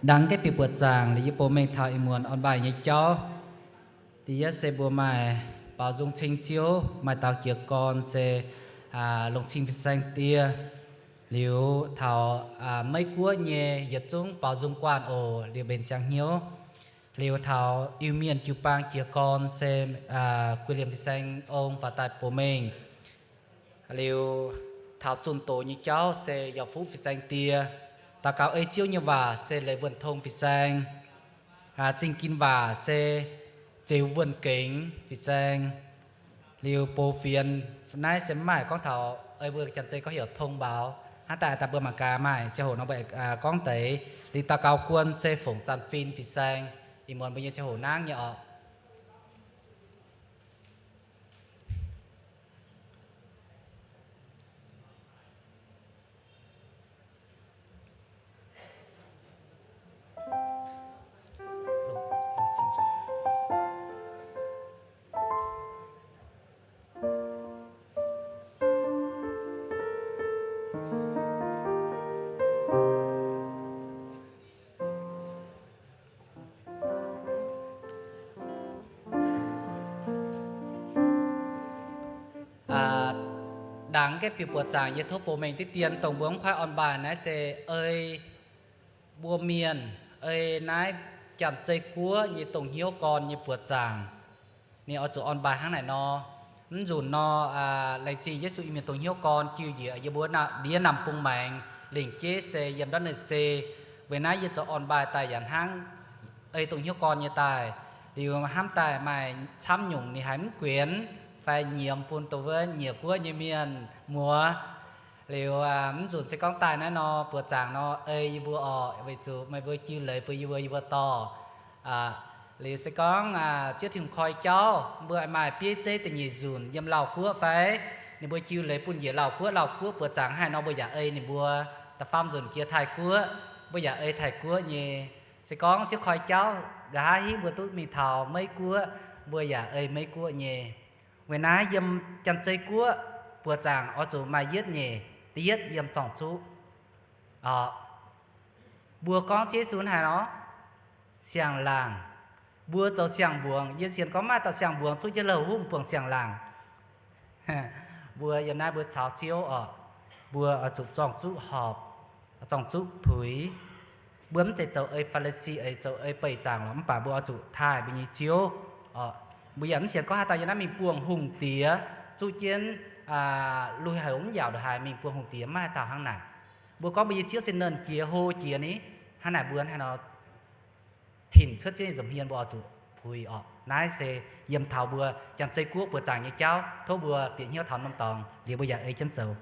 Ndaangc gaengh bieqc buoqc zaangc liuz yie bouh mengh taux ih muonz orn-baaih nyei jauv. Da'yietv se mbuo maaih baaux nzung ceng Ziouv, maaih dauh jiez gorn se longc cing fin-saeng die. Liuz taux Meiv Guoqv nyei yietc zungv baaux nzung guanh oc, liuz mbenc ziangx hnyouv. Liuz taux Iu-Mienh jiu-baang jiez gorn se guei liemh fin-saeng ong faaux daaih bouh mengh. Liuz taux zunh doz nyei jauv se yaac fuqv fin-saeng die. Daux gaux ei Ziouv nyei waac se leiz wuonh tong fin-saeng. Zingh ginx waac se zeux wuonh gengx fin-saeng. Liuz bouh fienx naaiv se mv maaih gorngv taux ei mbuo janx-zei gorngv heuc tong mbaaux. Hnangv daaih daaih mbuo mangc gaax maaih ziangh hoc nor mbuo gorngv deix. Liuz daux gaux guon se fongc zanc fin fin-saeng. Ih muonz mbuo nyei ziangh hoc nangv nyei oc. Ndaangc gaengh bieqc buoqc zaangc yie tov bouh mengh diqv dien dongh mbuo mv kuaaiv orn-baaih naaiv se ei mbuo mienh, ei naaiv janx-zei guoqv nyei dongh hnyouv gorn nyei buoqc zaangc. Ninh oix zuqc orn-baaih hnangv naaic nor. Mv nzunc nor, laengz zingh Yesu Iu-Mienh dongh hnyouv gorn jiu njiec yie mbuo ndiev Namh Bung Maengx lingc jeiv se yiem ndortv Naaiv Se. Weic naaiv yie zoux orn-baaih daaih yaac hnangv ei dongh hnyouv gorn nyei daaih. Liuz hnamv daaih maaih camv nyungc ninh haiz mv guenx fai nyiemz bun dongh wuov nyiec guoqv nyei mienh muoz. Liuz mv nzunc se gorngv daaih naaiv nor buoqc zaangc nor ei yie mbuo oc, weic zuqc meih mbuo jiu leiz bun yie mbuo, yie mbuo dorh. Liuz se gorngv Ziouv Tin-Hungh koi jauv mbuo maaih bieiv zeiv da'nyeic nzunc yiem Lauv Guoqv fai, ninh mbuo jiu leiz bun njiec Lauv Guoqv, Lauv Guoqv buoqc zaangc haaix nor mbuo yaac ei ninh mbuo. Da'faam nzunc jiex Taiv Guoqv, mbuo yaac ei Taiv Guoqv nyei. Se gorngv Ziouv koi jauv nqa'haav hingv mbuo duqv mingh taux Meiv Guoqv, mbuo yaac ei Meiv Guoqv nyei. Weic naaiv yiem janx-zei guoqv buoqc zaangc oix zuqc maaih yietv nyeic. Da'yietv yiem zorng-zuqv. Mbuo gorngv Yesu haaix nor? Siang-laangc. Mbuo zoux siang-mbuangz. Yie sienx gorngv maaih dauh siang-mbuangz zuqv jienv lauh humv buangh siang-laangc. Mbuo yiem naaiv mbuo caux Ziouv oc, mbuo oix zuqc zorng-zuqv horpc, zorng-zuqv puix. Mbuo mv zeiz zoux ei Faa^li^si, ei zoux ei beih zaangc lorqc, mv baac mbuo oix zuqc taaih mbuo nyei Ziouv. Mbuo yaac mv sienx gorngv haaix dauh yiem naaiv mingh buangh hungh diex zuqv jienv lui-houx mv yaauc ndongc haaix mingh buangh hungh diex, maiv haaix dauh hnangv naaic. Mbuo gorngv mbuo nyei Ziouv se nernh jiex hlo jiex ni, hnangv naaic mbuo hnangv nor hinc cuotv Ziouv nyei nza'hmien mbuo oix zuqc puix oc. Naaiv se yiem taux mbuo janx-zei guoqv buoqc zaangc nyei jauv, tov mbuo bieqc hnyouv taux norm dorngx liuz mbuo yaac ei jienv zoux.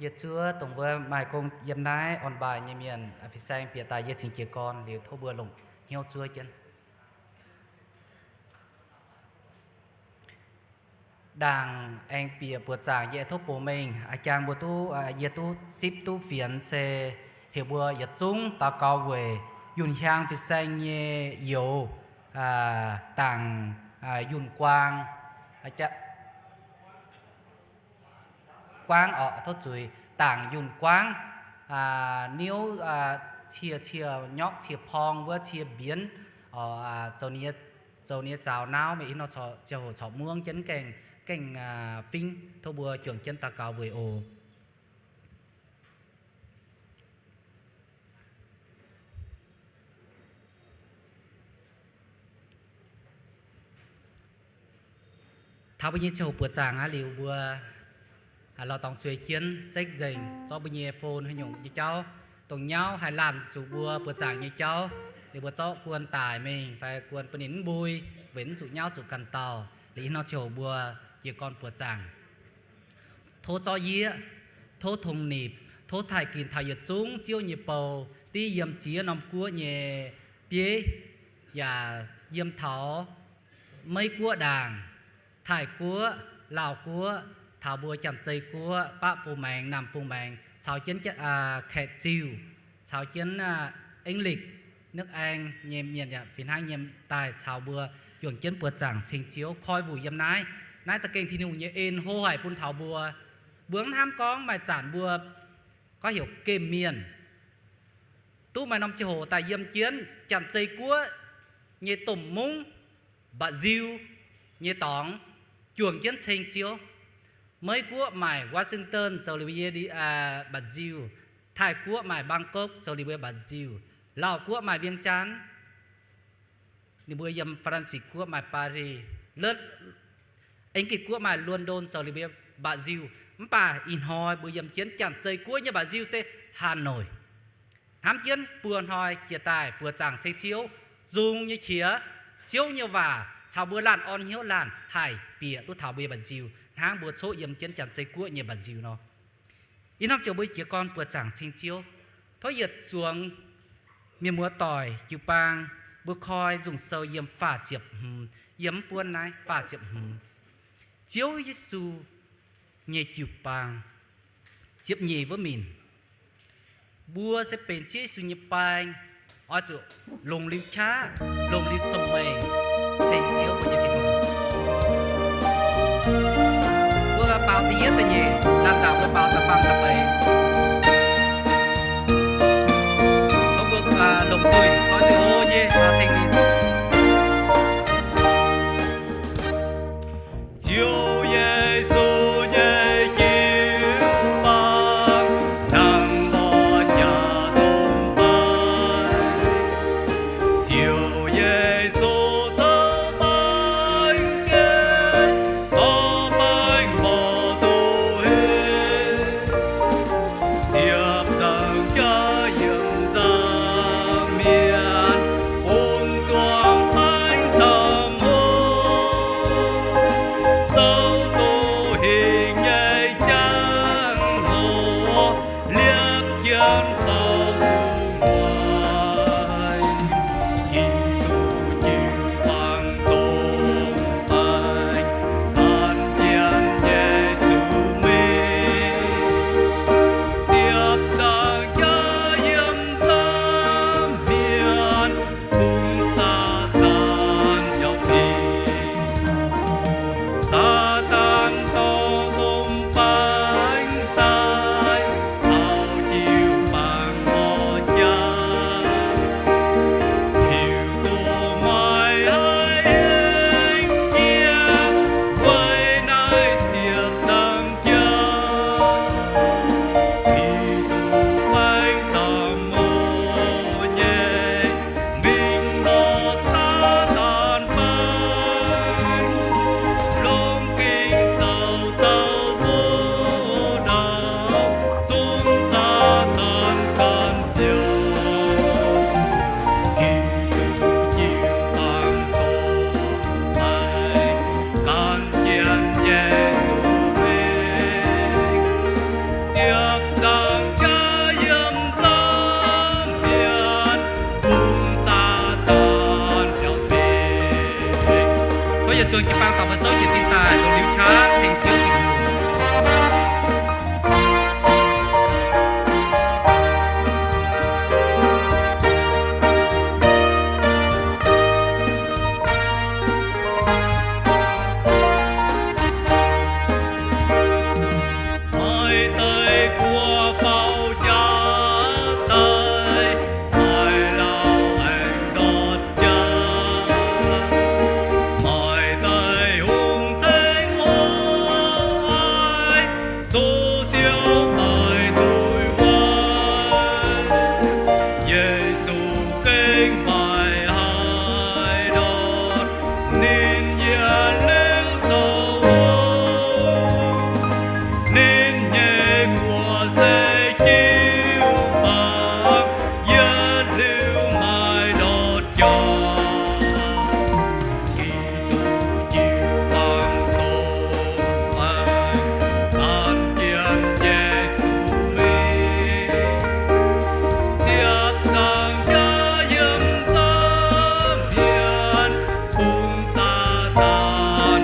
Yie zuov dongh wuov maaih gong yiem naaiv orn-baaih nyei mienh, fin-saeng bieqc daaih yie cingx jiez gorn liuz tov mbuo longc hnyouv zuov jienv. Ndaangc aengx bieqc buoqc zaangc yie aengx tov bungx mengh, a'jang mbuo duqv, yie duqv zipv duqv fienx se heuc mbuo yietc zungv daux gaux weic yunh hiaang fin-saeng nyei youz, dangc yunh guaang, guaang oc, tov zuiz, dangc yunh guaang, niouv cie cie nyorqv cie porng wuov cie mbienx, zoux ninh nyei zaux nauv mingh, ih hnoi ziangh hoc corc muangv jienv gaengh, gaengh fingv, tov mbuo juangc jienv daux gaux weic oc. Taux mbuo nyei ziangh hoc buoqc zaangc aqv liuz, mbuo lorz dorngx zueiz jienv sekv nzengc, zorqv mbuo nyei phone haaix nyungc nyei jauv, dongh nyauv haih laanh zuqc mbuo buoqc zaangc nyei jauv, liuz mbuo zorqv guon daic mingh fai guon bun ninh mv mbui, weic mv zuqc nyauv zuqc ganh dauh. Liuz ih hnoi ziangh hoc mbuo jiez gorn buoqc zaangc. Tov zorqv yieqv, tov tong nipc, tov taaih ginc taux yietc zungv Ziouv nyei bou, div yiem ziex norm guoqv nyei bieiv, yaac yiem taux Meiv Guoqv ndaangc, Taiv Guoqv, Laauh Guoqv, taux mbuo Janx-Zei Guoqv, Baqv Bung Maengx, Namh Bung Maengx, caux jienv Kaeqv Ziuh, caux jienv Eng^likv, Nước Anh nyei mienh yaac fih hnangv nyei daaih caux mbuo juangc jienv buoz-zaangc ceng Ziouv, koi wuic yiem naaiv. Naaiv za'gengh Tin-Hungh nyei en hlo haic bun taux mbuo. Mbuo mv hnamv gorngv maaih zanc mbuo gorngv heuc gemh mienh, duqv maaih norm ziangh hoc daaih yiem jienv Janx-Zei Guoqv nyei domh mungv Mba'nziu nyei dorngx juangc jienv ceng Ziouv. Meiv Guoqv maaih Washington zoux liuz mbuo nyei Mba'nziu, Taiv Guoqv maaih Bangkok zoux liuz mbuo nyei Mba'nziu, Laauh Guoqv maaih Vieng Jaanv, ninh mbuo yiem Faa^lan^si Guoqv maaih Paris, Eng^gitv Guoqv maaih London zoux liuz mbuo nyei Mba'nziu. Mv baac ih hnoi mbuo yiem jienv Janx-Zei Guoqv nyei Mba'nziu se Hà Nội. Hnamv jienv buo hnoi jiex daaih buoz-zaangc ceng Ziouv, nzung nyei qiex, Ziouv nyei waac caux mbuo laanh orn hnyouv laanh haih bieqc duqv taux mbuo nyei Mba'nziu hnangv mbuo coqv yiem jienv Janx-Zei Guoqv nyei Mba'nziu nor. Ih hnamv ziouc mbuo jiez gorn buoz-zaangc ceng Ziouv. Tov yietc zuangx mienh muoz-doic jiu-baang, mbuo koi nzung sou yiem faah ziepc hmz, yiem mv buonv naaiv faah ziepc hmz. Ziouv Yesu nyei jiu-baang. Ziepc nyeic wuov minc, mbuo se benx Ziouv Yesu nyei baeng, oix zuqc longc liuz qaqv, longc liuz cong-mengh ceng Ziouv mbuo nyei Tin-Hungh. Mbuo baaux da'yietv da'nyeic, naaiv zanc mbuo baaux da'faam da'feix. Tov mbuo longc zuiz, oix zuqc o nyei ceng liuz. Ziouv Yesu nyei jiu-baang, hnangv mbuo jaax dongh baeqc. Ziouv Yesu zoux baeqc gen, dorh baengc mbuo duqv hiuv. Ziepc nzaangc jaax yiem nzangc mienh, bun zuangx baengc daaih muoz, zoux duqv hingh nyei jangx-hoc, liepc jienv faaux gu'nguaaic. Giduc jiu-baang dongh baengx, gan jienv Yesu mingh. Ziepc nzaangc jaax yiem nzangc mienh, bun Saadaan biaux fingx. Saadaan dorh dongh baengx daaih caux jiu-baang orv jaax, heuc duqv maaih haaix nyungc jiex weic naaiv ziepc nzaangc jaax. Giduc baengx daaih muoz nyei, mingh lorz Saadaan baengc, longc Ging-Sou zoux nzuonx ndau, zungv Saadaan ganh biaux. Giduc jiu-baang dongh baengx, gan jienv Yesu mingh. Ziepc nzaangc jaax yiem nzangc mienh, bun Saadaan biaux fingx. Tov yietc zungv jiu-baang daaih mbuo souv jiez sin daaih, longc liuz qaqv ceng Ziouv Tin-Hungh. Maaih deix guoqv faaux jaax daaih, maaih lauh aengx ndortv jaax. Maaih deix hungh ceng hungh aai, zuqc siou daic duqv wuov. Yesu gengh maiv haih ndortv, ninh yietc liuz zoux hungh. Ninh nyei guoqv se jiu-baang, yietc liuz maiv ndortv jaax. Giduc jiu-baang dongh baengx, gan jienv Yesu mingh. Ziepc nzaangc jaax yiem nzangc mienh, bun Saadaan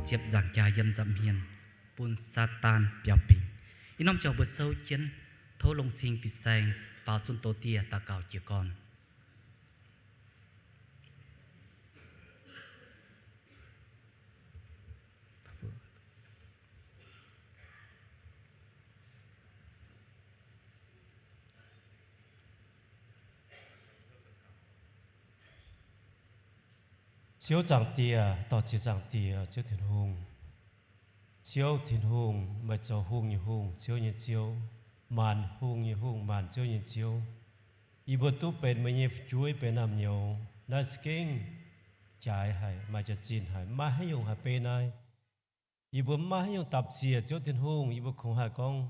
ziepc nzaangc jaax yiem nza'hmien, bun Saadaan biaux bingc. Ih norm ziangh hoc mbuo souv jienv, tov Longx Cing Fin-Saeng faaux zunh doz dieh daux gaux jiez gorn. Ziouv Zaangc Diex, dor-ziec Zaangc Diex, Ziouv Tin-Hungh. Ziouv Tin-Hungh, meih zoux hungh nyei Hungh, Ziouv nyei Ziouv, maanc hungh nyei Hungh, maanc ziouv nyei Ziouv. Yie mbuo duqv benx meih nyei fu'jueiv, benx naamh nyouz. Naaiv za'gengh jaaix haic, maaih jaax-zinh haic, maiv haaix nyungc haih beiv naaiv. Yie mbuo maiv haaix nyungc dapc ziec Ziouv Tin-Hungh, yie mbuo kungx haih gorngv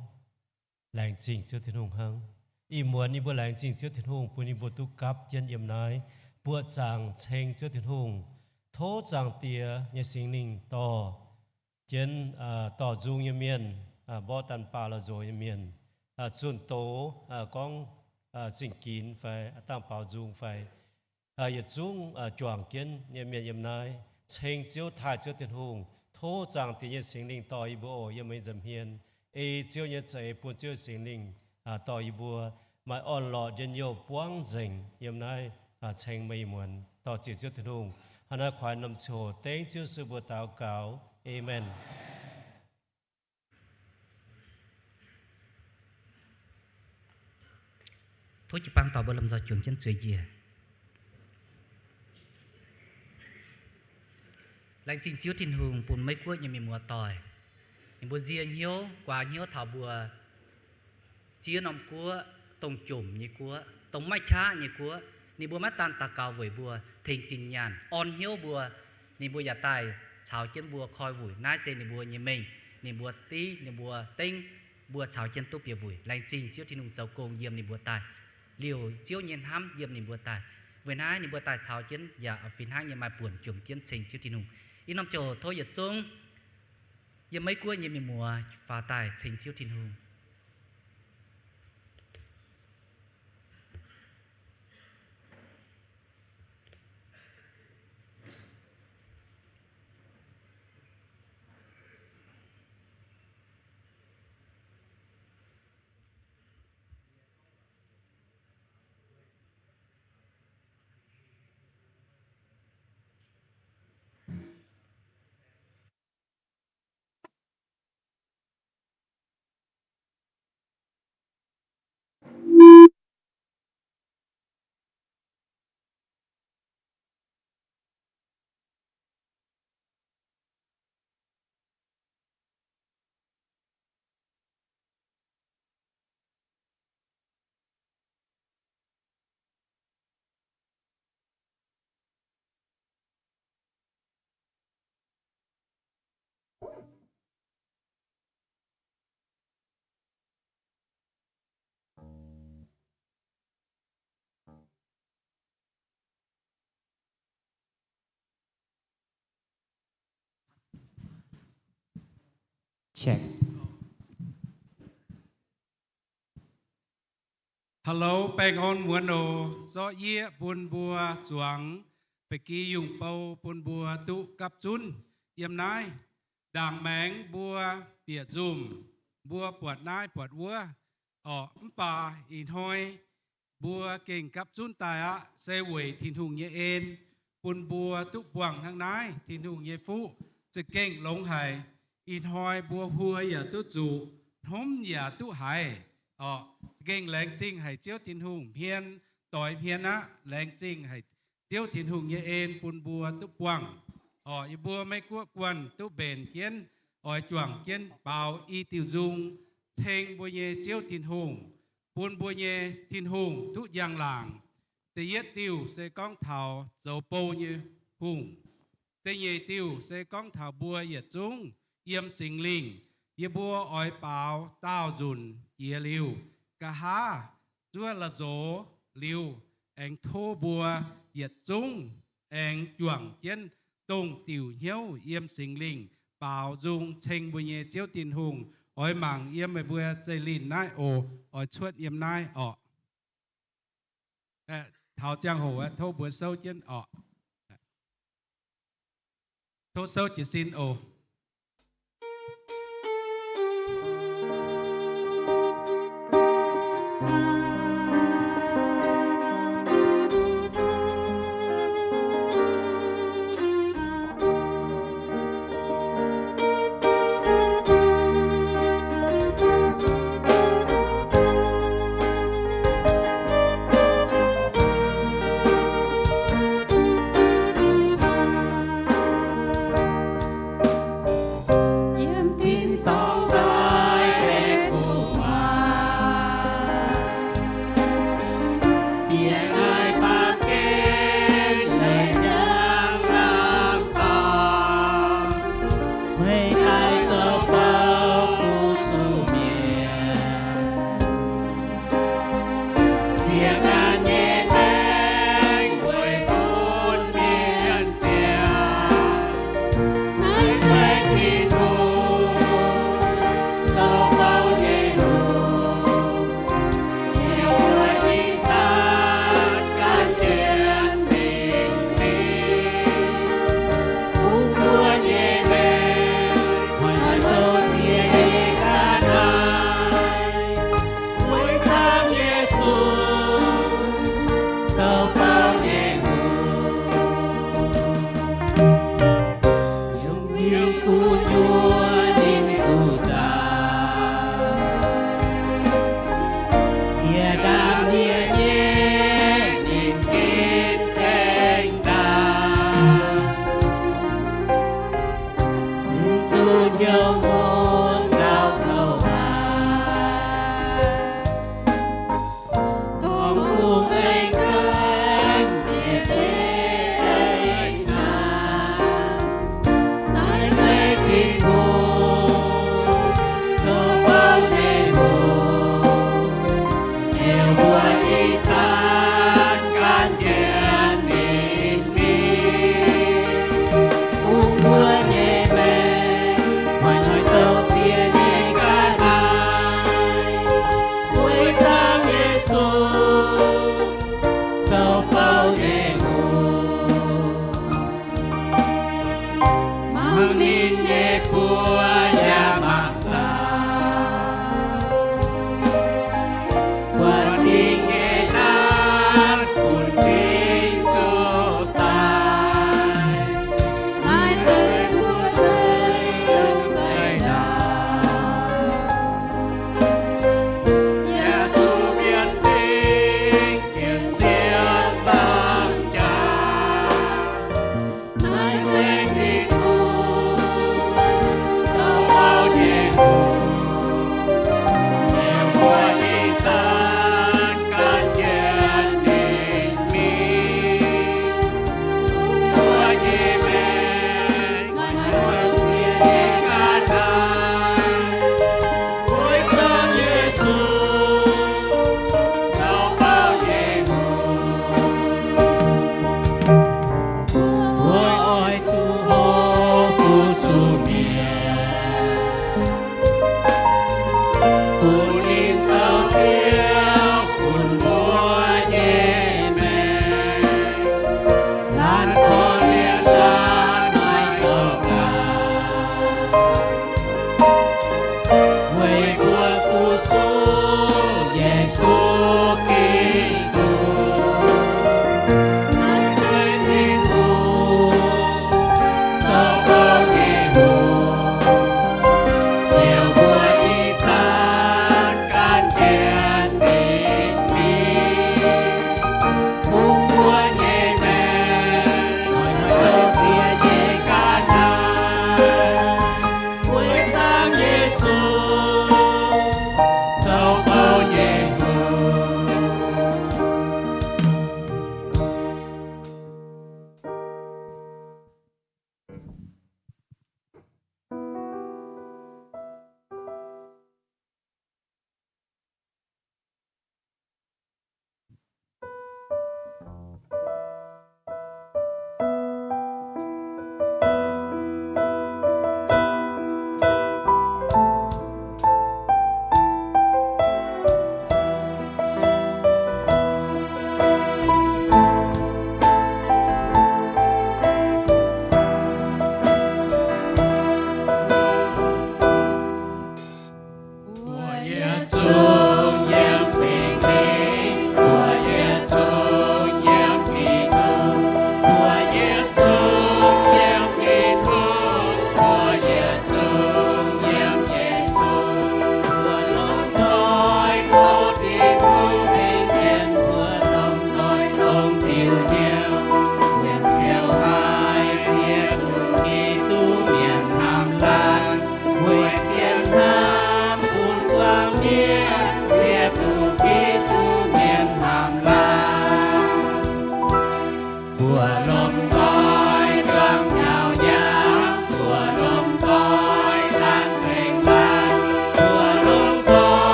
laengz zingh Ziouv Tin-Hungh hnangv. Ih muonz yie mbuo laengz zingh Ziouv Tin-Hungh bun yie mbuo duqv gapv jienv yiem naaiv buoqc zaangc ceng Ziouv Tin-Hungh. Tov Zaangc Diex nyei Singx Lingh dorh jienv, dorh nzung nyei mienh, mborqv daanh baaux la'nzox nyei mienh, zunh doz, gorngv zingh ginx fai dangh baaux nzung fai yietc zungv juangc jienv nyei mienh yiem naaiv ceng Ziouv, taaih Ziouv Tin-Hungh. Tov Zaangc Diex nyei Singx Lingh dorh yie mbuo oc, yiem meih nza'hmien ei Ziouv nyei za'eix bun Ziouv Singx Lingh dorh yie mbuo maaih orn-lorqc njien-youh buangv nzengc yiem naaiv ceng meih muonz. Dor-ziec Ziouv Tin-Hungh. Hnangv naaiv kuaaiv norm ziangh hoc dengv Ziouv Yesu mbuo daux gaux. Aamen. Tov jiu-baang dorh mbuo lomh nzoih juangc jienv zueiz njiec. Laengz zingh Ziouv Tin-Hungh bun Meiv Guoqv nyei mienh muoz-doic. Ninh mbuo nzie hnyouv, guaax hnyouv taux mbuo ziex norm guoqv, dongh jomc nyei guoqv, dongh maiv qaqv nyei guoqv. Ninh mbuo maiv daan daux gaux weic mbuo, tengx zinh nyaanh, orn hnyouv mbuo. Ninh mbuo yaac daaih caux jienv mbuo koi wuic. Naaiv se ninh mbuo nyei mengh, ninh mbuo div, ninh mbuo dengv, mbuo caux jienv duqv bieqc wuic. Laengz zingh Ziouv Tin-Hungh zoux gong yiem ninh mbuo daaih, liouc Ziouv nyei hnamv yiem ninh mbuo daaih. Weic naaiv ninh mbuo daaih caux jienv yaac fih hnangv nyei maaih buonc jomc jienv ceng Ziouv Tin-Hungh. Ih norm ziangh hoc tov yietc zungv yiem Meiv Guoqv nyei mienh muoz faaux daaih ceng Ziouv Tin-Hungh. Check. Hello, baengh orn muonz oc. Zorqv yieqv bun mbuo zuangx, ba'gi yungh bou bun mbuo duqv gapv zunv yiem naaiv. Ndaangc maengx mbuo bieqc nzumh, mbuo buatc naaiv buatc wuov orqc, mv baac ih hnoi mbuo gengh gapv zunv daaih aqv, se weic Tin-Hungh nyei en bun mbuo duqv buangh hnangv naaiv. Tin-Hungh nyei fuqv za'gengh longx haic. Ih hnoi mbuo huo yaac duqv zuqc, hnomv yaac duqv haiz orqc. Za'gengh laengz zingh haic Ziouv Tin-Hungh. Hmien doix hmien aqv, laengz zingh haic Ziouv Tin-Hungh nyei en bun mbuo duqv buangh orqc. Yie mbuo Meiv Guoqv guanh duqv mbenc jienv, oix juangc jienv baaux i diuh nzung ceng mbuo nyei Ziouv Tin-Hungh, bun mbuo nyei Tin-Hungh duqv njang-laangc. Da'yietv diuh se gorngv taux zoux bou nyei hungh. Da'nyeic diuh se gorngv taux mbuo yietc zungv yiem Singx Lingh. Yie mbuo oix baaux daauh nzunc jiex liuz, nqa'haav zuov la'nzox liuz, aengx tov mbuo yietc zungv aengx juangc jienv dongh diuc hnyouv yiem Singx Lingh baaux nzung ceng mbuo nyei Ziouv Tin-Hungh. Oix mangc yiem meih mbuo zeiv linh naaiv oc. Oix cuotv yiem naaiv orqc. Taux ziangh hoc tov mbuo souv jienv orqc. Tov souv jiez sin oc. Yiem tin-dorngh daaih aengx gu'nguaaz,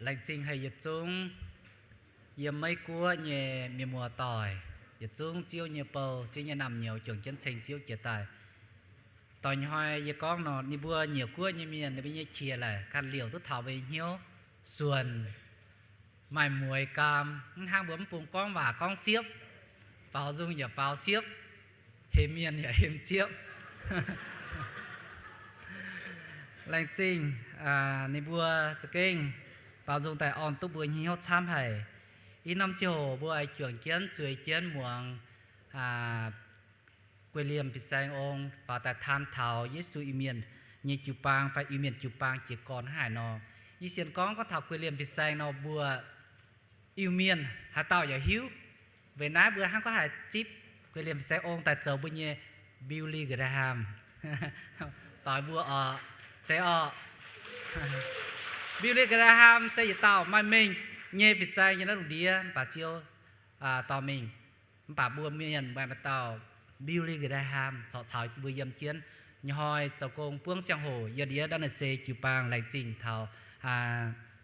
Laengz zingh haic yietc zungv yiem Meiv Guoqv nyei mienh muoz-doic, yietc zungv Ziouv nyei bou, Ziouv nyei naamh nyouz juangc jienv ceng Ziouv jiex daaih. Doix hnoi yie gorngv nor, ninh mbuo nyiec guoqv nyei mienh, ninh mbuo nyei qiex laic ganh liouc duqv taux mbuo nyei hnyouv suonc, maaih mueiz gaam. Mv hnangv mbuo mv bung gorngv waac gorngv siepv, faaux nzung yaac faaux siepv, hemx mienh yaac hemx siepv. Laengz zingh ninh mbuo za'gengh baaux nzung daaih orn duqv mbuo nyei hnyouv camv haic. Ih norm ziangh hoc mbuo oix juangc jienv zueiz jienv muangx Guei Liemh Fin-Saeng Ong faaux daaih taan taux Yesu Iu-Mienh nyei jiu-baang fai Iu-Mienh jiu-baang jiez gorn hnangv haaix nor. Yie sienx gorngv, gorngv taux Guei Liemh Fin-Saeng nor, mbuo Iu-Mienh haaix dauh yaac hiuv. Weic naaiv mbuo hnangv gorngv haaix zipv Guei Liemh Fin-Saeng Ong daaih zoux mbuo nyei Billy Graham. Doix mbuo oc, zeiz oc. Billy Graham se yietc dauh maaih mengh nyei fin-saeng nyei naaiv lungh ndiev, mv baac Ziouv dorh mingh. Mv baac mbuo mienh maaih, maaih dauh Billy Graham corc caux mbuo yiem jienv. Nyei hnoi zoux gong buangv ziangh hoc yiem ndiev ndau naaiv se jiu-baang laengz zingh taux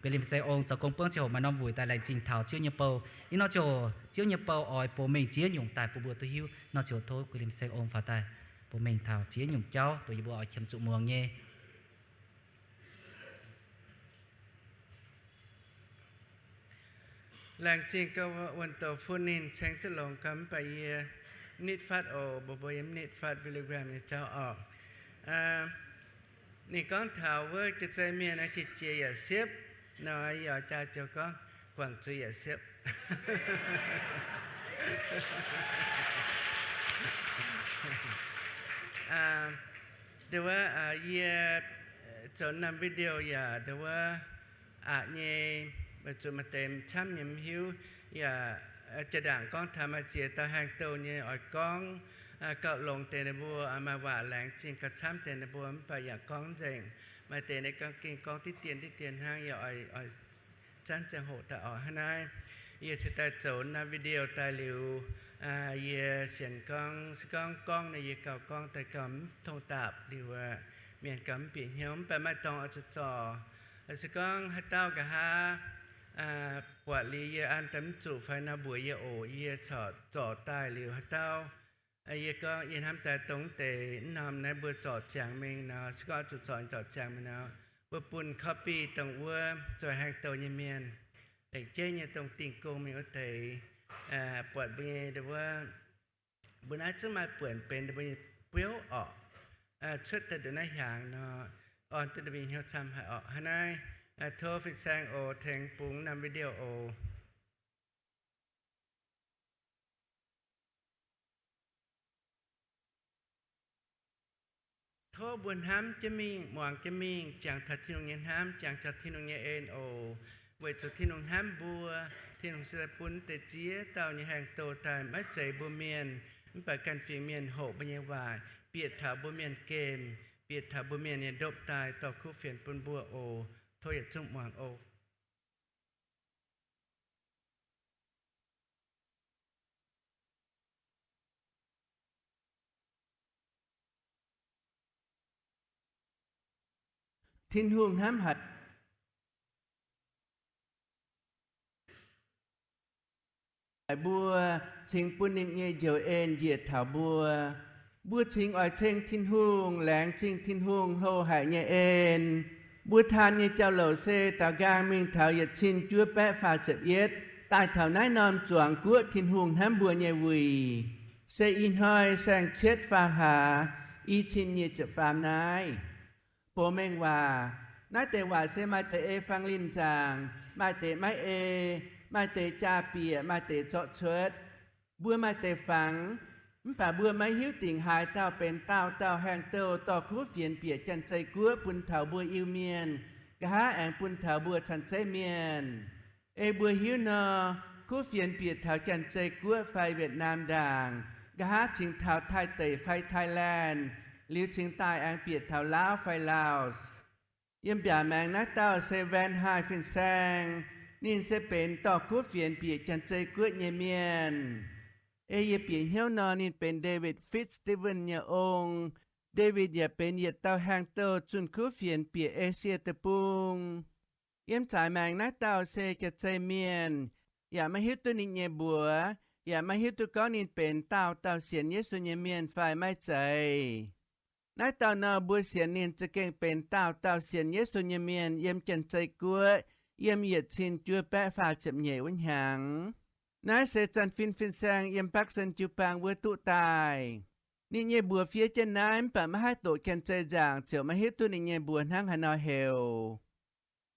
Guei Liemh Fin-Saeng Ong zoux gong buangv ziangh hoc maaih norm wuic daaih laengz zingh taux Ziouv nyei bou. Ih hnoi ziouc Ziouv nyei bou oix bou mengh ziex nyungc daaih bun mbuo duqv hiuv. Nor ziouc tov Guei Liemh Fin-Saeng Ong faaux daaih bou mengh taux ziex nyungc jauv dongh yie mbuo oix qiemx zuqc muangx nyei. Laengz zingh gauh wuonh doqc fun ninh ceng duqv longx gauh, mv baac yie nitv fatv oc, mbuo mbuo yiem nitv fatv Billy Graham nyei jauv oc. Ninh gorngv taux wuov jiex zei mienh jiex jiex yaac siepv, nor yaac jaa joux gorngv guangc zuiz yaac siepv. Nduov wuov yie zoux norm video yaac nduov wuov aqc nyei, weic zuqc maaih deix camv nyei mv hiuv. Yaac jaa-ndaangc gorngv taux maaih ziex dauh haengh douh nyei oix gorngv gauh longx deix ninh mbuo maaih waac laengz zingh gauh camv deix ninh mbuo, mv baac yaac gorngv nzengc. Maaih deix ninh gorngv gengh gorngv diqv dien diqv dien hnangv, yaac oix zanv ziangh hoc daaih oc. Hnangv naaiv yie cingx daaih zoux norm video daaih liuz, yie sienx gorngv se gorngv gorngv nor yie gauh gorngv daaih gauh mv tong dapc liuz, mienh gauh mv bieqc hnyouv, mv baac maaih dorngx oix zuqc zorc. Se gorngv haaix dauh nqa'haav buatc liuz yie an daaih mv zuqc fai nor mbuox yie oc, yie corc zorc daaih liuz haaix dauh, yie gorngv yie hnamv daaih dongh deix mv norm naaiv mbuo zorc ziangx mingh nor, se gorngv oix zuqc zorc, zorc ziangx mingh nor, mbuo bun copy dongh wuov zoux haengh douh nyei mienh, lengc jeiv nyei dongh dingh gong mingh wuov deix, buatc mbuo nyei nduov wuov, mbuo naaiv zungv maaih buonc benx mbuo nyei buouv orqc. Cuotv daaih nduov naaiv hiaangx nor, orn duqv ninh mbuo nyei hnyouv camv haic orqc. Hnangv naaiv, tov Fin-Saeng oc tengx bungx norm video oc. Tov mbuo hnamv jienv mingh, muangx jienv mingh, jangx taux Tin-Hungh nyei hnamv, jangx taux Tin-Hungh nyei en oc. Weic zuqc Tin-Hungh hnamv mbuo, Tin-Hungh se bun deix ziex dauh nyei haengh douh daaih, maiv zeiz mbuo mienh, mv baac ganh fingx mienh hoqc mbuo nyei waac, bieqc taux mbuo mienh gemh, bieqc taux mbuo mienh nyei ndopv-daaih dorh kuv fienx bun mbuo oc. Tov yietc zungv muangx oc. Tin-Hungh hnamv haic mbuo, cingx bun ninh nyei njoux en njiec taux mbuo. Mbuo cingx oix ceng Tin-Hungh, laengz zingh Tin-Hungh hlo haic nyei en. Mbuo taan nyei jauv-louc se daaux nqaang mingh taux yietc cin juov baeqv faah ziepc yietv, daaih taux naaiv norm zuangx guoqv Tin-Hungh hnamv mbuo nyei wuic, se ih hnoi saeng-cietv faam hlaax, i cin nyic ziepc faam naaiv. Bouc mengh waac. Naaiv deix waac se maaih deix ei fang linh zaangc, maaih deix maiv ei, maaih deix jaa-bieqc, maaih deix zorqv cuotv. Mbuo maaih deix fangx, mv baac mbuo maiv hiuv dingc haaix dauh benx daauh dauh haengh douh dorh kuv fienx bieqc Janx-Zei Guoqv bun taux mbuo Iu-Mienh, nqa'haav aengx bun taux mbuo Canh Zeiv Mienh. Ei mbuo hiuv nor, kuv fienx bieqc taux Janx-Zei Guoqv fai Wietc Naam ndaangc, nqa'haav cingx taux Taiv Deic fai Thailand, liuz cingx daaih aengx bieqc taux Laos fai Laos. Yiem mbiaauc maengx naaiv dauh se Van Hai Fin-Saeng, ninh se benx dorh kuv fienx bieqc Janx-Zei Guoqv nyei mienh. Ei yie bieqc hnyouv nor, ninh benx David Fitz-Stevens nyei ong. David yaac benx yietc dauh haengh douh zunh kuv fienx bieqc Esie Deic-Bung. Yiem zaaix maengx naaiv dauh se jaax-zei mienh, yaac maiv hiuv duqv ninh nyei mbuox, yaac maiv hiuv duqv gorngv ninh benx daauh dauh sienx Yesu nyei mienh fai maiv zeiz. Naaiv dauh nor, mbuo sienx ninh za'gengh benx daauh dauh sienx Yesu nyei mienh yiem Janx-Zei Guoqv yiem yietc cin juov baeqv faah ziepc nyeic wuov hnyangx. Naaiv se Zanh Fin fin-saeng yiem Bakv Sen jiu-baang wuov duqv daaih. Ninh nyei mbuox fiev jienv naaiv mv baac maiv haih doqc Janx-Zei nzaangc ziouc maiv hiuv duqv ninh nyei mbuox hnangv haaix nor heuc.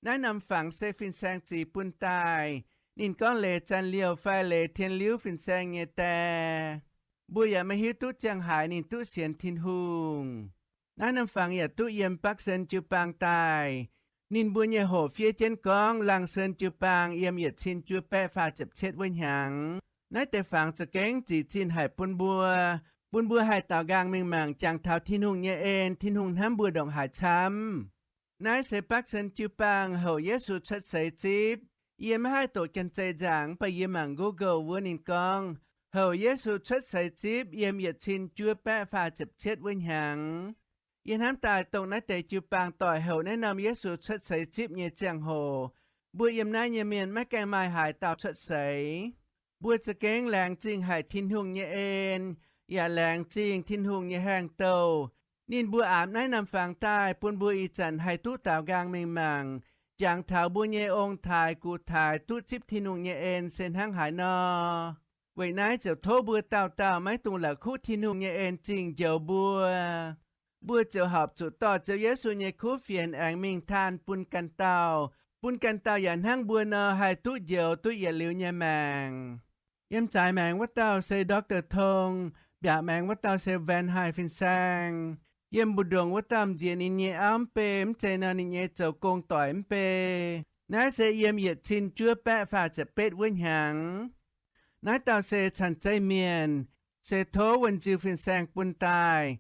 Naaiv norm fangx se fin-saeng zic bun daaih. Ninh gorngv leiz Zanh Liouh fai leiz Tien Liuv fin-saeng nyei die. Mbuo yaac maiv hiuv duqv ziangh haaix ninh duqv sienx Tin-Hungh. Naaiv norm fangx yaac duqv yiem Bakv Sen jiu-baang daaih. Ninh mbuo nyei hoc fiev jienv gorngv Laangh Sen jiu-baang yiem yietc cin juov baeqv faah ziepc cietv wuov hnyangx. Naaiv deix fangx za'gengh zic zinh haic bun mbuo, bun mbuo haih daaux nqaang mingh mangc jangx taux Tin-Hungh nyei en, Tin-Hungh hnamv mbuo ndongc haaix camv. Naaiv se Bakv Sen jiu-baang houc Yesu cuotv seix zipv. Yie maiv haih doqc Janx-Zei nzaangc, mv baac yie mangc Google wuov ninh gorngv, houc Yesu cuotv seix zipv yiem yietc cin juov baeqv faah ziepc cietv wuov hnyangx. Yie hnamv daaih dongh naaiv deix jiu-baang doic houc naaiv norm Yesu cuotv seix zipv nyei ziangh hoc, mbuo yiem naaiv nyei mienh maiv gaengh maaih haaix dauh cuotv seix. Mbuo za'gengh laengz zingh haic Tin-Hungh nyei en, yaac laengz zingh Tin-Hungh nyei haengh douh. Ninh mbuo aapv naaiv norm fangx daaih bun mbuo ih zanc haih duqv daaux nqaang mingh mangc jangx taux mbuo nyei ong-taaix gux-taaix duqv zipv Tin-Hungh nyei en se hnangv haaix nor. Weic naaiv ziouc tov mbuo dauh dauh maiv dungx la'kuqv Tin-Hungh nyei en zingh njoux mbuo. Mbuo ziouc horpc zuqc dorh Ziouv Yesu nyei kuv fienx aengx mingh taanh bun ganh dauh, bun ganh dauh yaac hnangv mbuo nor haih duqv njoux duqv yietc liuz nyei maengc. Yiem zaaix maengx wuov dauh se Doctor Tong, mbiaauc maengx wuov dauh se Van Haih fin-saeng. Yiem mbu'ndongx wuov dauh m'nziex ninh nyei auv mv bei, mv zeiz nor ninh nyei zoux gong doic mv bei. Naaiv se yiem yietc cin juov baeqv faah ziepc betv wuov hnyangx. Naaiv dauh se canh zeiv mienh, se tov wuonh nziu fin-saeng bun daaih.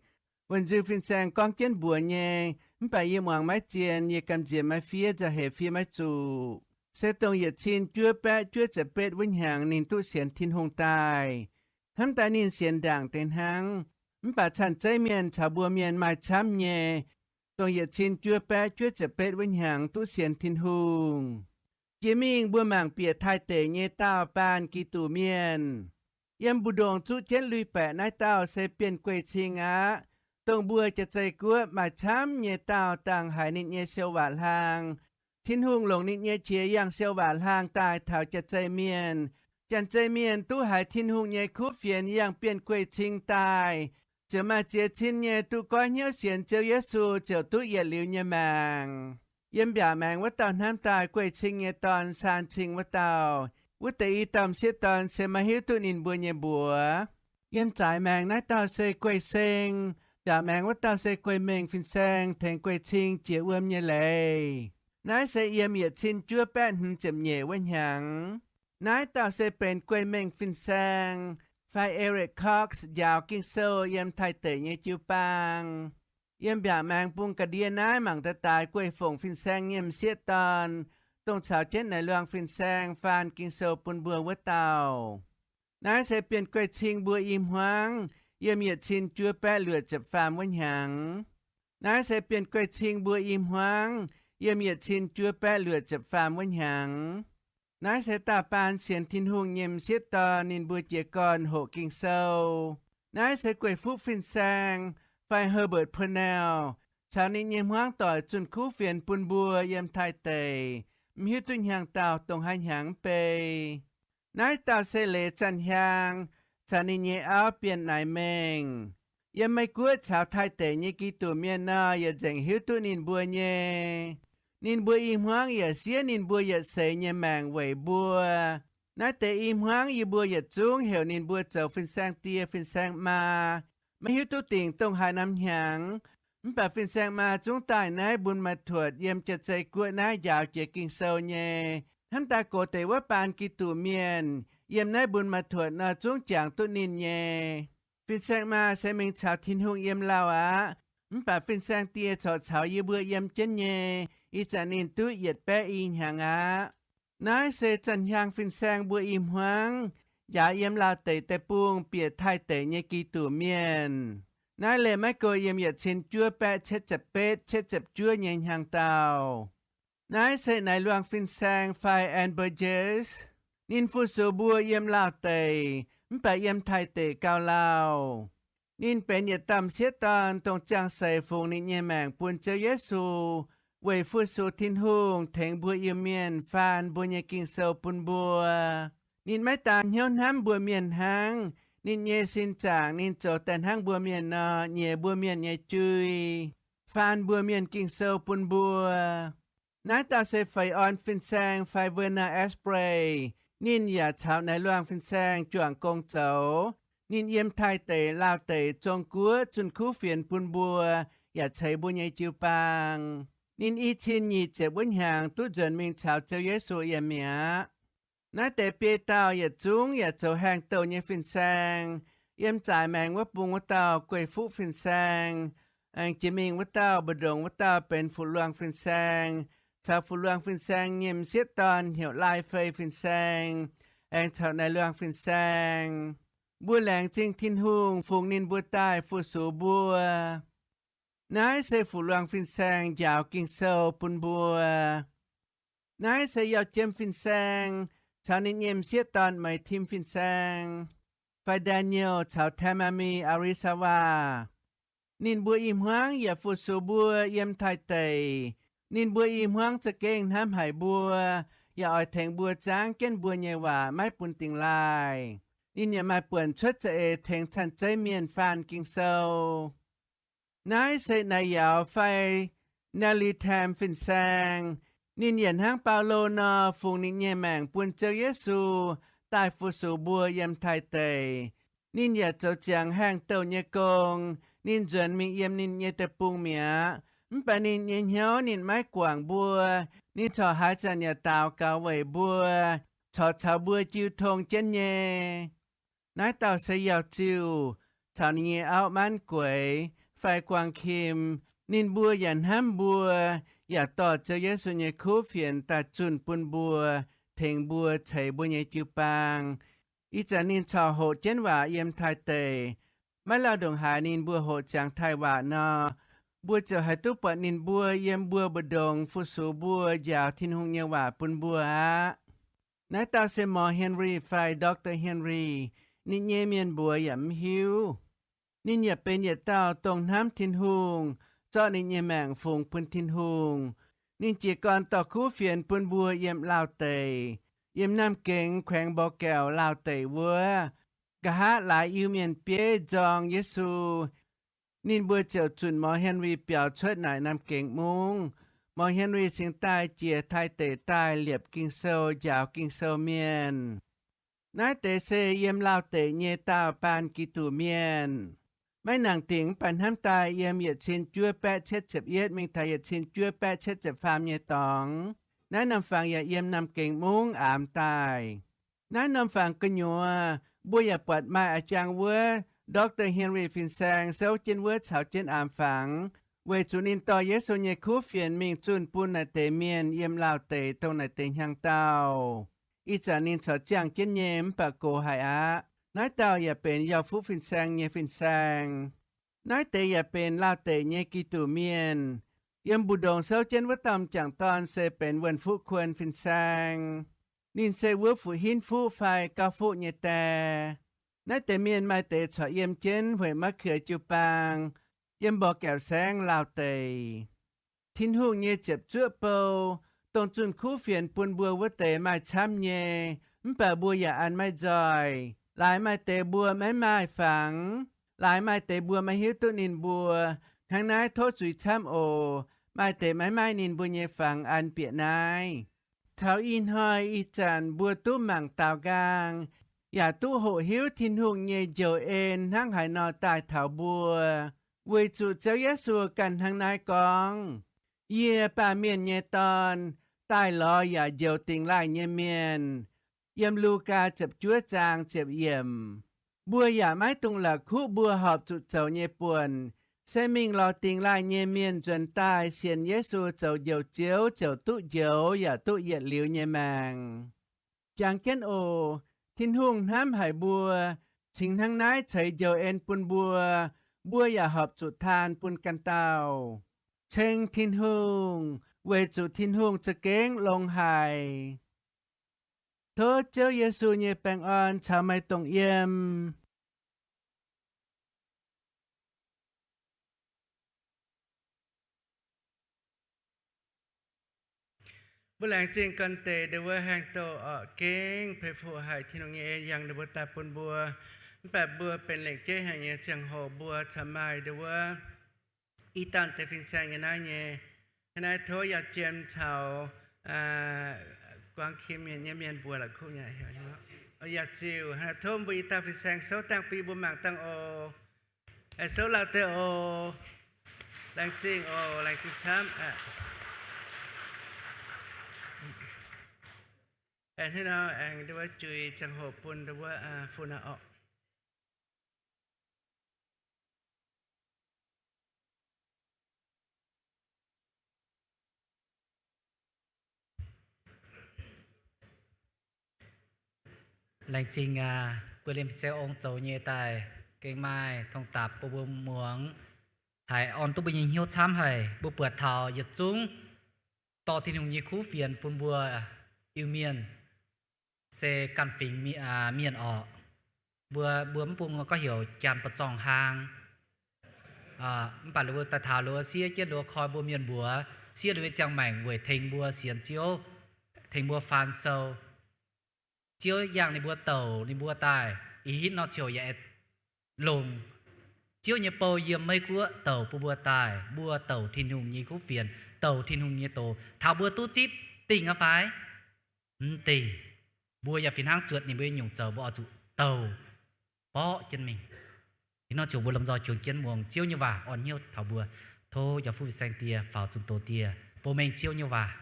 Wuonh nziu fin-saeng gorngv jienv mbuox nyei, mv baac yie muangx maiv zien, yie gamh nziex maiv fiev, nzauh heix fiev maiv zuqc. Se dongh yietc cin juov baeqv juov ziepc betv wuov hnyangx ninh duqv sienx Tin-Hungh daaih. Hnamv daaih ninh sienx ndaangc deix hnangv, mv baac canh zeiv mienh caux mbuo mienh maaih camv nyei, dongh yietc cin juov baeqv juov ziepc betv wuov hnyangx duqv sienx Tin-Hungh. Jiex mingh mbuo mangc bieqc Taiv deic nyei daauh baan Giduc mienh. Yiem mbu'ndongx zuqv jienv lui-baeqc naaiv dauh se Bienh Guei-Cing aqv. Dongh mbuo Jaav-Zei Guoqv maaih camv nyei daauh dangh haiz ninh nyei siou waac hlaang. Tin-Hungh longc ninh nyei qiex yangh siou waac hlaang daaih taux Jaav-Zei Mienh. Janx-Zei Mienh duqv haiz Tin-Hungh nyei kuv fienx yangh Bienh Guei-Cing daaih, ziouc maaih ziex cin nyei duqv goiv hnyouv sienx Ziouv Yesu ziouc duqv yietc liuz nyei maengc. Yiem mbiaauc maengx wuov dauh hnamv daaih Guei-Cing nyei dorn, Saan Cing wuov dauh. Wuov deix i dauh m'sieqv dorn se maiv hiuv duqv ninh mbuo nyei mbuox. Yiem zaaix maengx naaiv dauh se Guei-Seng, mbiaauc maengx wuov dauh se Guei-Mengh fin-saeng tengx Guei-Cing jiex wuom nyei leiz. Naaiv se yiem yietc cin juov baeqv hmz ziepc nyeic wuov hnyangx. Naaiv dauh se benx Guei-Mengh fin-saeng fai Eric Cox njaaux Ging-Sou yiem Taiv deic nyei jiu-baang. Yiem mbiaauc maengx bung ga'ndiev naaiv mangc daaih daaix Guei-Fongc fin-saeng nyei m'sieqv dorn, dongh caux jienv Naaiv Luangh fin-saeng faan Ging-Sou bun mbuo wuov dauh. Naaiv se Bienh Guei-Cing mbuo i hmuangv yiem yietc cin juov baeqv luoqc ziepc faam wuov hnyangx. Naaiv se Bienh Guei-Cing mbuo i hmuangv yiem yietc cin juov baeqv luoqc ziepc faam wuov hnyangx. Naaiv se daauh baan sienx Tin-Hungh nyei m'sieqv dorn ninh mbuo jiez gorn hoqc Ging-Sou. Naaiv se Guei-Fuqv fin-saeng fai Herbert Purnell caux ninh nyei hmuangv doic zunh kuv fienx bun mbuo yiem Taiv deic, mv hiuv duqv hnyangx-daauh dongh haaix hnyangx mv bei. Naaiv dauh se Leiz Zanh Hiaang caux ninh nyei auv Bienh Naaiv Mengh. Yiem Meiv Guoqv caux Taiv deic nyei Giduc mienh nor, yietc nzengc hiuv duqv ninh mbuo nyei. Ninh mbuo i hmuangv yaac siev ninh mbuo yietc seix nyei maengc weic mbuo. Naaiv deix i hmuangv yie mbuo yietc zungv heuc ninh mbuo zoux fin-saeng die fin-saeng maa. Maiv hiuv duqv dingc dongh haaix norm hnyangx, mv baac fin-saeng maa zungv daaih naaiv Mbun Maaz Tuotc yiem Jaav-Zei Guoqv naaiv njaaux jiex Ging-Sou nyei. Hnamv daaih gox deix wuov baan Giduc mienh yiem naaiv Mbun Maaz Tuotc nor zungv jangx duqv ninh nyei. Fin-saeng maa se mingh caux Tin-Hungh yiem lauh aqv, mv baac fin-saeng die corc caux yie mbuo yiem jienv nyei. Ih zanc ninh duqv yietc baeqv i hnyangx aqv. Naaiv se Zanh Hiaang fin-saeng mbuo i hmuangv njaaux yiem Laauh deic deic-bung bieqc Taiv deic nyei Giduc mienh. Naaiv leih maiv go yiem yietc cin juov baeqv cietv ziepc betv, cietv ziepc juov nyei hnyangx-daauh. Naaiv se naaiv luangh fin-saeng fai Amber Jace. Ninh fu-sux mbuo yiem Laauh deic mv baac yiem Taiv deic gauh lauh. Ninh benx yietc dauh m'sieqv dorn dongh ziangh seix fungx ninh nyei maengc bun Ziouv Yesu weic fu-sux Tin-Hungh tengx mbuo Iu-Mienh faan mbuo nyei Ging-Sou bun mbuo. Ninh maiv daan hnyouv hnamv mbuo mienh hnangv. Ninh nyei sin zaangc ninh zoux daaih hnangv mbuo mienh nor, nyiex mbuo mienh nyei jui, faan mbuo mienh Ging-Sou bun mbuo. Naaiv dauh se Feix Orn fin-saeng fai Verna Asprey. Ninh yaac caux naaiv luangh fin-saeng juangc gong zoux. Ninh yiem Taiv deic, Laauh deic, Zong-Guoqv, zunh kuv fienx bun mbuo, yaac ceix mbuo nyei jiu-baang. Ninh i cin nyic ziepc wuov hnyangx duqv nzuonx mingh caux Ziouv Yesu yiem mi'aqv. Naaiv deix biei dauh yietc zungv yaac zoux haengh douh nyei fin-saeng. Yiem zaaix maengx wuov bung wuov dauh Guei Fuqv fin-saeng, aengx jiex mingh wuov dauh, mbu'ndongx wuov dauh benx Fuqc Luangh fin-saeng, caux Fuqc Luangh fin-saeng nyei m'sieqv dorn heuc Lai Fei fin-saeng, aengx caux naaiv luangh fin-saeng. Mbuo laengz zingh Tin-Hungh fungx ninh mbuo daaih fu-sux mbuo. Naaiv se Fuqc Luangh fin-saeng njaaux Ging-Sou bun mbuo. Naaiv se Yauh Jiem fin-saeng caux ninh nyei m'sieqv dorn Meix Tim fin-saeng, fai Daniel caux Tamami Arisava. Ninh mbuo i hmuangv yaac fu-sux mbuo yiem Taiv deic. Ninh mbuo i hmuangv za'gengh hnamv haic mbuo, yaac oix tengx mbuo zaangv jienv mbuo nyei waac maiv bun dingx laaih. Ninh yaac maaih buonc cuotv za'eix tengx canh zeiv mienh faan Ging-Sou. Naaiv se Naaiv Yaux fai Nellie Tam fin-saeng. Ninh yaac hnangv Baulo nor, fungx ninh nyei maengc bun Ziouv Yesu daaih fu-sux mbuo yiem Taiv deic. Ninh yaac zoux ziangx haengh douh nyei gong. Ninh nzuonx mingh yiem ninh nyei deic-bung mi'aqv. Mv baac ninh nyei hnyouv ninh maiv guangc mbuo. Ninh corc haaix zanc yaac daux gaux weic mbuo, corc caux mbuo jiu tong jienv nyei. Naaiv dauh se Yauh Ziuh caux ninh nyei auv Manv Gueix fai Guang Kim. Ninh mbuo yaac hnamv mbuo, yaac dorh Ziouv Yesu nyei kuv fienx daaih zunh bun mbuo, tengx mbuo ceix mbuo nyei jiu-baang. Ih zanc ninh corc hoqc jienv waac yiem Taiv deic. Maiv lauh ndongc haaix ninh mbuo hoqc ziangx Taiv waac nor, mbuo ziouc haih duqv buatc ninh mbuo yiem mbuo mbu'ndongx fu-sux mbuo njaaux Tin-Hungh nyei waac bun mbuo aqv. Naaiv dauh se Mor Henry fai Doctor Henry. Ninh nyei mienh mbuox yaac mv hiuv. Ninh yaac benx yietc dauh dongh hnamv Tin-Hungh, zorqv ninh nyei maengc fungx bun Tin-Hungh. Ninh jiez gorn dorh kuv fienx bun mbuo yiem Laauh deic, yiem Naamh Gengx, แขวงบ่อแก้ว, Laauh deic wuov. Nqa'haav laaix Iu-Mienh bieiv nzorng Yesu, ninh mbuo ziouc zunc Mor Henry biaux cuotv naaic Naamh Gengx Mungv. Mor Henry cingx daaih jiex Taiv deic daaih liepc Ging-Sou, njaaux Ging-Sou mienh. Naaiv deix se yiem Laauh deic nyei daauh baanh Giduc mienh. Maiv nangc dingc mv baac hnamv daaih yiem yietc cin juov baeqv cietv ziepc yietv mingh taux yietc cin juov baeqv cietv ziepc faam nyei dorngx. Naaiv norm fangx yaac yiem Naamh Gengx Mungv aamx daaih. Naaiv norm fangx gu'nyuoz mbuo yaac buatc maaih a'jang wuov Doctor Henry fin-saeng souv jienv wuov caux jienv aamx fangx, weic zuqc ninh dorh Yesu nyei kuv fienx mingh zunh bun naaiv deix mienh yiem Laauh deic dongh naaiv deix hnyangx-daauh. Ih zanc ninh corc ziangh jienv nyei mv baac gox haic aqv. Naaiv dauh yaac benx Yauh Fuqv fin-saeng nyei fin-saeng. Naaiv deix yaac benx Laauh deic nyei Giduc mienh. Yiem mbu'ndongx souv jienv wuov dauh m'jangc dorn se benx Wuonh Fuqv Kuon fin-saeng. Ninh se wuov Fuqv Hinv Fuqv fai Gauv Fuqv nyei die. Naaiv deix mienh maaih deix corc yiem jienv Hueic Maiv Keuv jiu-baang, yiem Mbor Gaeqv Saengv, Laauh deic. Tin-Hungh nyei ziepc zuoqv bou, dongh zunh kuv fienx bun mbuo wuov deix maaih camv nyei, mv baac mbuo yaac an maiv nzoih. Laaix maaih deix mbuo maiv maaih fangx. Laaix maaih deix mbuo maiv hiuv duqv ninh mbuo. Hnangv naaiv tov zuiz camv oc. Maaih deix maiv maaih ninh mbuo nyei fangx an bieqc naaiv. Taux ih hnoi ih zanc mbuo duqv mangc daaux nqaang, yaac duqv hoqc hiuv Tin-Hungh nyei njoux en hnangv haaix nor daaih taux mbuo. Weic zuqc Ziouv Yesu ganh hnangv naaiv gorngv, Yie, Baamh Mienh nyei Dorn, daaih lorz yaac njoux dingx laaih nyei mienh. Yiem Lugaa ziepc juov zaang ziepc yiemc. Mbuo yaac maiv dungx la'kuqv mbuo horpc zuqc zoux nyei buonc, se mingh lorz dingx laaih nyei mienh nzuonx daaih sienx Yesu zoux Njoux Ziouv ziouc duqv njoux yaac duqv yietc liuz nyei maengc. Jangx jienv oc. Tin-Hungh hnamv haic mbuo, cingx hnangv naaiv ceix njoux en bun mbuo, mbuo yaac horpc zuqc taan bun ganh dauh. Ceng Tin-Hungh. weic zuqc Tin-Hungh za'gengh longx haic. Tov Ziouv Yesu nyei baengh orn caux meih dongh yiem. Mbuo laengz zingh gorn-deix ndon wuov haengh douh orqc, gengh peix fuqv haic Tin-Hungh nyei en yangh ninh mbuo daaih bun mbuo. Mv baac mbuo benx lengc jeiv haic nyei ziangh hoc mbuo caux maaih ndon wuov i dauh deix fin-saeng nyei naaiv nyei. Hnangv naaiv tov yaac jiem caux guangc kim mienh nyei mienh mbuo la'kuqv nyei, yaac ziux. Hnangv naaiv tov mbuo i dauh fin-saeng souv dangh bun mbuo mangc dangh oc. Aengx souv lauh deix oc. Laengz zingh oc, laengz zingh camv. Aengx hnangv nor aengx ndon wuov juix ziangh hoc bun ndon wuov fun orqc. Laengz zingh guei liemh fin-saeng ong zoux nyei daaih gengh maaih tong dapc bun mbuo muangx, haiz orn duqv mbuo nyei hnyouv camv haic. Mbuo buatc taux yietc zungv dorh Tin-Hungh nyei kuv fienx bun mbuo Iu-Mienh se ganh fingx mienh orqc. Mbuo, mbuo mv bung gorngv heuc janx ba'zorngh hlaang. Mv baac liuz mbuo daaih taux liuz siev jienv liuz koi mbuo mienh mbuox, siev liuz nyei ziangh maengc weic tengx mbuo sienx Ziouv, tengx mbuo faan sou. Ziouv yangh ninh mbuo douc ninh mbuo daaih, ih hitv nor ziouc yaac longx. Ziouv nyei bou yiem Meiv Guoqv douc bun mbuo daaih, mbuo douc Tin-Hungh nyei kuv fienx, douc Tin-Hungh nyei doz. Taux mbuo duqv zipv dingh aqv fai? Mv dingh. Mbuo yaac fih hnangv zuotc ninh mbuo nyei nyungc zoux, mbuo oix zuqc douc borqv jienv mingh. Ih hnoi ziouc mbuo lomh nzoih juangc jienv muangx Ziouv nyei waac orn hnyouv taux mbuo. Tov yaac fuqv fin-saeng die faaux zunh doz die bun mengh Ziouv nyei waac.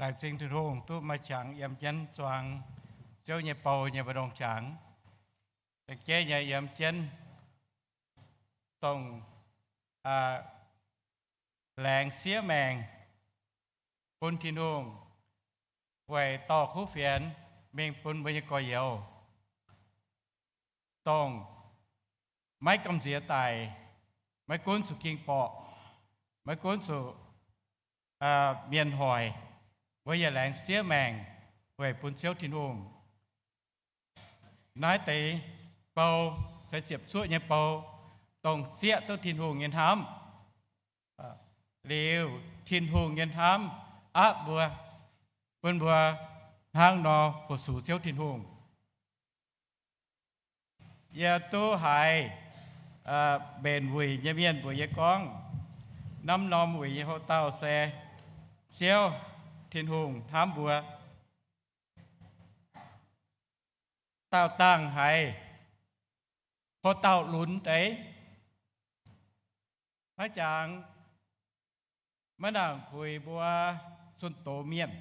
Laengz zingh Tin-Hungh duqv maaih qangx yiem jienv zuangx Ziouv nyei bou nyei mbu'ndongx qangx. Lengc jeiv nyei yiem jienv dongh laengz siev maengc bun Tin-Hungh weic dorh kuv fienx mingh bun mbuo nyei gorx-youz, dongh maiv gamh nziex daic, maiv gunv zuqc ging borqc, maiv gunv zuqc mienh hoic, mbuo yaac laengz siev maengc weic bun Ziouv Tin-Hungh. Naaiv deix bou se ziepc zuoqv nyei bou, dongh zieqv duqv Tin-Hungh nyei hnamv. Liuz Tin-Hungh nyei hnamv aapv mbuo, bun mbuo hnangv nor fu-sux Ziouv Tin-Hungh. Yie duqv haiz mbenc wuic nyei mienh mbuox yie gorngv, norm-norm wuic nyei houx-dauh se Ziouv Tin-Hungh hnamv mbuo. Daauh dangh haiz houx-dauh lunx deix, maiv jangx maiv nangc puix mbuo zunh doz mienh.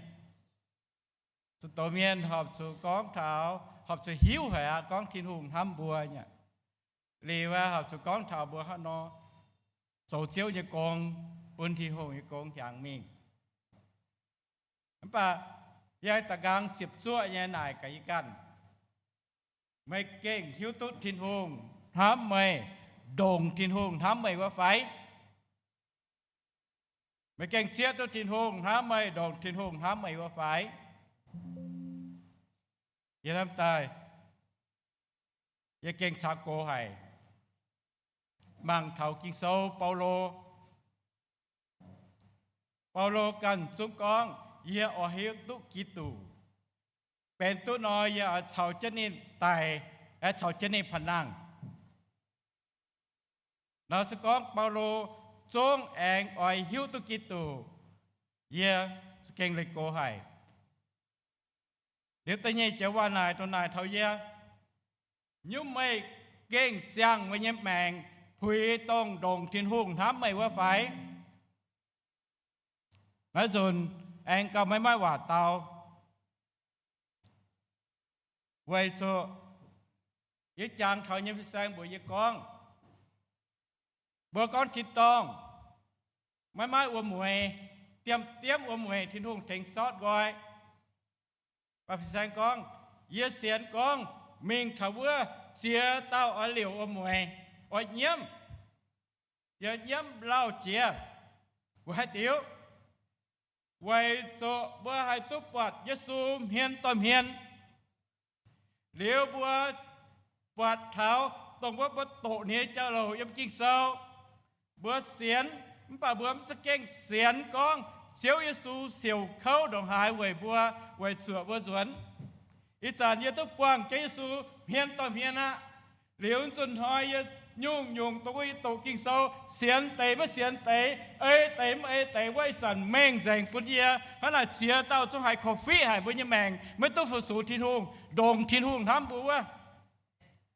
Zunh doz mienh horpc zuqc gorngv taux, horpc zuqc hiuv haic aqv, gorngv Tin-Hungh hnamv mbuo nyei. Liuz aqv, horpc zuqc gorngv taux mbuo hnangv nor zoux Ziouv nyei gong, bun Tin-Hungh nyei gong hiaangx mingh. Mv baac yie da'nqaang ziepc zuoqv nyei naaic gaax yie ganh, meih gengh hiuv duqv Tin-Hungh hnamv meih, ndongc Tin-Hungh hnamv meih wuov fai? Meih gengh zieqv duqv Tin-Hungh hnamv meih, ndongc Tin-Hungh hnamv meih wuov fai? Yie hnamv daaih, yie gengh caux gox haic. Mangc taux Ging-Sou Baulo. Baulo ganh zungv gorngv, yie oix hiuv duqv Giduc, benx duqv nor yie oix caux jienv ninh daic, oix caux jienv ninh panh nangh. Nor se gorngv Baulo zungv aengx oix hiuv duqv Giduc, yie za'gengh leih gox haic. Liuz da'nyeic joux waac naaic dongh naaic taux yie, nyungc meih gengh ziangh meih nyei maengc puix dongh ndongc Tin-Hungh hnamv meih wuov fai? Naaiv nzunc aengx gauh maiv maaih waac dau. Weic zuqc yie jangx taux nyei fin-saeng mbuox yie gorngv, mbuo gorngv tin-dorngh maiv maaih wuom-mueiz. diemv diemv wuom-mueic Tin-Hungh tengx sortv nqoi. Baac fin-saeng gorngv, yie sienx gorngv mingh taux wuov ziex dauh oix liouc wuom-mueic, oix nyiemv, yie nyiemv lauh jiex. Weic haaix diuc? Weic zuqc mbuo haih duqv buatc Yesu hmien dorh hmien. Liuz mbuo buatc taux dongh wuov mbuo doqc nyei jauv-louc yiem Ging-Sou, mbuo sienx, mv baac mbuo mv za'gengh sienx gorngv Ziouv Yesu siouc kouv ndongc haaix weic mbuo, weic zuoqc mbuo nzuonx. Ih zanc yie duqv buangh Ziouv Yesu hmien dorh hmien aqv. Liuz nzunc hnoi yie nyungc-nyungc dongh wuov yie doqc Ging-Sou, sienx deix maiv sienx deix, ei deix mv ei deix, wuov ih zanc mengh nzengc bun yie. Hnangv naaic ziex dauh zungv haiz korv-fiqv haic mbuo nyei maengc, maiv duqv fu-sux Tin-Hungh, ndongc Tin-Hungh hnamv mbuo wuov.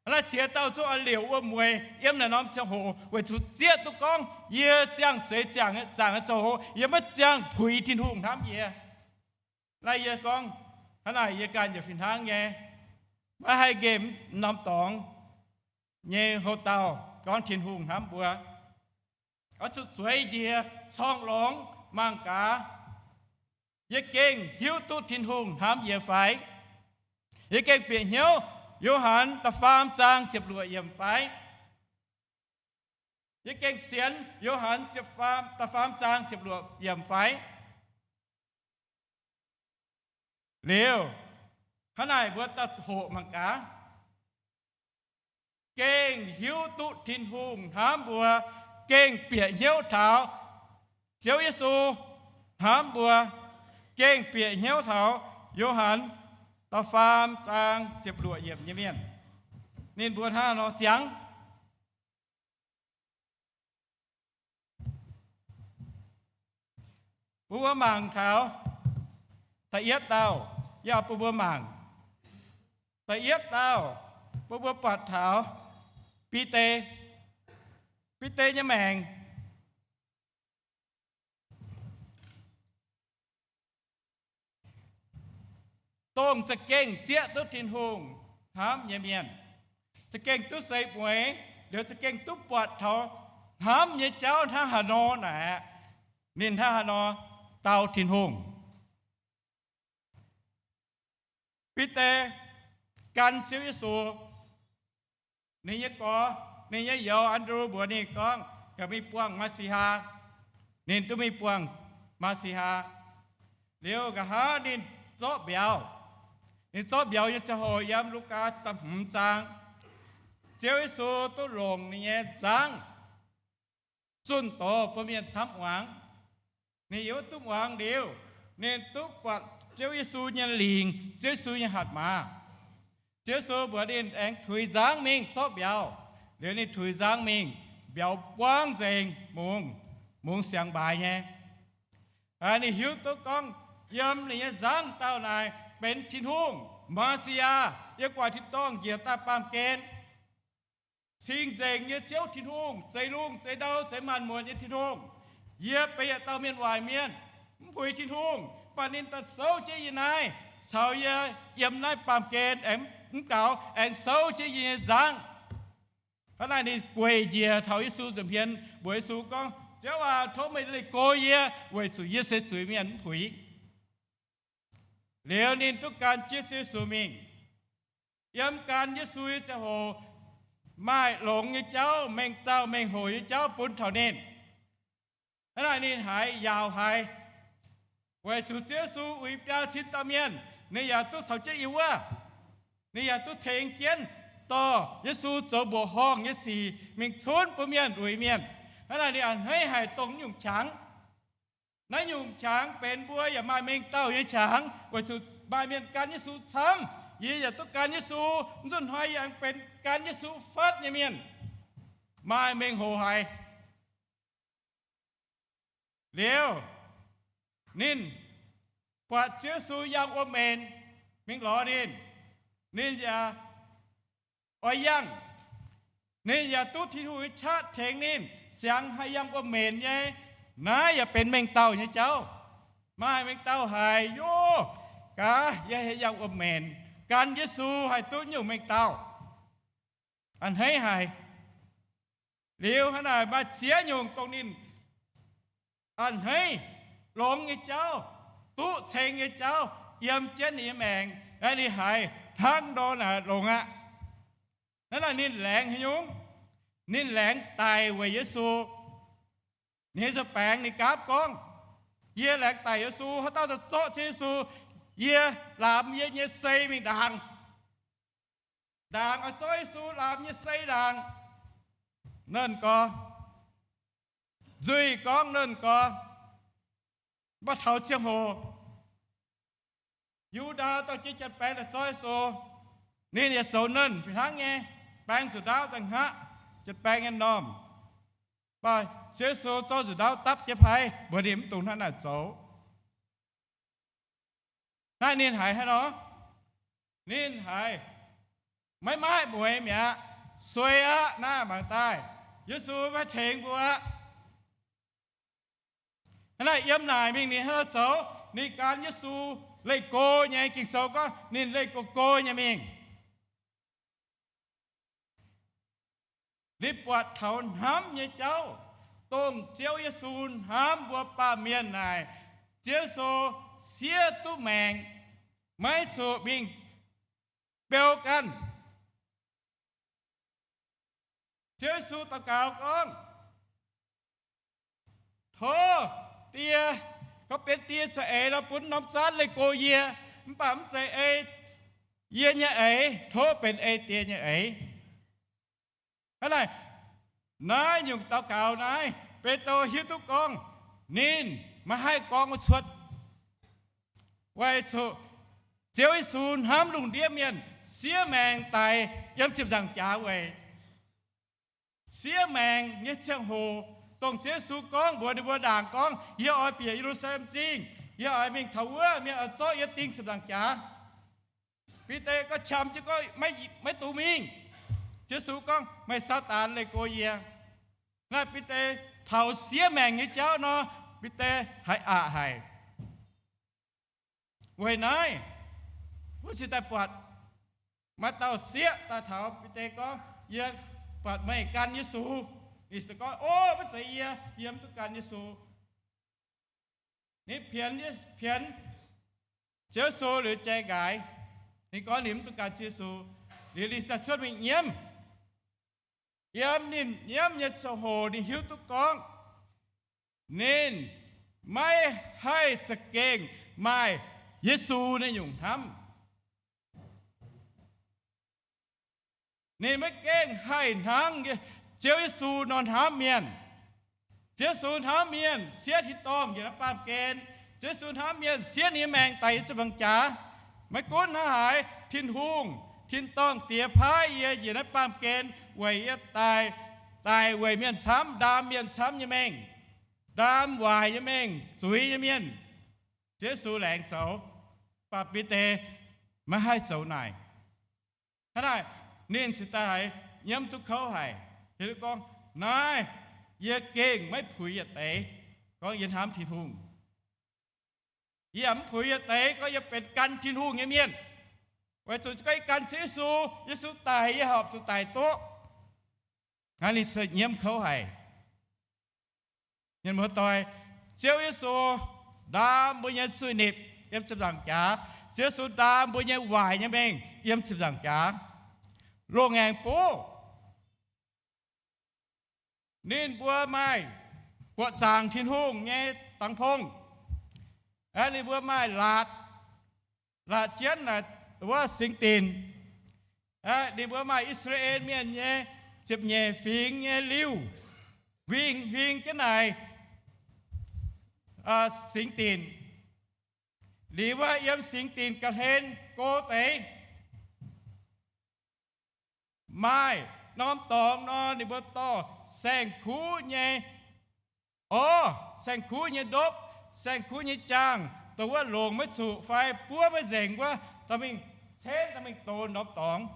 Hnangv naaic ziex dauh zungv oix liouc wuom-mueic yiem naaiv norm ziangh hoc weic zuqc zieqv duqv gorngv yie ziangh seix ziangh, zaangc nyei ziangh hoc yie maiv ziangh puix Tin-Hungh hnamv yie. Naaiv yie gorngv, hnangv naaic yie ganh yaac fih hnangv nyei, maiv haih nqemh norm dorngx nyei houv dauh gorngv Tin-Hungh hnamv mbuo. Oix zuqc zueiz njiec corngh longx mangc gaax, yie gengh hiuv duqv Tin-Hungh hnamv yie fai? Yie gengh bieqc hnyouv Yo^han da'faam zaang ziepc luoqc yiemc fai? Yie gengh sienx Yo^han ziepc faam, da'faam zaang ziepc luoqc yiemc fai? Liuz, hnangv naaic mbuo daaih hoqc mangc gaax, gengh hiuv duqv Tin-Hungh hnamv mbuo, gengh bieqc hnyouv taux Ziouv Yesu hnamv mbuo, gengh bieqc hnyouv taux Yo^han da'faam zaang ziepc luoqc yiemc nyei mienh. Ninh mbuo hnangv nor ziangx. Bun mbuo mangc taux da'yietv dauh, yie oix bun mbuo mangc. Da'yietv dauh, bun mbuo buatc taux Bide. Bide nyei maengc, dongh za'gengh zieqv duqv Tin-Hungh hnamv nyei mienh, za'gengh duqv seix mueiz, liuz za'gengh duqv buatc taux hnamv nyei jauv hnangv haaix nor naaic, ninh hnangv haaix nor dau Tin-Hungh. Bide gan Ziouv Yesu. Ninh nyei gorx, ninh nyei youz, An^ndru, mbuox ninh gorngv, yaac mingh buangh Maa^si^haa. Ninh duqv mingh buangh Maa^si^haa. Liuz nqa'haav ninh zorqv mbiauz. Ninh zorqv mbiauz nyei ziangh hoc yiem Lugaa da'hmz zaang, Ziouv Yesu duqv longc ninh nyei nzangv zunh doz bun mienh camv muangx. Ninh yiem wuov duqv muangx liuz, ninh duqv buatc Ziouv Yesu nyei lingc, Ziouv Yesu nyei hatc maaz. Ziouv Yesu mbuox ninh aengx tuix nzangv mingh zorqv mbiauz. Liuz ninh tuix nzangv mingh, mbiauz buangv nzengc, mungz, mungz siangx mbaaix nyei. Ninh hiuv duqv gorngv yiem ninh nyei nzangv dauh naaic benx Tin-Hungh, Maa^si^yaa, yiem gu'nguaaic tin-dorngh njiec daaih baamh gen, cing-nzengc nyei Ziouv Tin-Hungh, zeix lungh zeix ndau zeix maanc muotc nyei Tin-Hungh. Yie benx yietc dauh mienh waaic mienh, mv puix Tin-Hungh, mv baac ninh daaih souv jienv yie naaiv, caux yie yiem naaiv baamh gen aengx mv gaux, aengx souv jienv yie nyei nzangv. Hnangv naaic ninh gueic njiec taux Yesu nza'hmien mbuox Yesu gorngv, Ziouv aac, tov meih leih go yie, weic zuqc yie se zuiz-mienh mv puix. Liuz ninh duqv gan jienv Ziouv Yesu mingh. Yiem gan Yesu nyei ziangh hoc maaih longx nyei jauv, mengh dauh mengh hoc nyei jauv bun taux ninh. Hnangv naaic ninh haiz yaauc haic, weic zuqc Ziouv Yesu uix biaa cin dauh mienh, ninh yaac duqv caux jienv yiem wuov. Ninh yaac duqv tengx jienv dorh Yesu zoux mbuoqc horngh nyei sic mingh cunv bun mienh uix mienh. Hnangv naaic ninh a'hneiv haic dongh nyungc qangx. Naaiv nyungc qangx benx mbuo yaac maaih mengh dauh nyei qangx, weic zuqc maaih mienh gan Yesu camv. Yie yaac duqv gan Yesu, nzunc hnoi yie aengx benx gan Yesu fatv nyei mienh, maaih mengh hoc haic. Liuz, ninh buatc Ziouv Yesu yangh wuom-menc mingh lorz ninh, ninh yaac oix yangh. Ninh yaac duqv Tin-Hungh nyei qaqv tengx ninh siangx haih yangh wuom-menc nyei. Naaiv yaac benx mengh dauh nyei jauv. Maaih mengh dauh haiz, Yov, gaax yie haih yangh wuom-menc gan Yesu haih duqv nyungc mengh dauh. A'hneiv haic. Liuz hnangv naaic maaih ziex nyungc dongh ninh a'hneiv. longx nyei jauv, duqv ceng nyei jauv yiem jienv ninh nyei maengc. Ninh haiz hnangv nor naaic longx aqv. Hnangv naaic ninh laengz haaix nyungc? Ninh laengz daic weic Yesu. Ninh nyei nza'baengx ninh gapv gorngv, yie laengz daic Yesu, haaix dauh daaih zorqv jienv Yesu, yie laamx yie nyei sei mingh ndaangc. Ndaangc oix zorqv Yesu laamx nyei sei ndaangc. Nernh gorx, nzuih gorngv nernh gorx, mv baac taux ziangh hoc Yu^ndaa dorh jienv janx-baeng daaih zorqv Yesu, ninh yaac zoux nernh fih hnangv nyei, baeng zuqc ndaauv daaih hngaqv janx-baeng nyei m'normh. Mv baac Ziouv Yesu zorqv nzuqc ndaauv dapv jienv paaiv, mbuox ninh mv dungx hnangv naaic zoux. Naaiv ninh haiz hnangv nor, ninh haiz maiv maaih mueix mi'aqv, suei aqv, naaiv mangc daaih Yesu maiv tengx mbuo aqv. Hnangv naaic yiem naaic mingh ninh hnangv nor zoux, ninh gan Yesu leih go nyei. Ging-Sou gorngv ninh leih go go nyei mingh. Ninh buatc taux hnamv nyei jauv, dongh Ziouv Yesu hnamv mbuo baamh mienh naaic, Ziouv Yesu siev duqv maengc, maiv zuqc mingh beu ganh. Ziouv Yesu daux gaux gorngv, Tov Die, gorngv benx die za'eix nor, bun norm zaanv leih go yie, mv baac mv zeiz ei yie nyei eix, tov benx ei Die nyei eix. Hnangv naaic, naaiv nyungc daux gaux naaiv, Bide hiuv duqv gorngv ninh maiv haih gorngv wuov cuotv, weic zuqc Ziouv Yesu hnamv lungh ndiev mienh, siev maengc daic yiem ziepc nzaangc jaax weic siev maengc nyei ziangh hoc, dongh Ziouv Yesu gorngv mbuox ninh mbuo ndaangc gorngv, Yie oix bieqc Ye^lu^saa^lem Zingh, yie oix mingh taux wuov, mienh oix zorqv yie ding ziepc nzaangc jaax. Bide gorngv, Qam jienv gorngv, maiv dungx mingh. Ziouv Yesu gorngv, Meih Saadaan, leih go yie. Naaiv Bide taux siev maengc nyei jauv nor, Bide haiz aqc haic. Weic naaiv, wuov cingx daaih buatc maaih dauh sieqv daaih taux Bide gorngv, Yie buatc meih gan Yesu. Ninh se gorngv, Ov, maiv zeiz yie, yie mv duqv gan Yesu. Ninh pienx, pienx Ziouv Yesu liuz jai nqaaix. Ninh gorngv ninh mv duqv gan Ziouv Yesu. Liuz ninh ziouc cuotv mingh nyiemv. Yiem ninh nyiemv nyei ziangh hoc ninh hiuv duqv gorngv, ninh maiv haih za'gengh maaih Yesu naaiv nyungc hnamv. Ninh maiv gengh haih hnangv Ziouv Yesu nor hnamv mienh. Ziouv Yesu hnamv mienh, siev tin-dorngh njiec naaiv baamh gen. Ziouv Yesu hnamv mienh, siev ninh nyei maengc daic yiem ziepc nzaangc jaax. Maiv gunv hnangv haaix, Tin-Hungh, tin-dorngh Diex paaiv yie njiec naaiv baamh gen weic yie daaih, daic weic mienh camv, ndaam mienh camv nyei mengh, ndaam waaic nyei mengh, zuiz nyei mienh. Ziouv Yesu laengz zoux, mv baac Bide maiv haih zoux naaic. Hnangv naaic, ninh cingx daaih haiz nyiemv duqv kouv haic. Ninh gorngv, Naaiv, yie gengh maiv puix yietc deix gorngv yie hnamv Tin-Hungh. Yie yaac mv puix yietc deix gorngv yie benx gan Tin-Hungh nyei mienh, weic zuqc gorngv yie gan Ziouv Yesu, Yesu daic, yie horpc zuqc daic duqv. Hnangv ninh se nyiemv kouv haic. Mienh muoz-doic, Ziouv Yesu ndaam mbuo nyei zuiz-nipc yiem ziepc nzaangc jaax. Ziouv Yesu ndaam mbuo nyei waaic nyei mengh yiem ziepc nzaangc jaax. Loz-ngaengc buv, ninh mbuo maaih buoqc zaangc Tin-Hungh nyei dangx-pong. Aeqv, ninh mbuo maaih laatc, laatc jienv naaic wuov singx dinc. Aeqv, ninh mbuo maaih I^saa^laa^en Mienh nyei ziepc nyeic fingx nyei liuh, huing, huing jienv naaic singx dinc. Liuz wuov yiem singx dinc ga'hlen go deix, maaih norm dorngx nor, ninh mbuo dorh saeng-kuv nyei orv, saeng-kuv nyei ndopv, saeng-kuv nyei jaangh, dongh wuov longc maiv zuqc fai buov maiv nzengc wuov, dorh mingh cenv, dorh mingh dox norm dorngx.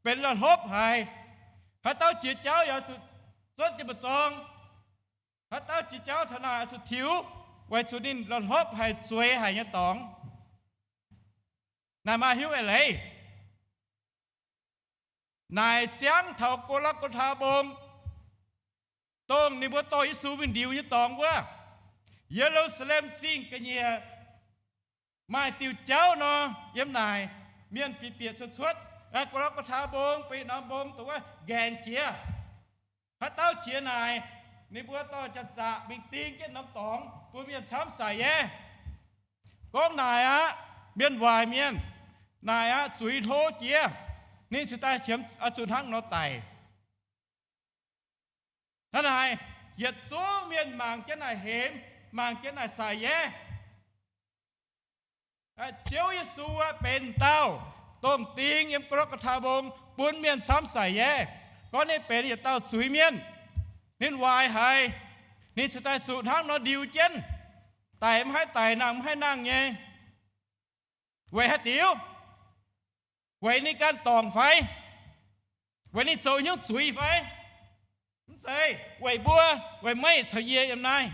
Benx la'hlopv haic. Haaix dauh jiex jauv yaac zuqc zuotv jienv mbu'zorng. Haaix dauh jiex jauv taux naaic zuqc tiux, weic zuqc ninh la'hlopv haic, zueiz haic nyei dorngx. Naaic maaih hiuv eix leiz. Naaic ziangv taux Go^laa^go^taa Mbong, dongh ninh mbuo dorh Yesu mingh ndiux nyei dorngx wuov. Ye^lu^saa^lem Zingh ga'nyiec maaih diuh jauv nor, yiem naaic mienh bieqc bieqc cuotv cuotv, Go^lo^gaa^taa Mbong, benx norm mbong dongh wuov nqaengc jiex. Haaix dauh jiex naaic, ninh mbuo dorh janx-zaqc mingh ding jienv norm dorngx bun mienh camv saic yaac. Gorngv naaic aqv, mienh waaic mienh, naaic aqv, zuiz hlo jiex, ninh cingx daaih qiemx zuqc hnangv nor daic. Hnangv naaic, yietc zungv mienh mangc jienv naaic hemx, mangc jienv naaic saic yaac. Ziouv Yesu aeqv, benx dauh dongh ding yiem Go^lo^gaa^taa Mbong bun mienh camv saic yaac. Gorngv ninh benx yietc dauh zuiz-mienh, ninh waaic haic, ninh cingx daaih zuqc hnangv nor ndiux jienv, daic mv haih daic, nangh mv haih nangh nyei. Weic haaix diuc? Weic ninh ganh dorngc fai? Weic ninh zoux hnyouv zuiz fai? Mv zeiz, weic mbuo, weic meih caux yie yiem naaiv.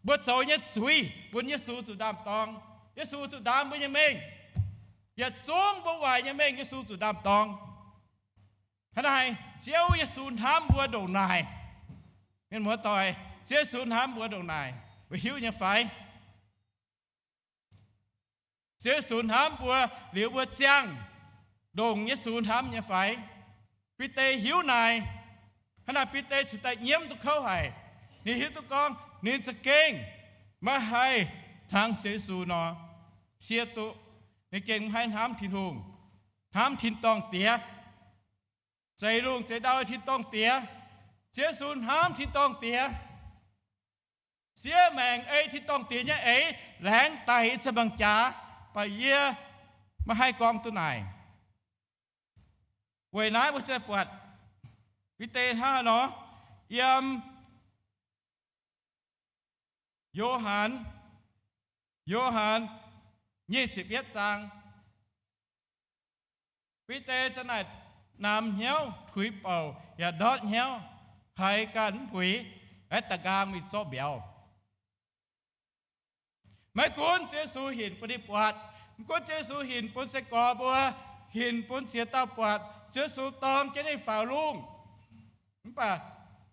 Mbuo zoux nyei zuiz bun Yesu zuqc ndaam-dorng. Yesu zuqc ndaam mbuo nyei mengh. Yietc zungv mbuo waaic nyei mengh Yesu zuqc ndaam-dorng. Hnangv naaic, Ziouv Yesu hnamv mbuo ndongc naaic. Mienh muoz-doic, Ziouv Yesu hnamv mbuo ndongc naaic, mbuo hiuv nyei fai? Ziouv Yesu hnamv mbuo liuz mbuo ziangh ndongc Yesu hnamv nyei fai? Bide hiuv naaic. Hnangv naaic Bide cingx daaih nyiemv duqv kouv haic. Ninh hiuv duqv gorngv ninh za'gengh maiv haih hnangv Ziouv Yesu nor, siev duqv ninh gengh maiv haih hnamv Tin-Hungh, hnamv tin-dorngh Diex. Zeix lungh zeix ndau tin-dorngh Diex. Ziouv Yesu hnamv tin-dorngh Diex. Siev maengc ei tin-dorngh Diex nyei eix laengz daic yiem ziepc nzaangc jaax, baac yie maiv haih gorngv duqv naaic. Weic naaiv mbuo ziouc buatc Bide hnangv haaix nor yiem Yo^han, Yo^han nyic ziepc yietv zaang. Bide za'naaic namx hnyouv tuix bouc yaac ndortv hnyouv, haiz ganh mv puix, aengx da'nqaang mingh zorqv mbiauz. Maiv gunv Ziouv Yesu hinc bun ninh buatc, maiv gunv Ziouv Yesu hinc bun sai-gorx mbuo, hinc bun ziex dauh buatc, Ziouv Yesu dorng jienv ninh faaux lungh, mv baac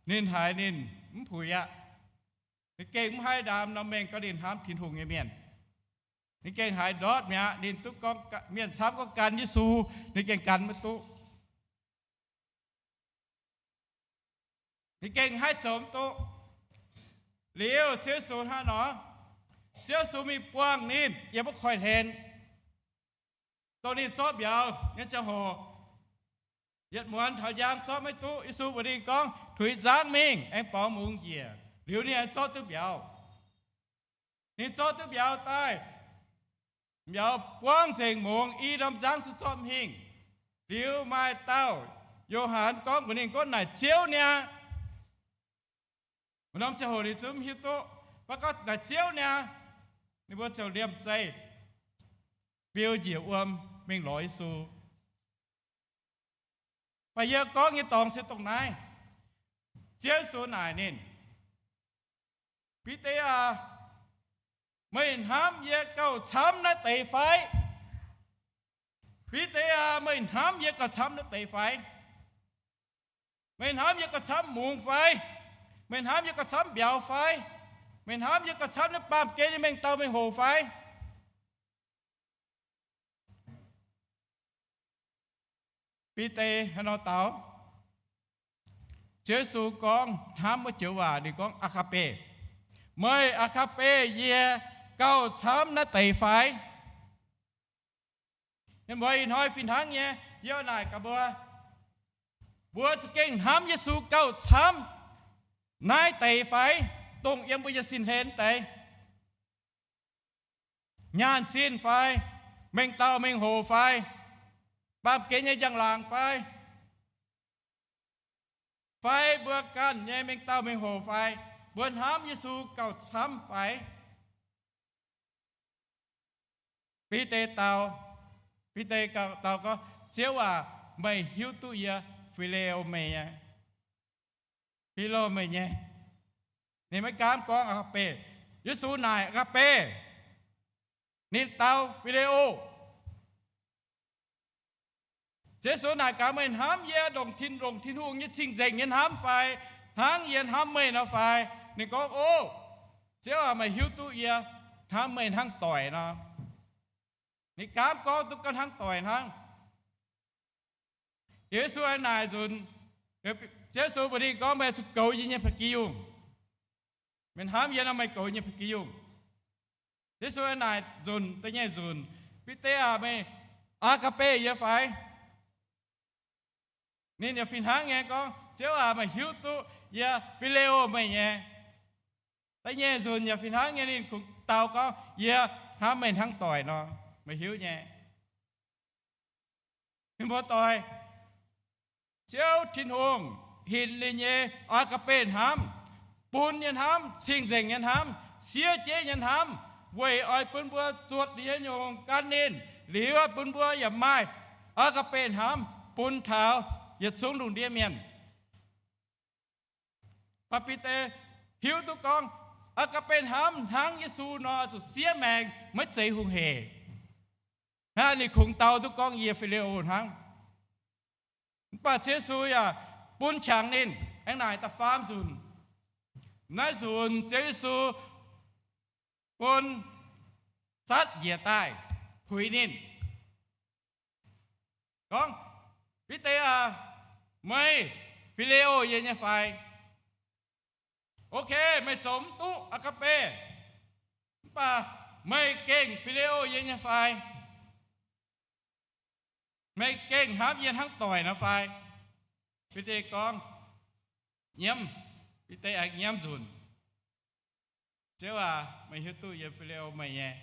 ninh haiz ninh mv puix aqv. Ninh gengh mv haih ndaam norm mengh gorngv ninh hnamv Tin-Hungh nyei mienh. Ninh gengh haiz ndortv mi'aqv. Ninh duqv gorngv mienh camv gorngv gan Yesu, ninh gengh gan maiv duqv. Ninh gengh haih zoux mv duqv. Liuz Ziouv Yesu hnangv nor, Ziouv Yesu mingh buangh ninh yiem wuov koiv-hlen, dongh ninh zorqv mbiauz nyei ziangh hoc. Yietc muonz taux njang zorqv maiv duqv. Yesu mbuox ninh gorngv, Tuix nzangv mingh, aengx borngz mungz njiec. Liuz ninh aengx zorqv duqv mbiauz. Ninh zorqv duqv mbiauz daaih, mbiauz buangv nzengc mungz, i norm nzangv zungv zorqv mv hingh. Liuz maaih dauh Yo^han gorngv mbuox ninh gorngv naaic Ziouv niaa. Wuov norm ziangh hoc ninh zungv mv hiuv duqv, mv baac gorngv naaic Ziouv niaa. Ninh mbuo ziouc liemh zeih biou njiec wuom mingh lorz Yesu. Mv baac yie gorngv nyei dorngx se dongh naaiv. Ziouv Yesu naaic ninh, Bide aah, meih hnamv yie gauh camv naaiv deix fai? Bide aah, meih hnamv yie gauh camv naaiv deix fai? Meih hnamv yie gauh camv mungz fai? Meih hnamv yie gauh camv mbiauz fai? Meih hnamv yie gauh camv naaiv baamh gen nyei mengh dauh mengh hoc fai? Bide haaix nor daux? Ziouv Yesu gorngv hnamv wuov joux waac, ninh gorngv, Aa^gaa^be. Meih aa^gaa^be yie gauh camv naaiv deix fai? Mienh muoz, ih hnoi fih hnangv nyei, yie naaic gaax mbuo, mbuo za'gengh hnamv Yesu gauh camv naaiv deix fai? Dongh yiem mbuo nyei sin-hlen deix, nyaanh zinh fai, mengh dauh mengh hoc fai, baamh gen nyei njang-laangc fai, fai mbuo ganh nyei mengh dauh mengh hoc fai, mbuo hnamv Yesu gauh camv fai? Bide dau, Bide dau gorngv, Ziouv aac, meih hiuv duqv yie Fi^le^o meih nyei, Fi^lo meih nyei. Ninh maiv gaamv gorngv aa^gaa^be. Yesu naaic aa^gaa^be, ninh dau Fi^le^o. Yesu naaic gaax, meih hnamv yie ndongc Tin, ndongc Tin-Hungh nyei cing-nzengc nyei hnamv fai, hnangv yie hnamv meih nor fai? Ninh gorngv, Ov, Ziouv aac, meih hiuv duqv yie hnamv meih hnangv doic nor. Ninh gaamv gorngv duqv ga'hnangv doic hnangv. Yesu aengx naaic nzunc, Ziouv Yesu mbuox ninh gorngv, Meih zuqc goux yie nyei ba'gi yungh. Meih hnamv yie nor, meih goux yie nyei ba'gi yungh. Yesu aengx naaic nzunc, da'nyeic nzunc, Bide aah, meih aa^ga^beh yie fai? Ninh yaac fih hnangv nyei gorngv, Ziouv aac, meih hiuv duqv yie phileo meih nyei. Da'nyeic nzunc yaac fih hnangv nyei, ninh kungx dau gorngv, Yie hnamv meih hnangv doic nor, meih hiuv nyei. Mienh muoz-doic, Ziouv Tin-Hungh hinc ninh nyei aa^ga^beh hnamv, bun nyei hnamv, cing-nzengc nyei hnamv, siev jeiv nyei hnamv, weic oix bun mbuo zuotc ninh nyei nyungc gan ninh, liuz bun mbuo yaac maaih aa^ga^beh hnamv bun taux yietc zungv lungh ndiev mienh. Mv baac Bide hiuv duqv gorngv, aa^ga^beh hnamv hnangv Yesu nor zuqc siev maengc, maiv zeiz hungh heic. Hnangv ninh kungx dau duqv gorngv, Yie phileo hnangv. Mv baac Ziouv Yesu yaac bun qangx ninh. Aengx naaic da'faam nzunc. Naaiv nzunc Ziouv Yesu bun zatv njiec daaih puix ninh, gorngv, Bide aah, meih phileo yie nyei fai? Ok, meih zoux mv duqv aa^ga^beh, mv baac meih gengh phileo yie nyei fai? Meih gengh hnamv yie hnangv doic nor fai? Bide gorngv, Nyiemv. Bide aengx nyiemv nzunc. Ziouv aac, meih hiuv duqv yie phileo meih nyei.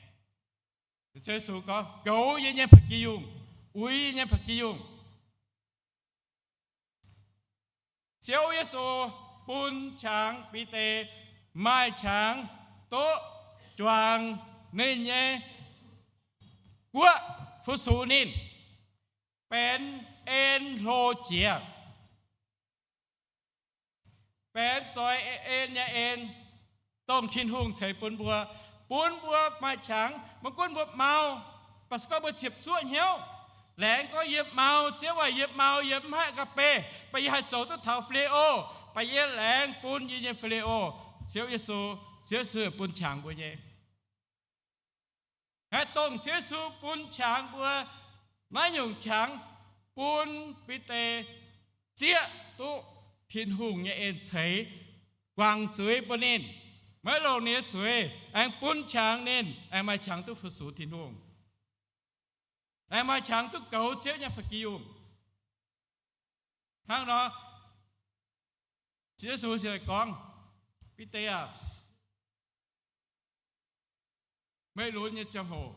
Ziouv Yesu gorngv, Goux yie nyei ba'gi yungh, uix yie nyei ba'gi yungh. Ziouv Yesu bun qangx Bide maaih qangx duqv juangc ninh nyei guoqv fu-sux ninh, benx en hlo jiex, benx zoix en nyei en, dongh Tin-Hungh ceix bun mbuo, bun mbuo maaih qangx. Maiv gunv mbuo mau, mv baac se gorngv mbuo ziepc zuoqv hnyouv, laengz gorngv, Yie mau, Ziouv aac, yie mau, yie mv haih aa^ga^beh, mv baac yie haih zoux duqv taux phileo, mv baac yie laengz bun yie nyei phileo, Ziouv Yesu. Ziouv Yesu bun qangx mbuo nyei. Hnangv dongh Ziouv Yesu bun qangx mbuo, naaiv nyungc qangx bun Bide zieqv duqv Tin-Hungh nyei en ceix, guangc zuiz bun ninh, maiv longc ninh nyei zuiz, aengx bun qangx ninh, aengx maaih qangx duqv fu-sux Tin-Hungh, aengx maaih qangx duqv goux Ziouv nyei ba'gi yungh. Hnangv nor, Ziouv Yesu ziouc gorngv, Bide aah, meih lunx nyei ziangh hoc,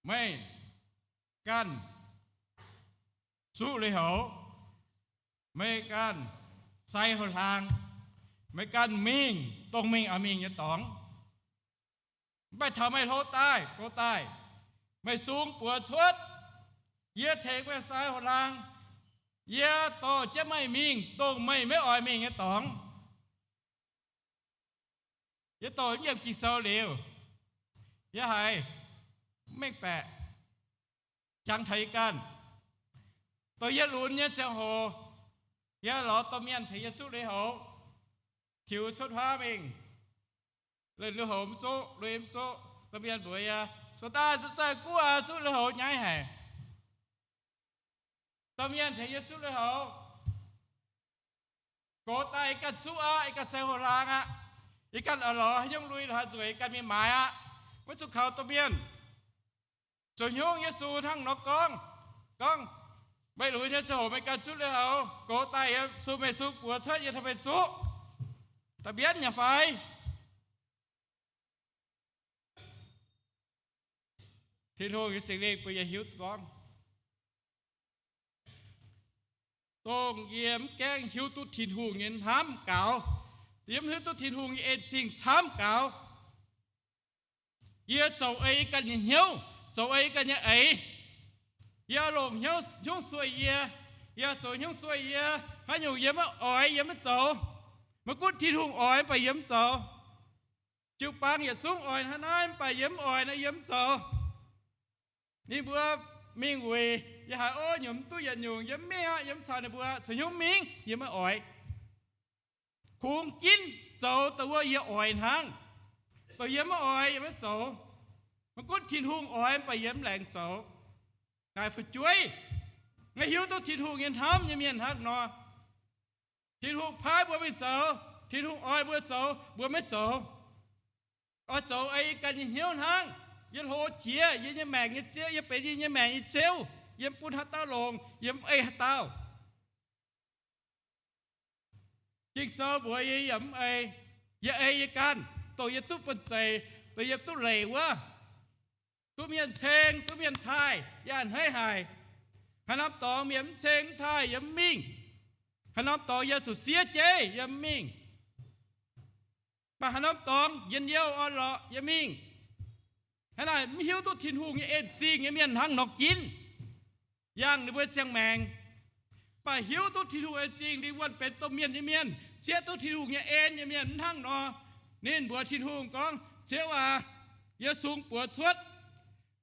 meih ganh zuqv lui-houx, meih ganh sai houx-hlaang, meih ganh mingh dongh mingh oix mingh nyei dorngx. Mv baac taux meih hlo daaih, go daaih, meih sung buoz cuotv, yie tengx meih sai houx-hlaang, yie dorh jienv meih mingh dongh meih maiv oix mingh nyei dorngx. Yie doqc yiem Ging-Sou liuz, yie haiz mv mengh baeqc. Jangx taux yie ganh, dongh yie lunx nyei ziangh hoc, yie lorz domh mienh tengx yie zuqv lui-houx, tiux cuotv huaav mingh. Lui-houx mv zuqv, lui mv zuqv, domh mienh mbuox yie, Sou daaih zuqc zaih guv aqv, zuqv lui-houx nyaiv haic. Domh mienh tengx yie zuqv lui-houx. Gox daaih yie ganh zuqv aqv, yie ganh sai houx-hlaang aqv. Yie ganh oix lorz haaix nyungc lui haaix nzueic yie ganh mingh maaiz aqv. Maiv zuqc kaux domh mienh. Zoux haaix nyungc Yesu hnangv nor gorngv, gorngv, Meih lunx nyei ziangh hoc meih ganh zuqv lui-houx, gox daaih yie sung, meih sung buoz cuotv yie tengx meih zuqv, da'bienv nyei fai? Tin-Hungh nyei Singx Lingh bun yie hiuv gorngv, dongh yie mv gaengh hiuv duqv Tin-Hungh nyei hnamv gaux, yie mv hiuv duqv Tin-Hungh nyei en zingh camv gaux, yie zoux ei yie ganh nyei hnyouv, zoux ei yie ganh nyei eix. Yie longc hnyouv, hnyouv sueih yie, yie zoux hnyouv sueih yie. Haaix nyungc yie maiv oix, yie maiv zoux. Maiv gunv Tin-Hungh oix, mv baac yie mv zoux. Jiu-baang yietc zungv oix hnangv naaiv, mv baac yie mv oix naaiv, yie mv zoux. Ninh mbuo mingh wuic, yie haiz, ov, nyungc mv duqv yietc nyungc, yie mv mingh aqv, yie mv caux ninh mbuo zoux haaix nyungc mingh, yie maiv oix. kungx ginv zoux dongh wuov yie oix hnangv. Dongh yie maiv oix, yie maiv zoux. Maiv gunv Tin-Hungh oix, mv baac yie mv laengz zoux. Naaic fu'jueiv, maiv hiuv duqv Tin-Hungh nyei hnamv nyei mienh hnangv nor. Tin-Hungh paaiv mbuo mingh zoux, Tin-Hungh oix mbuo zoux, mbuo maiv zoux. Oix zoux ei yie ganh nyei hnyouv hnangv. Yie hlo jiex, yie nyei maengc nyei ziouv, yie benx yie nyei maengc nyei ziouv. Yie mv bun haaix dauh longx, yie mv ei haaix dauh. Ging-Sou mbuox yie, yie mv ei. Yie ei yie ganh, dongh yie duqv bun zeic, dongh yie duqv leic wuov. Duqv mienh ceng, duqv mienh taaih, yie a'hneiv haic. Haaix norm dorngx mienh mv ceng mv taaih, yie mv mingh. Haaix norm dorngx yie zuqc siev jeiv, yie mv mingh. Mv baac haaix norm dorngx njien-youh orn-lorqc, yie mingh. Hnangv naaic, mv hiuv duqv Tin-Hungh nyei en-zingh nyei mienh hnangv nor ginv, yangh ninh mbuo ziangh maengc. Mv baac hiuv duqv Tin-Hungh en-zingh, ninh wuonh benx domh mienh nyei mienh, zieqv duqv Tin-Hungh nyei en nyei mienh mv hnangv nor. Ninh mbuox Tin-Hungh gorngv, Ziouv aac, yie sung buoz cuotv.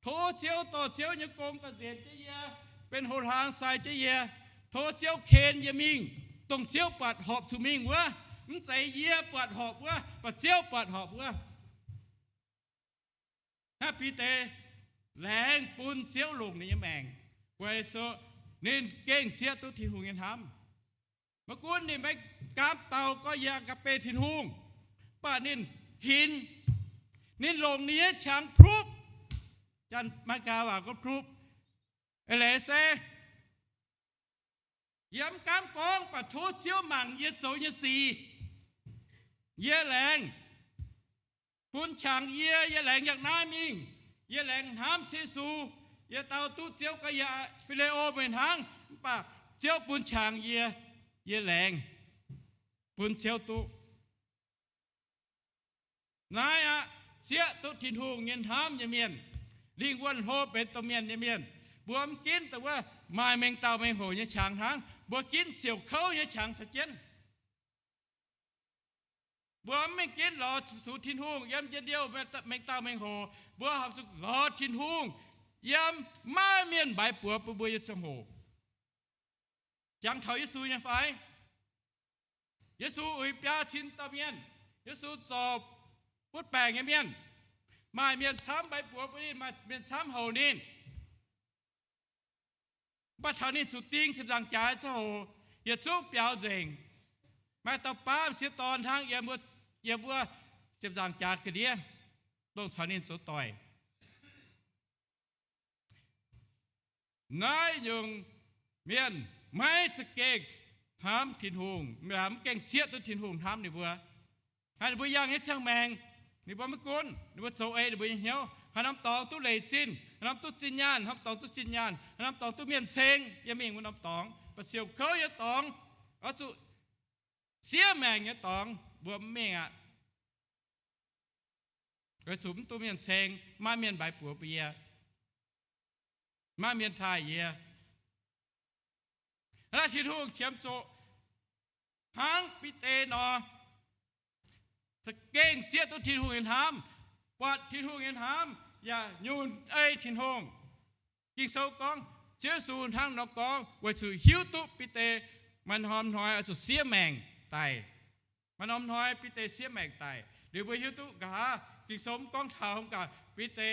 Tov Ziouv dorh Ziouv nyei gong daaih nzenc jienv yie, benx houx-hlaang sai jienv yie. Tov Ziouv ken yie mingh, dongh Ziouv buatc horpc zuqc mingh wuov. Mv zeiz yie buatc horpc wuov, mv baac Ziouv buatc horpc wuov. Naaiv Bide laengz bun Ziouv longc ninh nyei maengc, weic zuqc ninh gengh zieqv duqv Tin-Hungh nyei hnamv. Maiv gunv ninh maiv gaamv dau gorngv yie aa^ga'be Tin-Hungh, mv baac ninh hinc, ninh longc ninh nyei qangx proof. Janx-Meigaa waac gorngv proof. Eix leiz se yie mv gaamv gorngv, mv baac tov Ziouv mangc yie zoux nyei sic. Yie laengz, bun qangx yie, yie laengz yangh naaiv mingh. Yie laengz hnamv Yesu. Yie dau duqv Ziouv gorngv yie Fi^li^o meih hnangv, mv baac Ziouv bun qangx yie, yie laengz bun Ziouv duqv. Naaiv aqv, zieqv duqv Tin-Hungh nyei hnamv nyei mienh, lingh wuonh hlo benx domh mienh nyei mienh, mbuo mv ginv dongh wuov maaih mengh dauh mengh hoc nyei qangx hnangv. Mbuo ginv siouc kouv nyei qangx caux jienv. Mbuo mv mingh ginv lorz zuqc Tin-Hungh yiem njien-youh mengh dauh mengh hoc. Mbuo horpc zuqc lorz Tin-Hungh yiem maiv maaih mienh mbaix buoz bun mbuo nyei ziangh hoc. Jangx taux Yesu nyei fai? Yesu uix biaa cin dauh mienh. Yesu zorc butv baengc nyei mienh. Maaih mienh camv mbaix buoz bun ninh, maaih mienh camv houc ninh. Mv baac taux ninh zuqc ding ziepc nzaangc jaax ziangh hoc, yietc zungv biaux nzengc. Maaih dauh baav m'sieqv dorn hnangv yiem wuov, yiem wuov ziepc nzaangc jaax ga'ndiev, dongh caux ninh zoux doic. Naaiv nyungc mienh maiv za'gengh hnamv Tin-Hungh, mv gengh zieqv duqv Tin-Hungh hnamv ninh mbuo. Hnangv ninh mbuo yangh nyei ziangh maengc, ninh mbuo maiv gunv, ninh mbuo zoux ei ninh mbuo nyei hnyouv. Haaix norm dorngx duqv leic zinh, haaix norm duqv zinh nyaanh, haaix norm dorngx duqv zinh nyaanh, haaix norm dorngx duqv mienh ceng, yie mingh wuov norm dorngx. Mv baac siouc kouv nyei dorngx, oix zuqc siev maengc nyei dorngx, mbuo mv mingh aqv. Weic zuqc mv duqv mienh ceng, maiv maaih mienh mbaix buoz bun yie, maiv maaih mienh taaih yie. Hnangv naaiv Tin-Hungh qiemx zuqc hnangv Bide nor, za'gengh zieqv duqv Tin-Hungh nyei hnamv, buatc Tin-Hungh nyei hnamv, yaac nyunc ei Tin-Hungh. Ging-Sou gorngv, Ziouv Yesu hnangv nor gorngv weic zuqc hiuv duqv Bide maaih norm hnoi oix zuqc siev maengc daic. Maaih norm hnoi Bide siev maengc daic. Liuz mbuo hiuv duqv nqa'haav Ging-Sou mv gorngv taux, mv baac Bide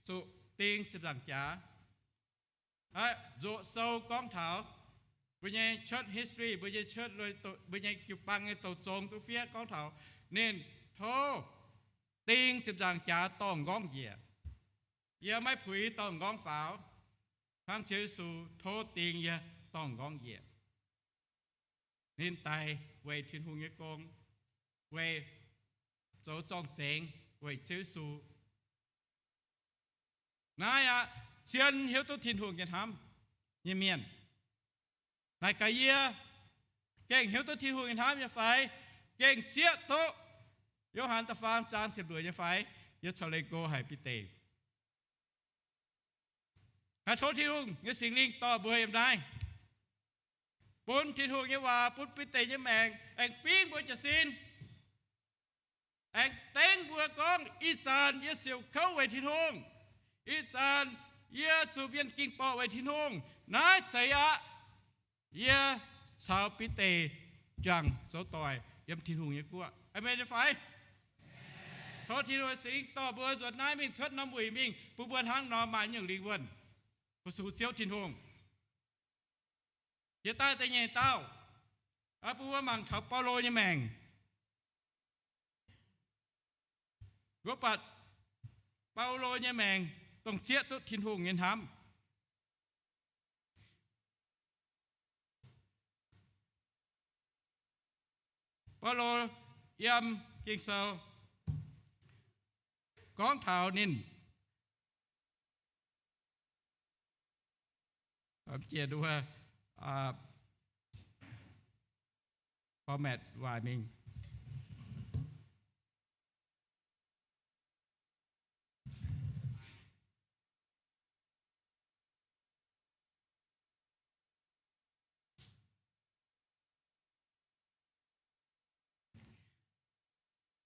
zuqc ding ziepc nzaangc jaax. Nzuoqc sou gorngv taux mbuo nyei church history, mbuo nyei church, mbuo nyei jiu-baang nyei douc zong duqv fiev gorngv taux ninh tov ding ziepc nzaangc jaax dorngh m'nqorngv njiec. Yie maiv puix dorngh m'nqorngv faaux, hnangv Ziouv Yesu tov ding yie dorngh m'nqorngv njiec. Ninh daic weic Tin-Hungh nyei gong, weic zoux zorng-zengx weic Ziouv Yesu. Naaiv aqv, zien hiuv duqv Tin-Hungh nyei hnamv nyei mienh. Naaic gaax yie, gengh hiuv duqv Tin-Hungh nyei hnamv nyei fai? Gengh zieqv duqv Yo^han da'faam zaang ziepc luoqc nyei fai? Yie corc leih go haic Bide. Haih tov Tin-Hungh nyei Singx Lingh dorh mbuo yiem naaiv, bun Tin-Hungh nyei waac, bun Bide nyei maengc aengx fingv mbuo jiez sin, aengx dengv mbuo gorngv, ih zanc yie siouc kouv weic Tin-Hungh. Ih zanc yie zuqc mienh ging-borqc weic Tin-Hungh. Naaiv zeiz aqv. Yie caux Bide juangc zoux doic. yiem Tin-Hungh nyei guoqv. Aamen nyei fai? Tov Tin-Hungh Singx Lingh dorh mbuo nzuonx naaiv mingh cuotv norm wuic mingh, bun mbuo hnangv nor maaih nyungc lingh wuonh fu-sux Ziouv Tin-Hungh. Jiex daaih da'nyeic dauh, bun mbuo mangc taux Baulo nyei maengc. Mbuo buatc Baulo nyei maengc dongh zieqv duqv Tin-Hungh nyei hnamv. Baulo yiem Ging-Sou gorngv taux ninh, format waaic mingh.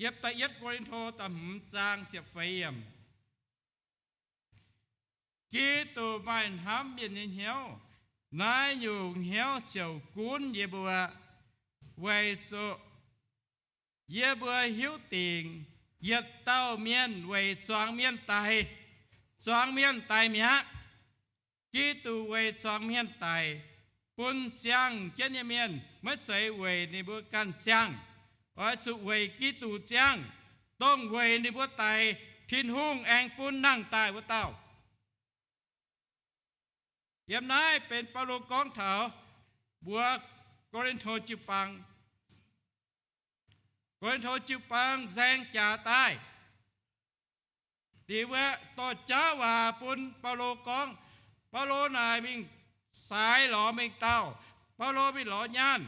Yiem da'yietv Ko^lin^to da'hmz zaang ziepc feix yiemc. Giduc maaih hnamv mienh nyei hnyouv. Naaiv nyungc hnyouv ziouc gunv yie mbuo, weic zuqc yie mbuo hiuv dingc yietc dauh mienh weic zuangx mienh daic, zuangx mienh daic mi'aqv. Giduc weic zuangx mienh daic, bun ziangh jienv nyei mienh, maiv zeiz weic ninh mbuo ganh ziangh, oix zuqc weic Giduc ziangh, dongh weic ninh mbuo daic, Tin-Hungh aengx bun nangh daaih wuov dauh. Yiem naaiv benx Baulo gorngv taux mbuox Ko^lin^to jiu-baang. Ko^lin^to jiu-baang nzaeng jaax daaih, liuz wuov dorh jauv waac bun Baulo gorngv. Baulo naaic mingh saaix lorz mengh dauh. Baulo mingh lorz nyaanh.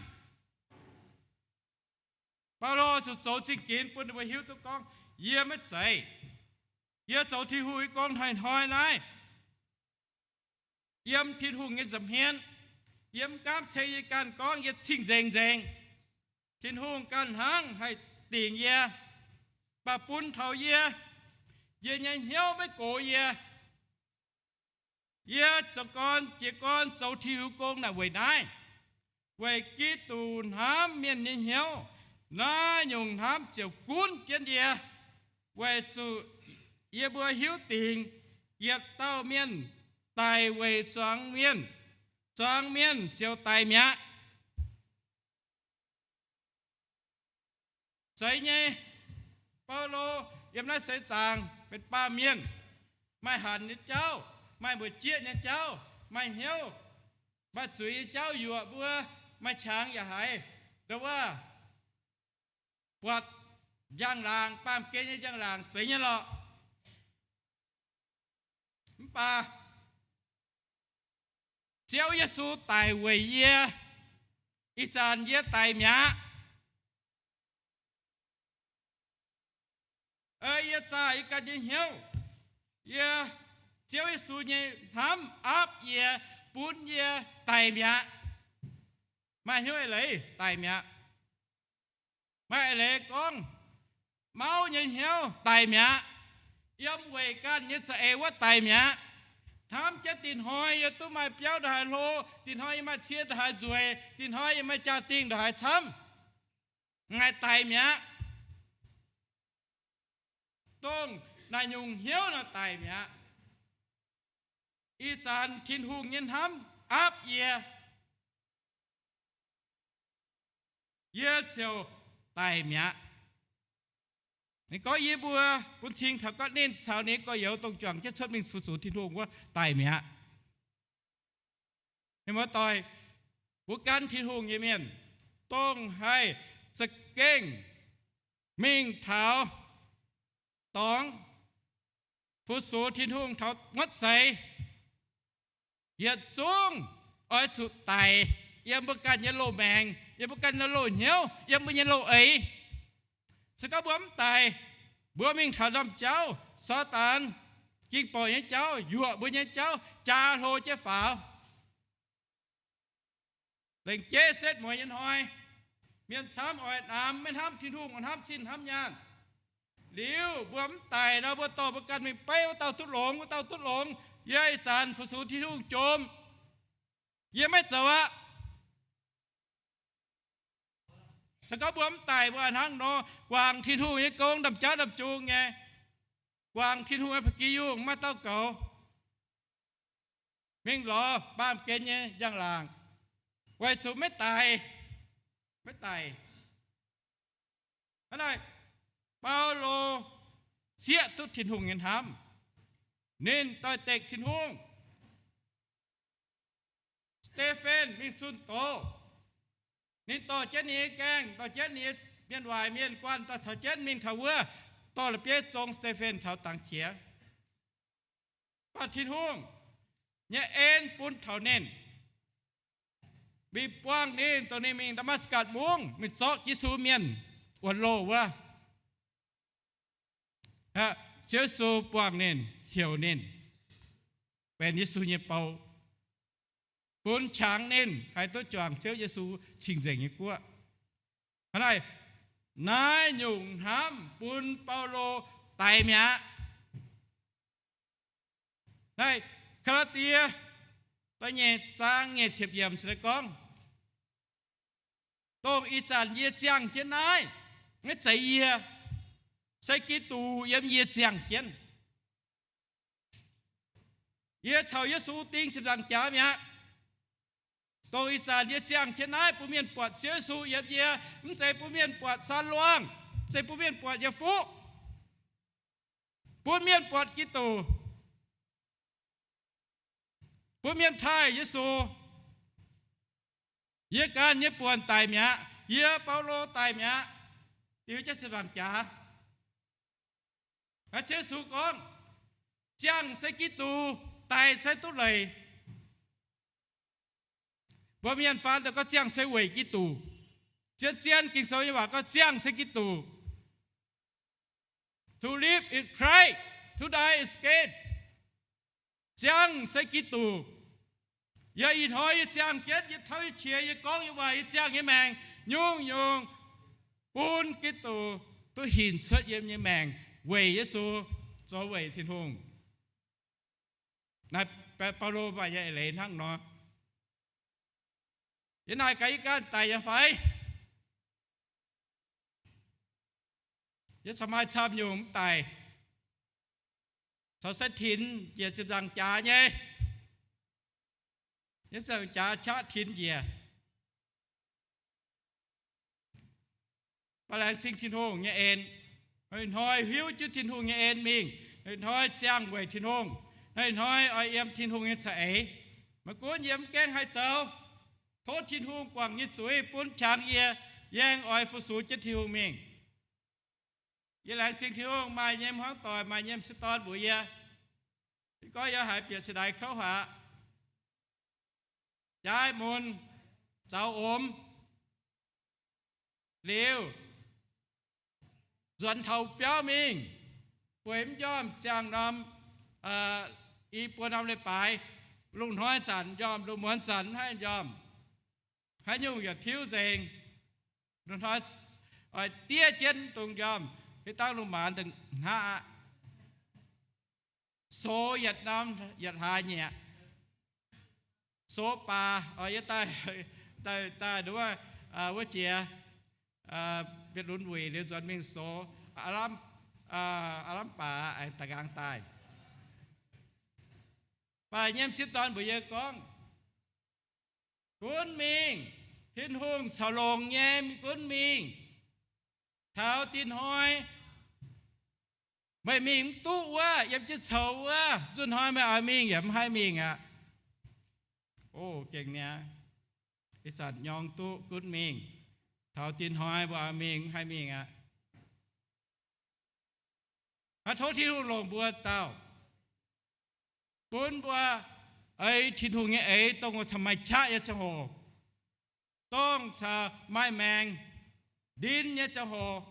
Baulo zuqc zoux zingh ginx bun ninh mbuo hiuv duqv gorngv, yie maiv zeiz. Yie zoux Tin-Hungh nyei gong hnoi-hnoi naaiv, yiem Tin-Hungh nyei nza'hmien, yiem gaamv ceng yie ganh gorngv yie cing-nzengc nzengc. Tin-Hungh ganh hnangv haih dingc yie, baac bun taux yie, yie nyei hnyouv maiv gox yie. Yie zoux gorn, jiez gorn zoux Tin-Hungh gong naaic weic naaiv, weic Giduc hnamv mienh nyei hnyouv. Naaiv nyungc hnamv ziouc gunv jienv yie, weic zuqc yie mbuo hiuv dingc yietc dauh mienh daic weic zuangx mienh, zuangx mienh ziouc daic mi'aqv. Zeiz nyei, Baulo yiem naaiv seix zaangc benx baamh mienh, maaih hanc nyei jauv, maaih mbu'zieqv nyei jauv, maaih hnyouv, maaih zuiz nyei jauv yuoqc mbuo, maaih qangx yaac haiz ndau wuov buatc njang-laangc, baamh gen nyei njang-laangc zeiz nyei lorqc. Mv baac Ziouv Yesu daic weic yie, ih zanc yie daic mi'aqv. Ei yie zaah yie ganh nyei hnyouv, yie, Ziouv Yesu nyei hnamv aapv yie, bun yie daic mi'aqv. Maaih hnyouv eix leiz daic mi'aqv. Maaih eix leiz gorngv, mauv nyei hnyouv daic mi'aqv. Yiem weic ganh nyei za'eix wuov daic mi'aqv. Hnamv jienv dinh hnoi yie duqv maaih biauv ndongc haaix hlo, dinh hnoi yie maaih cie ndongc haaix nzueic, dinh hnoi yie maaih jaa-dingh ndongc haaix camv, ngaih daic mi'aqv. Dongh naaic nyungc hnyouv naaic daic mi'aqv. Ih zanc Tin-Hungh nyei hnamv aapv yie, yie ziouc daic mi'aqv. Ninh gorngv yie mbuo bun cing taux gorngv ninh caux ninh nyei gorx-youz dongh juangc jienv cuotv mingh fu-sux Tin-Hungh wuov daic mi'aqv. Mienh muoz-doic, mbuo gan Tin-Hungh nyei mienh, dongh haih za'gengh mingh taux dorngx fu-sux Tin-Hungh taux muotv seix, yietc zungv oix zuqc daic yiem mbuo ganh nyei loz-maengc, yiem mbuo ganh nyei loz-hnyouv, yiem mbuo nyei loz-eix. Se gorngv mbuo mv daic, mbuo mingh taux norm jauv, Saadaan, ging-borqc nyei jauv, yuoqc mbuo nyei jauv, jaa hlo jienv faaux. Lengc jeiv setv mueiz nyei hnoi, mienh camv oix namx, maiv hnamv Tin-Hungh, oix hnamv zinh hnamv nyaanh. Liuz mbuo mv daic nor, mbuo dorh mbuo ganh mingh beiv wuov dauh duqv longx, wuov dauh duqv longx. Yie ih zanc fu-sux Tin-Hungh jomc. Yie maiv zoux aqv. Se gorngv mbuo mv daic, mbuo hnangv nor guangc Tin-Hungh nyei gong ndamv jauv ndamv jung nyei, guangc Tin-Hungh nyei ba'gi yungh, maiv dauh goux, mingh lorz baamh gen nyei njang-laangc, weic zuqc maiv daic, maiv daic. Hnangv naaic, Baulo zieqv duqv Tin-Hungh nyei hnamv. Ninh doix-dekc Tin-Hungh. Saa^te^fen mingh zunh doz. Ninh dorh jienv ninh nyei gaengh, dorh jienv ninh nyei mienh waaic mienh guanh daaih caux jienv mingh taux wuov, dorh la'bieiv zong Saa^te^fen taux dangx qiex. Mv baac Tin-Hungh nyei en bun taux ninh, mingh buangh ninh, dongh ninh mingh Ndaa^matv^gatc Mungv mingh zorqv Yesu mienh wuonx loh wuov. Ziouv Yesu buangh ninh, heuc ninh benx Yesu nyei bou, bun qangx ninh haih duqv juangc Ziouv Yesu cing-nzengc nyei guoqv. Hnangv naaic, naaiv nyungc hnamv bun Baulo daix mi'aqv. Naaiv Gaa^laa^die da'nyeic zaang nyeic ziepc yiemc se gorngv, dongh ih zanc yie ziangh jienv naaiv, maiv zeiz yie, se Giduc yiem yie ziangh jienv. Yie caux Yesu ding ziepc nzaangc jaax mi'aqv. Dongh ih zanc yie ziangh jienv naaiv bun mienh buatc Ziouv Yesu yiem yie, mv zeiz bun mienh buatc san luangh, mv zeiz bun mienh buatc yie fuqv, bun mienh buatc Giduc, bun mienh taaih Yesu. Yie ganh nyei buonc daic mi'aqv. Yie, Baulo, daic mi'aqv. Diux jienv ziepc nzaangc jaax. Ziouv Yesu gorngv, ziangh se Giduc, daic se duqv leiz. Mbuo mienh faan daaih gorngv ziangh se weic Giduc. Zien zien Ging-Sou nyei waac gorngv ziangh se Giduc. To live is Christ, to die is gain. Ziangh se Giduc. Yaac ih hnoi yie ziangh jienv, yie tauv yie qiex, yie gorngv yie waac, yie ziangh nyei maengc nyungc-nyungc bun Giduc duqv hinc cuotv yiem nyei maengc weic Yesu, zoux weic Tin-Hungh. Naaiv Baulo maaih nyei eix leiz hnangv nor. Yie naaic gaax yie ganh daic nyei fai? Yie caux maaih camv nyungc mv daic, caux se tinx njiec ziepc nzaangc jaax nyei, yiem ziepc nzaangc jaax qaqv tinx njiec. Mv baac laengz zingh Tin-Hungh nyei en, hnoi-hnoi hiuv jienv Tin-Hungh nyei en mingh, hnoi-hnoi ziangh weic Tin-Hungh, hnoi-hnoi oix yiem Tin-Hungh nyei za'eix. Maiv gunv yie mv gaengh haih zoux, tov Tin-Hungh guangc nyei zuiz bun qangx yie, yie aengx oix fu-sux jienv Tin-Hungh mingh. Yie laengz zingh Tin-Hungh maaih nyei hmuangv doic, maaih nyei m'sieqv dorn mbuox yie, yie gorngv yie haiz bieqc cingx daaih kouv haic, jaaix mun, zaux omx, liuz nzuonx taux biauv mingh, bueix mv njormh, ziangh norm i buo norm leiz-baaix, lungh hnoi zanc njormh, lungh muonz zanc mv haih njormh. Haaix nyungc yaac tiuv nzengc. Lungh hnoi oix diev jienv dungx njormh, hiuv dangv lungh maanz hnaqv aqv. Sox yietc norm yietc hlaax nyieqc. Sox baac oix yie daaih, daaih, daaih nduov wuov jiex, Mienh lunx wuic liuz nzuonx mingh sox, aav lamh baac aengx da'nqaang daaih. Baac nyei m'sieqv dorn mbuox yie gorngv, gunv mingh, Tin-Hungh caux longx nyei, gunv mingh. Taux dinh hnoi meih mingh mv duqv wuov, yiem jienv coux wuov, nzunc hnoi meih oix mingh yaac mv haih mingh aqv. O, gengh niaa, ih zanc nyorng duqv gunv mingh. Taux dinh hnoi mbuo oix mingh mv haih mingh aqv. Aa, tov Tin-Hungh longc mbuo dauh, bun mbuo ei Tin-Hungh nyei eix, dongh caux maaih qaqv nyei ziangh hoc, dongh caux maaih maengc ndin nyei ziangh hoc.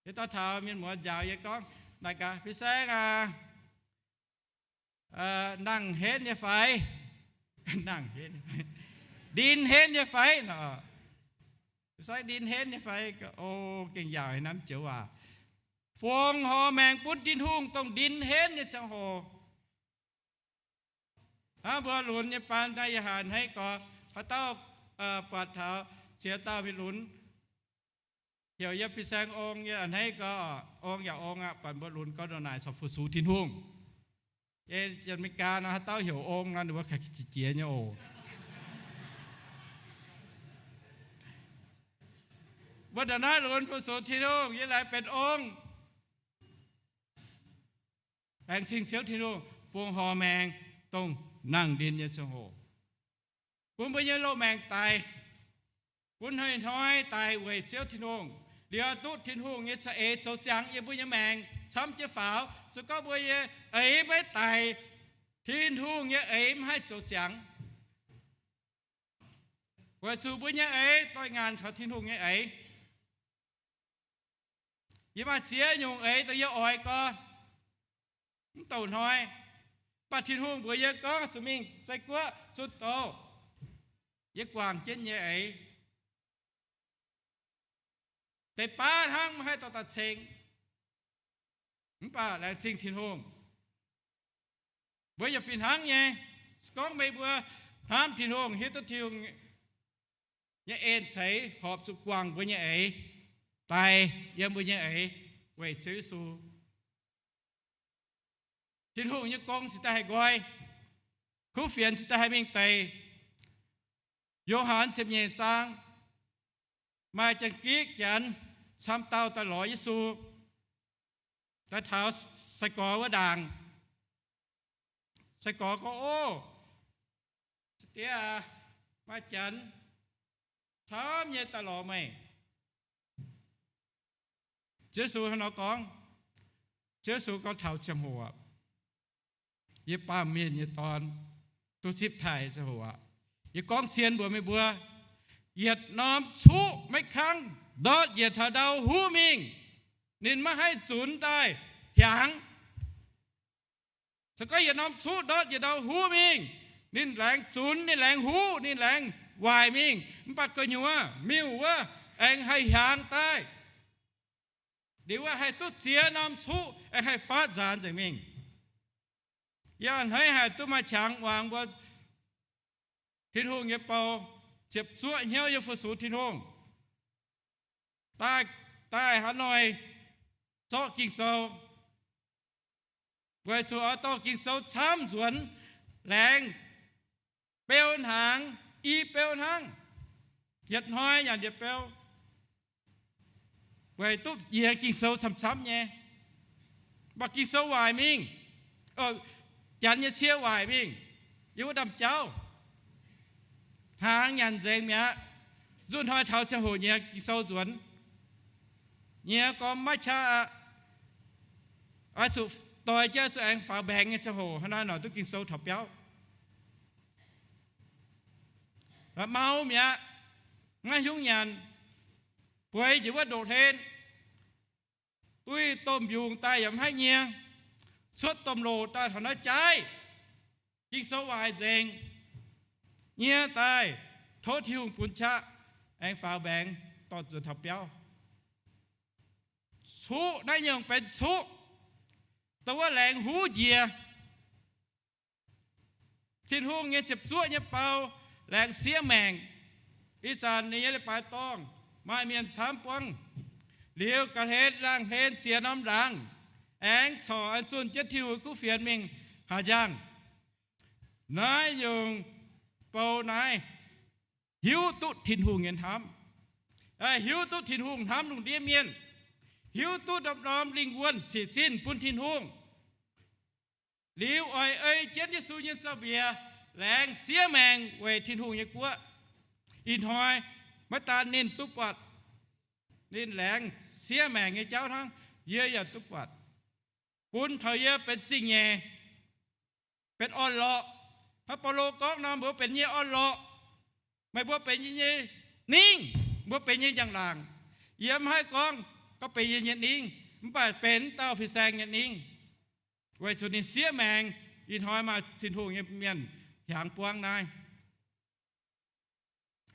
Yie daaih taux mienh muoz njaaux yie gorngv, naaic gaax, Fin-Saeng aac, nangh henv nyei fai? Nangh henv, ndin henv nyei fai nor? Fin-Saeng ndin henv nyei fai? O, gengh yaauc haaix norm joux waac. Fongc horc maengc bun Tin-Hungh dongh ndin henv nyei ziangh hoc. Hnangv mbuo lunx nyei baan naaiv, yie haiz hneiv gorx, haaix dauh buatc taux ziex dauh mingh lunx, Heuc yie fin-saeng ong, yie a'hneiv gorx, ong yaac ong aqv, baac mbuo lunx gorngv ndongc naaic corc fu-sux Tin-Hungh. Yie Janx-Meigaa nor haaix dauh heuc ong nor, ninh mbuo kaaix jiex jiex nyei oc. Mbuo ndongc naaiv lunx fu-sux Tin-Hungh, yie laengz benx ong. Laengz zingh Ziouv Tin-Hungh bun horh maengx dongh nangh ndin nyei ziangh hoc, bun mbuo nyei loz-maengc daic, bun hnoi-hnoi daic weic Ziouv Tin-Hungh. Liuz duqv Tin-Hungh nyei za'eix zoux ziangx yiem mbuo nyei maengc camv jienv faaux. Se gorngv mbuo nyei eix maiv daic, Tin-Hungh nyei eix maiv haih zoux ziangx. Weic zuqc mbuo nyei eix doix-ngaanc caux Tin-Hungh nyei eix. Yie maaih ziex nyungc eix dongh yie oix gorx, mv douc hnoi. Mv baac Tin-Hungh mbuox yie gorngv zuqc mingh Zei-Guoqv zunh doz, yie guangc jienv nyei eix. Deix baav hnangv maiv haih dorh daaih ceng. Mv baac laengz zingh Tin-Hungh, mbuo yaac fih hnangv nyei. Se gorngv meih mbuo hnamv Tin-Hungh, hiuv duqv Tin-Hungh nyei en ceix horpc zuqc guangc mbuo nyei eix, daic yiem mbuo nyei eix weic Ziouv Yesu. Tin-Hungh nyei gong cingx daaih haih nqoi, kuv fienx cingx daaih haih mingh deix. Yo^han ziepc nyeic zaang, maaih Janx-Gikc Janx camv dauh daaih lorz Yesu, daaih taux sai-gorx wuov ndaangc. Sai-gorx gorngv, Ov, Zaangc Diex aac, maaih Janx camv nyei daaih lorz meih. Ziouv Yesu hnangv nor gorngv. Ziouv Yesu gorngv, Taux ziangh hoc aqv, yie, Baamh Mienh nyei Dorn, duqv zipv taaih ziangh hoc aqv. Yie gorngv zien mbuox meih mbuo, yietc norm cuqv maiv kangv ndortv njiec taux ndau huv mingh, ninh maiv haih zunx daaih hiaangx. Se gorngv yietc norm cuqv ndortv njiec ndau huv mingh, ninh laengz zunx, ninh laengz huv, ninh laengz waaic mingh, mv baac gu'nyuoz miuc wuov aengx haih hiaangx daaih. Liuz wuov haih duqv ziex norm cuqv aengx haih faatv nzaanx nzengc mingh. Yie a'hneiv haic duqv maaih qangx muangx mbuo Tin-Hungh nyei bou ziepc zuoqv hnyouv yiem fu-sux Tin-Hungh, daaih, daaih Hanoi zorqv Ging-Sou, weic zuqc oix dorh Ging-Sou camv nzuonx, laengz beu hnaangx, i beu hnangv, yietc hnoi nyanc yietc beu, weic duqv jiex Ging-Sou camv-camv nyei. Mv baac Ging-Sou waaic mingh, janx nyei cie waaic mingh yiem wuov ndaamv-jauv, hnaangx nyanc nzengc mi'aqv. Nzuqc hnoi taux ziangh hoc nyiex Ging-Sou nzuonx. Nyiex gormx maiv qaqv aqv. Oix zuqc doix jienv zuqc aengx faaux mbaengx nyei ziangh hoc hnangv naaiv nor duqv Ging-Sou taux biauv. Mau mi'aqv, maiv hnyungv nyanc. Bueix njiec wuov ndoqv hlen, duih domh mbiungc daaih yaac maiv haih nyie, cuotv domh loc daaih taux naaiv jaaiv, Ging-Sou waaic nzengc, nyie daaih, tov Tin-Hungh bun qaqv, aengx faaux mbaengx dorh nzuonx taux biauv. Cuqv naaiv nyungc benx cuqv, dongh wuov laengz huv njiec. Tin-Hungh nyei ziepc zuoqv nyei bou laengz siev maengc. Ih zanc ninh nyei leiz-baaix dorngh, maaih mienh camv buangv. Liuz ga'hlen laangh hlen ziex norm ndaangc, aengx corc zunh jienv Tin-Hungh kuv fienx mingh haaix njang. Naaiv nyungc bou naaiv hiuv duqv Tin-Hungh nyei hnamv, hiuv duqv Tin-Hungh hnamv lungh ndiev mienh, hiuv duqv norm-norm lingh wuonh ziec zinh bun Tin-Hungh. Liuz oix ei jienv Yesu nyei zaux-mbiec laengz siev maengc weic Tin-Hungh nyei guoqv. Ih hnoi maiv daan ninh duqv buatc ninh laengz siev maengc nyei jauv hnangv, yie yaac duqv buatc. Bun taux yie benx zingh nyeic, benx orn-lorqc. Hnangv Baulo gorngv nor, mbuo benx nyei orn-lorqc. Meih mbuo benx yie nyei ningv, mbuo benx nyei njang-laangc. Yie mv haih gorngv, gorngv benx yie nyei ningv, mv baac benx dauh fin-saeng nyei ningv, weic zuqc ninh siev maengc. Ih hnoi maaih Tin-Hungh nyei mienh hiaangx buangv naaiv.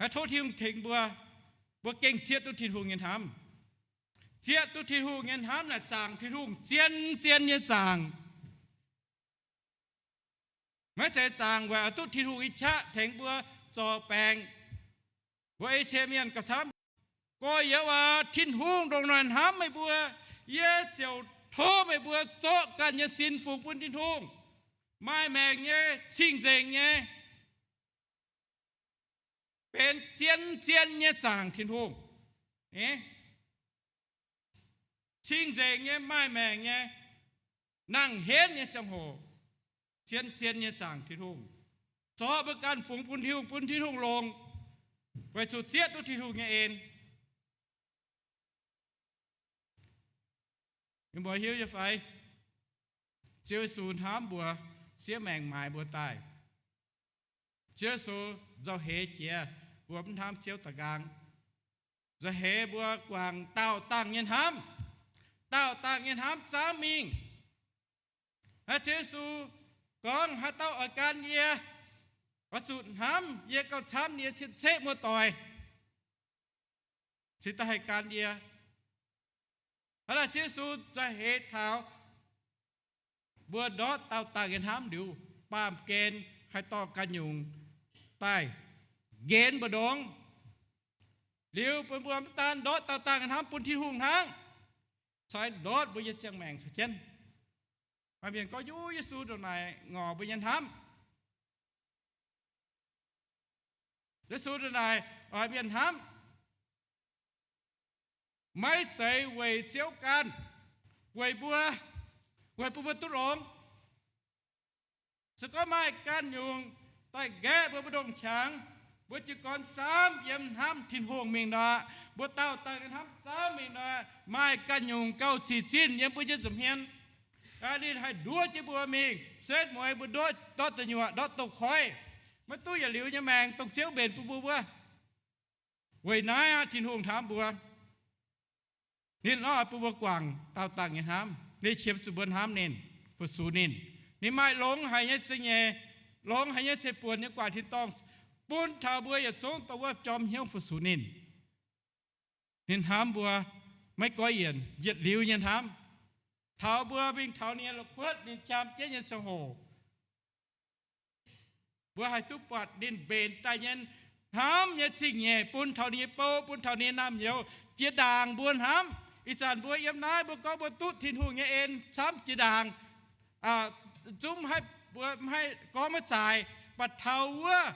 Aa, tov Tin-Hungh tengx mbuo, mbuo gengh zieqv duqv Tin-Hungh nyei hnamv. Zieqv duqv Tin-Hungh nyei hnamv naaic zaangc Tin-Hungh zien-zien nyei zaangc. Maiv zeiz zaangc weic oix duqv Tin-Hungh nyei qaqv tengx mbuo zorc baengc. Mbuo ei cie mienh gauh camv. Gorx-youz aac, Tin-Hungh ndongc naaic hnamv meih mbuo, yie ziouc tov meih mbuo zorqv ganh nyei sin fungx bun Tin-Hungh, maaih maengc nyei, cing-nzengc nyei, benx zien-zien nyei zaangc Tin-Hungh. Cing-nzengc nyei, maaih maengc nyei, nangc henv nyei ziangh hoc, zien-zien nyei zaangc Tin-Hungh. Zorqv mbuo ganh fungx bun Tin-Hungh, bun Tin-Hungh longx, weic zuqc zieqv duqv Tin-Hungh nyei en. Meih mbuo hiuv nyei fai? Ziouv Yesu hnamv mbuo, siev maengc maaiz mbuo daaih. Ziouv Yesu nzauh heix jiex mbuo mv hnamv Ziouv da'nqaang. Nzauh heix mbuo guangc daauh dangh nyei hnamv. Daauh dangh nyei hnamv zaamv mingh. Hnangv Ziouv Yesu gorngv, haaix dauh oix gan yie, oix zuqc hnamv yie gauh camv nyei cien-ceqv muoz-doic, cingx daaih haih gan yie. Hnangv naaic Ziouv Yesu nzauh heix taux mbuo ndortv daauh dangh nyei hnamv liuz, baamh gen haih dorh ganh nyungc daaih nqenx mbu'ndongx. Liuz bun mbuo mv daan ndortv daauh dangh nyei hnamv bun Tin-Hungh hnangv, cingx ndortv mbuo nyei ziangh maengc caux jienv. Maaih mienh gorngv, Yesu ndongc naaic ngorc mbuo nyei hnamv. Yesu ndongc naaic oix mienh hnamv, maiv zeiz weic Ziouv ganh, weic mbuo, weic bun mbuo duqv longx. Se gorngv maaih ganh nyungc daaih nqaeqv mbuo mbu'ndongx qangx, mbuo jiez gorn zaamv yiem hnamv Tin-Hungh mingh nor, mbuo daauh dangh nyei hnamv zaamv mingh nor, maaih ganh nyungc gauh zic zinh yiem mbuo nyei nza'hmien. Ninh haih nduov jienv mbuo mingh, setv mueiz mbuo ndortv, ndortv deic nyuoqc, ndortv douz-koiv, maiv duqv yietc liuz nyei maengc dongh Ziouv mbenc bun mbuo wuov. Weic naaiv aqv, Tin-Hungh hnamv mbuo. Ninh oix bun mbuo guangc daauh dangh nyei hnamv. Ninh qiemx zuqc mbuo hnamv ninh, fu-sux ninh. Ninh maaih longx haic nyei zingh nyeic, longx haic nyei zeiv-buonc nyei guaax tin-dorngh bun taux mbuo yietc zungv dongh wuov jorm hnyouv fu-sux ninh. Ninh hnamv mbuo maiv goiv yienc, yietc liuz nyei hnamv. Taux mbuo mingh taux ninh nyei la'kuotv, ninh jaam jienv nyei ziangh hoc, mbuo haih duqv buatc ninh mbenc daaih nyei hnamv nyei zingh nyeic bun taux ninh nyei bou, bun taux ninh nyei naamh nyouz, jiex ndaangc mbuo hnamv. Ih zanc mbuo yiem naaiv mbuo gorngv mbuo duqv Tin-Hungh nyei en camv jiex ndaangc, zungv mbuo mv haih gorngv maiv zaaix, mv baac taux wuov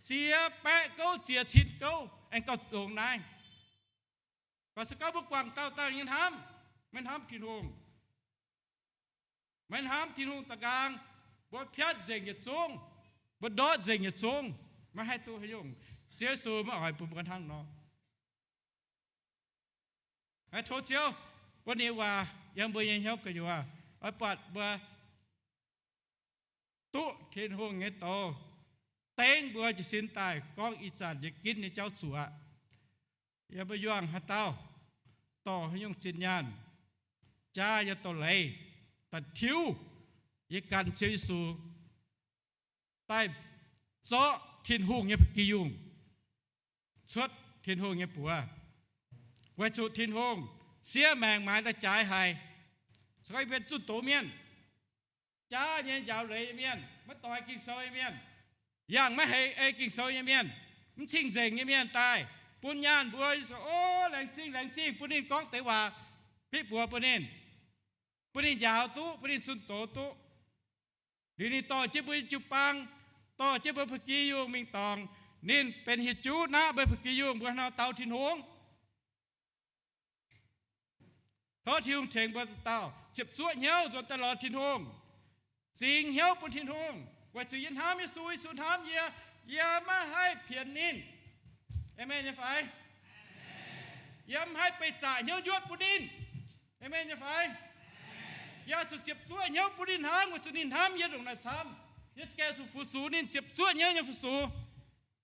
ziex baeqv gouv, ziex cin gouv aengx gauh longx naaiv. Mv baac se gorngv mbuo guangc daauh dangh nyei hnamv, maiv hnamv Tin-Hungh, maiv hnamv Tin-Hungh da'nqaang, mbuo piatv nzengc yietc zungv, mbuo ndortv nzengc yietc zungv, maiv haih duqv haaix nyungc. Ziouv Yesu maiv oix bun mbuo hnangv nor. Tov Ziouv bun ninh waac yiem mbuo nyei hnyouv gu'nyuoz, oix buatc mbuo duqv Tin-Hungh nyei douz dengv mbuo jiez sin daaih gorngv ih zanc yie ginv nyei jauv zuqc aqv. Yie mbuo yuangh haaix dauh, dorh haaix nyungc zinh nyaanh, jaa yie dorh leiz, da'tiuv yie gan Ziouv Yesu daaih zorqv Tin-Hungh nyei ba'gi yungh cuotv Tin-Hungh nyei buoz, weic zuqc Tin-Hungh siev maengc maaiz daaih jaaix haic. Se gorngv yie mbuo zunh doz mienh, jaav nyei, njaaux leiz nyei mienh, maiv doix Ging-Sou nyei mienh, yangh maiv haiz ei Ging-Sou nyei mienh, mv cing-nzengc nyei mienh daaih bun nyaanh mbuo, o, laengz zingh, laengz zingh, bun ninh gorngv deix waac, biqv buoz bun ninh, bun ninh njaaux duqv, bun ninh zunh doz duqv. Liuz ninh dorh jienv mbuo jiu-baang, dorh jienv mbuo ba'gi yungh mingh dorngc. Ninh benx hieh juv naqv mbuo ba'gi yungh, mbuo hnangv dau Tin-Hungh. Tov Tin-Hungh tengx mbuo dauh dauh ziepc zuoqv hnyouv nzuonx daaih lorz Tin-Hungh, zingx hnyouv bun Tin-Hungh, weic zuqc yie hnamv Yesu, Yesu hnamv yie, yie maiv haih pienx ninh. Aamen nyei fai? Yie mv haih beih zaqc hnyouv njuotv bun ninh. Aamen nyei fai? Yie oix zuqc ziepc zuoqv hnyouv bun ninh hnangv, weic zuqc ninh hnamv yie ndongc naaic camv. Yie za'gengh zuqc fu-sux ninh ziepc zuoqv hnyouv nyei fu-sux,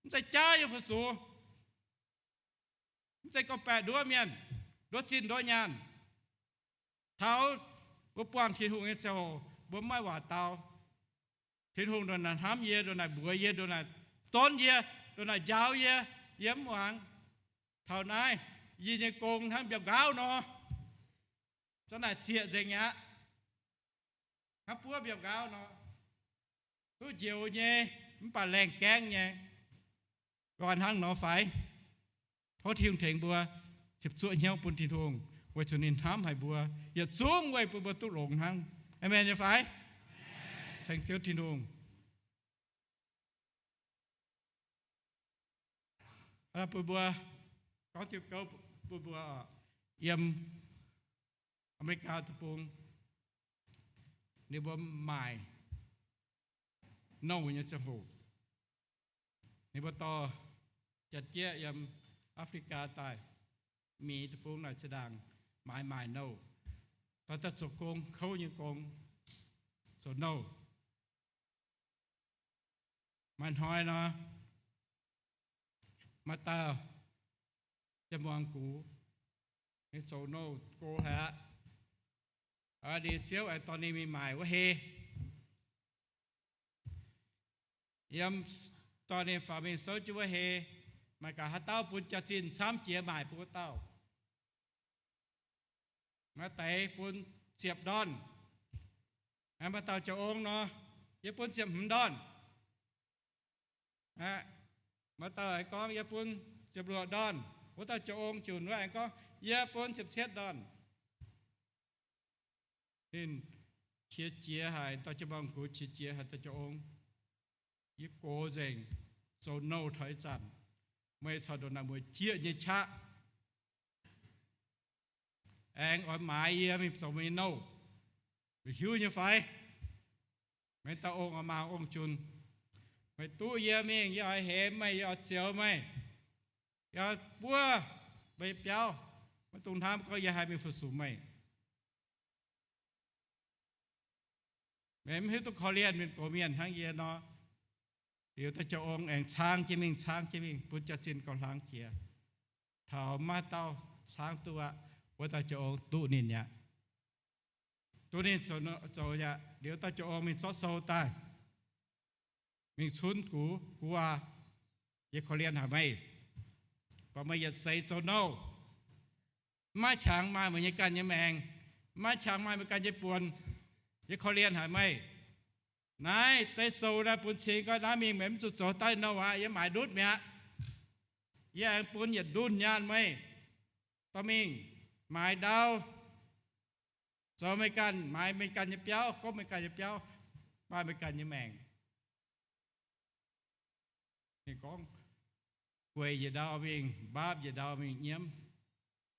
mv zeiz jaav nyei fu-sux, mv zeiz gorngv-baeqc nduov mienh, nduov zinh nduov nyaanh. Taux mbuo buangh Tin-Hungh nyei ziangh hoc, mbuo mv maaih waac dau. Tin-Hungh ndongc naaic hnamv yie, ndongc naaic mbuox yie, ndongc naaic zornv yie, ndongc naaic njaaux yie, yie mv muangx. Taux naaiv, yie nyei gong hnangv mbiauh nqaauv nor, za'naaic zieqc nzengc aqv. Hnangv buov mbiauh nqaauv nor, duqv njoux nyei, mv baac laengh gaengv nyei. Oix hnangv nor fai? Tov Tin-Hungh tengx mbuo. ziepc zuoqv hnyouv bun Tin-Hungh, weic zuqc ninh hnamv haic mbuo, yietc zungv weic bun mbuo duqv longx hnangv. Aamen nyei fai? Ceng Ziouv Tin-Hungh. Bun mbuo, gorngv diuh gouv bun mbuo, yiem Aa^me^li^gaa deic-bung, ninh mbuo maaic nouh nyei ziangh hoc, ninh mbuo dorh jaax-jieqv yiem Aa^fe^li^gaa daaih, Mienh Deic-Bung naaic zinh ndaangc maaiz maaic nouh, dorh daaih zoux gong, kouv nyei gong, zoux nouh. Maaih hnoi nor, maaih dauh ziouc muangx gux, ninh zoux nouh go haic aqv. Ninh Ziouv aengx dorh ninh mingh maaic wuov hei. Yiem, dorh ninh faaux mingh souv jienv wuov hei, maaih gaax haaix dauh bun jaax-zinh camv jiex maaic bun wuov dauh. Maaih deix bun ziepc ndorn. Maaih dauh jaa-ong nor, yie bun ziepc hmz ndorn. Maaih dauh aengx gorngv, yie bun ziepc luoqc ndorn. Wuov dauh jaa-ong junc wuov aengx gorngv, yie bun ziepc cietv ndorn. Ninh qiex jiez haic, dauh jaa-mong gux qiex jiez haic, dauh jaa-ong, yie gox nzengc, zoux nouh taux ih zanc, meih caux ndongc naaic mueiz jieqv nyei qaqv aengx oix maaiz yie mingh zoux meih nyei nouh, meih hiuv nyei fai? Meih dauh ong oix maah ong junc, meih duqv yie mingh, yie oix hemx meih, yie oix zioux meih, yie oix buov meih nyei biauv. Maiv dungx hnamv gorngv yie haih mingh fu-sux meih. Meih mv hiuv duqv korv-lienh mienh gox mienh hnangv yie nor. Liuz dauh jaa-ong aengx caang jienv mingh, caang jienv mingh, bun jaax-zinh gauh hlang jiex. Taux maaih dauh caang duqv aqv, wuov dauh jaa-ong duqv ninh aqv. Duqv ninh zoux aqv. Liuz dauh jaa-ong mingh zorqv sou daaih, mingh cunv gux, Gux aac, yie korv-lienh haic meih, mv baac meih yietc seix zoux nouh, maiv maaih qangx maaih meih nyei ganh nyei maengc, maiv maaih qangx maaih meih ganh nyei buonc. Yie korv-lienh haic meih. Naaiv deix sou naaiv bun cing gorngv naaiv mingh meih mv zuqc zoux daaih nouh aqv. Yie maaiz ndutv mi'aqv. Yie aengx bun yietc ndunh nyaanh meih, dorh mingh maaiz ndau, zoux meih ganh, maaiz meih ganh nyei biauv, gomv meih ganh nyei biauv, maaih meih ganh nyei maengc. Ninh gorngv, gueic njiec ndau mingh, mbaapv njiec ndau mingh nyiemv.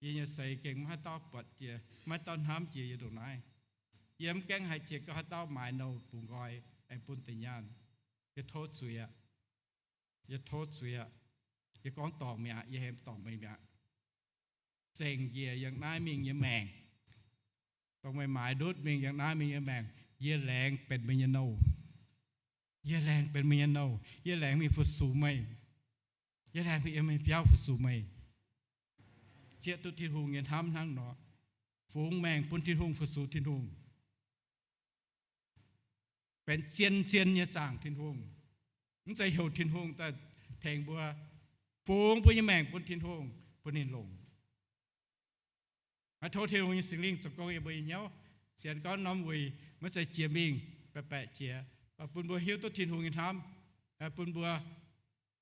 Yie nyei seix gengh maiv haaix dauh buatc jiex, maiv haaix dauh hnamv jiex yie ndongc naaiv. Yie mv gaengh haih jiex gorngv haaix dauh maaiz nouh bungx nqoi aengx bun deix nyaanh. Yie tov zuiz aqv. Yie tov zuiz aqv. Yie gorngv dorngc mi'aqv. Yie hemx dorngc meih mi'aqv. Zengc njiec yangh naaiv mingh nyei maengc, dongh meih maaiz ndutv mingh yangh naaiv mingh nyei maengc, yie laengz benx meih nyei nouh. Yie laengz benx meih nyei nouh. Yie laengz mingh fu-sux meih. Yie laengz mingh yiem meih biauv fu-sux meih. Zieqv duqv Tin-Hungh nyei hnamv hnangv nor, fungx maengc bun Tin-Hungh, fu-sux Tin-Hungh, benx zien-zien nyei zaangc Tin-Hungh. Mv zeiz heuc Tin-Hungh daaih tengx mbuo, fungx mbuo nyei maengc bun Tin-Hungh, bun ninh longc. Maiv tov Tin-Hungh nyei Singx Lingh zoux gong yiem mbuo nyei hnyouv. Sienx gorngv norm wuic maiv zeiz jiex mingh baeqc baeqc jiex, mv baac bun mbuo hiuv duqv Tin-Hungh nyei hnamv, bun mbuo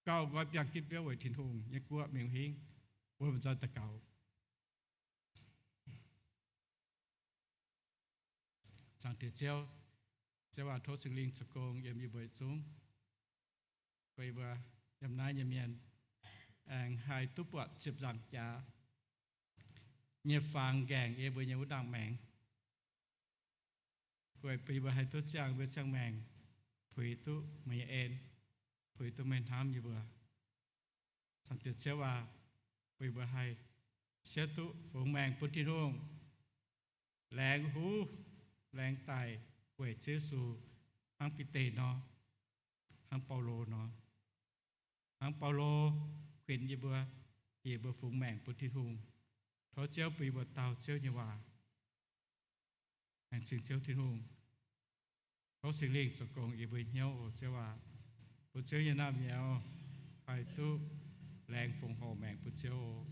gauh nqoi biangh gitv biouv weic Tin-Hungh nyei guoqv mingh hingv. Mbuo nzoih daux gaux. Zaangc Diex Ziouv, Ziouv aac, tov Singx Lingh zoux gong yiem yie mbuo yietc zungv. Bun yie mbuo yiem naaiv nyei mienh aengx haih duqv buatc ziepc nzaangc jaax nyei fangx nqaengc yiem mbuo nyei wuov ndaangc maengx. Weic bun yie mbuo haih duqv ziangh mbuo ziangh maengc, puix duqv meih nyei en, puix duqv meih hnamv yie mbuo. Zaangc Diex Ziouv aac, bun yie mbuo haih siepv duqv fungx maengc bun Tin-Hungh, laengz huv, laengz daic weic Ziouv Yesu, hnangv Bide nor, hnangv Baulo nor. Hnangv Baulo kuinx yie mbuo, yie mbuo fungx maengc bun Tin-Hungh. Tov Ziouv bun yie mbuo dau Ziouv nyei waac. Laengz zingh Ziouv Tin-Hungh. Tov Singx Lingh zoux gong yie mbuo hnyouv oc, Ziouv aac. Bun Ziouv nyei naamh nyouz haih duqv laengz fongc horc maengc bun Ziouv oc.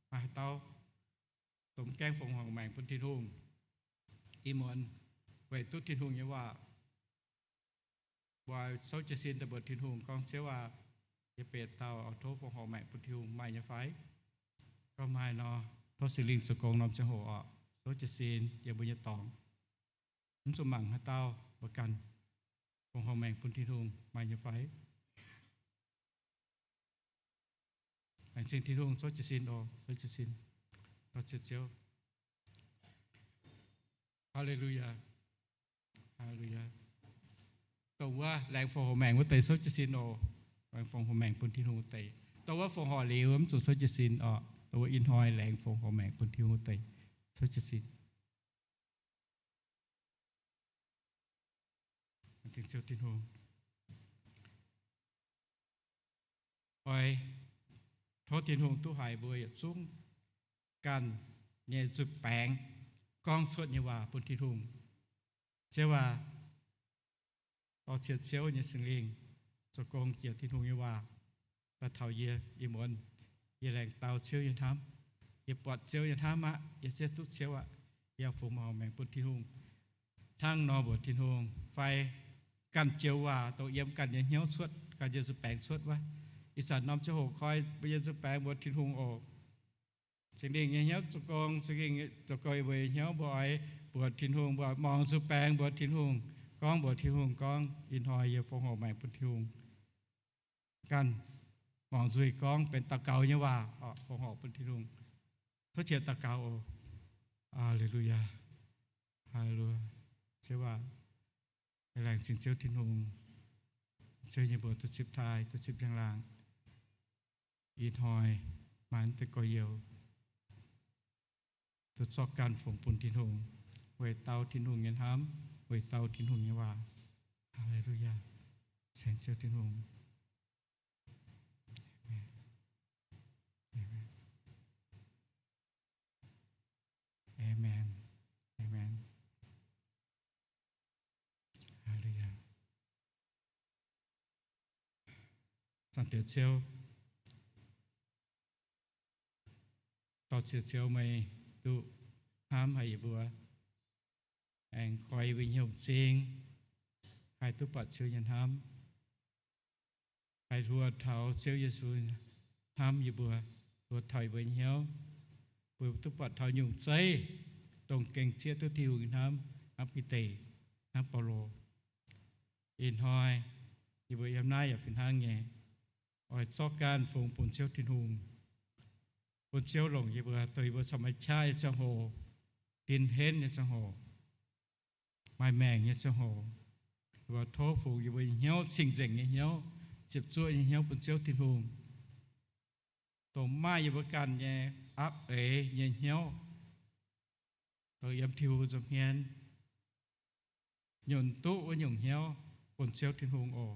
Maaih haaix dauh domh gaengh fongc horc maengc bun Tin-Hungh? Ih muonz weic duqv Tin-Hungh nyei waac, mbuo souv jiez sin daaih mbuox Tin-Hungh gorngv, Ziouv aac, yie beiv dauh oix tov fongc horc maengc bun Tin-Hungh, maaih nyei fai? Gorngv maaih nor, tov Singx Lingh zoux gong norm ziangh hoc oc, souv jiez sin yiem mbuo nyei dorngx. Mv zuqc mangc haaix dauh, mbuo ganh fongc horc maengc bun Tin-Hungh maaih nyei fai? Laengz zingh Tin-Hungh, souv jiez sin oc, souv jiez sin. Lorz ziec Ziouv. Haa^le^lu^yaa. Haa^le^lu^yaa. Dongh wuov laengz fongc horc maengc wuov deix souv jiez sin oc. Laengz fongc horc maengc bun Tin-Hungh wuov deix. Dongh wuov fongc horc liuz mv zuqc souv jiez sin oc. Dongh wuov ih hnoi laengz fongc horc maengc bun Tin-Hungh wuov deix souv jiez sin. Laengz zingh Ziouv Tin-Hungh. Oix tov Tin-Hungh duqv haiz mbuo yietc zungv ganh nyei nzuih baengx gorngv cuotv nyei waac bun Tin-Hungh. Ziouv aac, dorh ziex Ziouv nyei Singx Lingh zoux gong jiex Tin-Hungh nyei waac daaih taux yie ih muonz. Yie laengz dau Ziouv nyei hnamv. Yie buatc Ziouv nyei hnamv aqv. Yie zieqv duqv Ziouv aqv. Yie fungx maaih horc maengc bun Tin-Hungh, hnangv nor mbuox Tin-Hungh fai ganh joux waac dongh yiem ganh nyei hnyouv cuotv, ganh nyei nzuih baengx cuotv wuov. Ih zanc norm ziangh hoc koi mbuo nyei nzuih baengx mbuox Tin-Hungh oc. Singx Lingh nyei hnyouv zoux gong, Singx Lingh zoux gong yiem mbuo nyei hnyouv, mbuo oix mbuox Tin-Hungh, mbuo oix muangx nzuih baengx mbuox Tin-Hungh, gorngv mbuox Tin-Hungh gorngv, ih hnoi yie fongc horc maengc bun Tin-Hungh. Ganh muangx nzuih gorngv benx daux gaux nyei waac, fongc horc bun Tin-Hungh. Tov jiex daux gaux oc. Haa^le^lu^yaa. Haa^le^lu^yaa. Ziouv aac, laengz zingh Ziouv Tin-Hungh. Ziouv nyei mbuox duqv zipv taaih, duqv zipv njang-laangc. Ih hnoi maaih deix gorx-youz duqv zorqv ganh fungx bun Tin-Hungh, weic dau Tin-Hungh nyei hnamv, weic dau Tin-Hungh nyei waac. Haa^le^lu^yaa. Ceng Ziouv Tin-Hungh. Aamen. Aamen. Aamen. Aamen. Haa^le^lu^yaa. Zaangc Diex Ziouv, dorh ziex Ziouv meih duqv hnamv haic yie mbuo, aengx koi yie mbuo nyei hnyouv m'zing, haih duqv buatc Ziouv nyei hnamv, haih hluo taux Ziouv Yesu hnamv yie mbuo, hluo taux yie mbuo nyei hnyouv, bun duqv buatc taux nyungc zeiv, dongh gengh zieqv duqv Tin-Hungh hnamv, hnamv Bide, hnamv Baulo. Ih hnoi yie mbuo yiem naaiv yaac fih hnangv nyei, oix zorqv ganh fungx bun Ziouv Tin-Hungh, bun Ziouv longc yie mbuo, dongh yie mbuo corc maaih qaqv nyei ziangh hoc, ndin henv nyei ziangh hoc, maaih maengc nyei ziangh hoc, yie mbuo tov fungx yie mbuo nyei hnyouv cing-nzengc nyei hnyouv, ziepc zuoqv nyei hnyouv bun Ziouv Tin-Hungh, dongh maaih yie mbuo ganh nyei aapv eix nyei hnyouv, dongh yiem Tin-Hungh nza'hmien nyunc duqv wuov nyungc hnyouv bun Ziouv Tin-Hungh oc.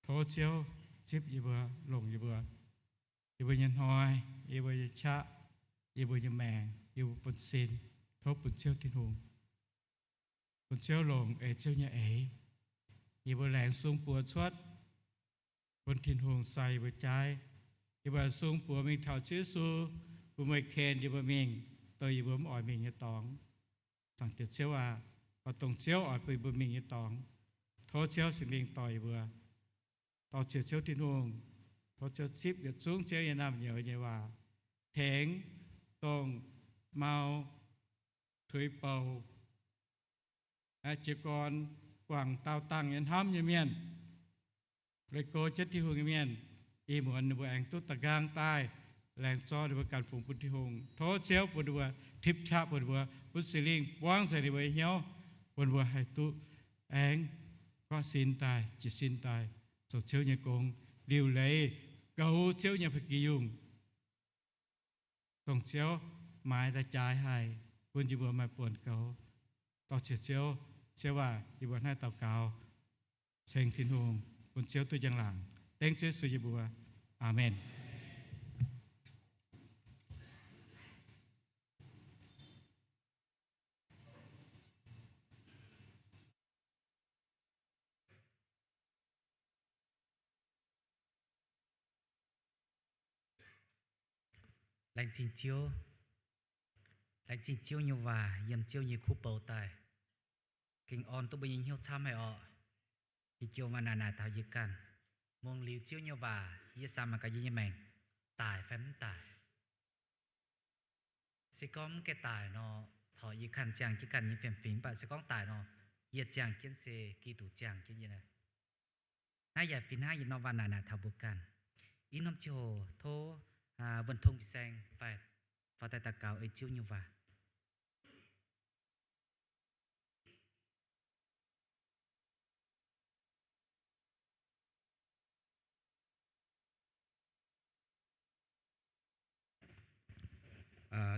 Tov Ziouv zipv yie mbuo, longc yie mbuo, yie mbuo nyei hnoi, yie mbuo nyei qaqv, yie mbuo nyei maengc, yie mbuo bun sin, tov bun Ziouv Tin-Hungh. Bun Ziouv longc eix Ziouv nyei eix. Yie mbuo laengz sung buoz cuotv, bun Tin-Hungh sai yie mbuo jaaiv. Yie mbuo sung buoz mingh taux Ziouv Yesu, bun meih ken yie mbuo mingh dongh yie mbuo mv oix mingh nyei dorngx. Zaangc Diex Ziouv aac, oix dongh Ziouv oix bun yie mbuo mingh nyei dorngx. Tov Ziouv Singx Lingh dorh yie mbuo, dorh ziex Ziouv Tin-Hungh. Tov Ziouv zipv yietc zungv Ziouv nyei naamh nyouz nyei waac, tengx dongh mau tuix bouc, jiez gorn guangc daauh dangh nyei hnamv nyei mienh, leih go jienv Tin-Hungh nyei mienh, ih muonz ninh mbuo aengx duqv da'nqaang daaih, laengz zorqv ninh mbuo ganh fungx bun Tin-Hungh. Tov Ziouv bun ninh mbuo, tipv qaqv bun ninh mbuo, bun Singx Lingh buangv nzengc ninh mbuo nyei hnyouv, bun ninh mbuo haih duqv aengx guaatv sin daaih, jiez sin daaih, zoux Ziouv nyei gong, liuc leiz goux Ziouv nyei ba'gi yungh, dongh Ziouv maaiz daaih jaaix haic, bun yie mbuo maaih buonc goux. Dorh ziex Ziouv. Ziouv aac, yie mbuo hnangv naaiv daux gaux, ceng Tin-Hungh, bun Ziouv duqv njang-laangc. Dengv Ziouv Yesu yie mbuo. Aamen. Laengz zingh Ziouv. Laengz zingh Ziouv nyei waac yiem Ziouv nyei kuv bou daaih, gengh orn duqv mbuo nyei hnyouv camv haic orqc. Yie joux waac naaic naaic taux yie ganh. Mungh liuz Ziouv nyei waac, yie samx mangc gaax yie nyei maengc daic fai mv daic. Se gorngv mv gaengh daic nor, corc yie kanh ziangh jienv ganh nyei fiem-fingx, mv baac se gorngv daic nor, yie ziangh jienv se Giduc ziangh jienv yie. Naaiv yaac fih hnangv yie norm waac naaic naaic taux mbuo ganh. Ih norm ziangh hoc tov Wuonh Tong fin-saeng faaux daaih daux gaux ei Ziouv nyei waac.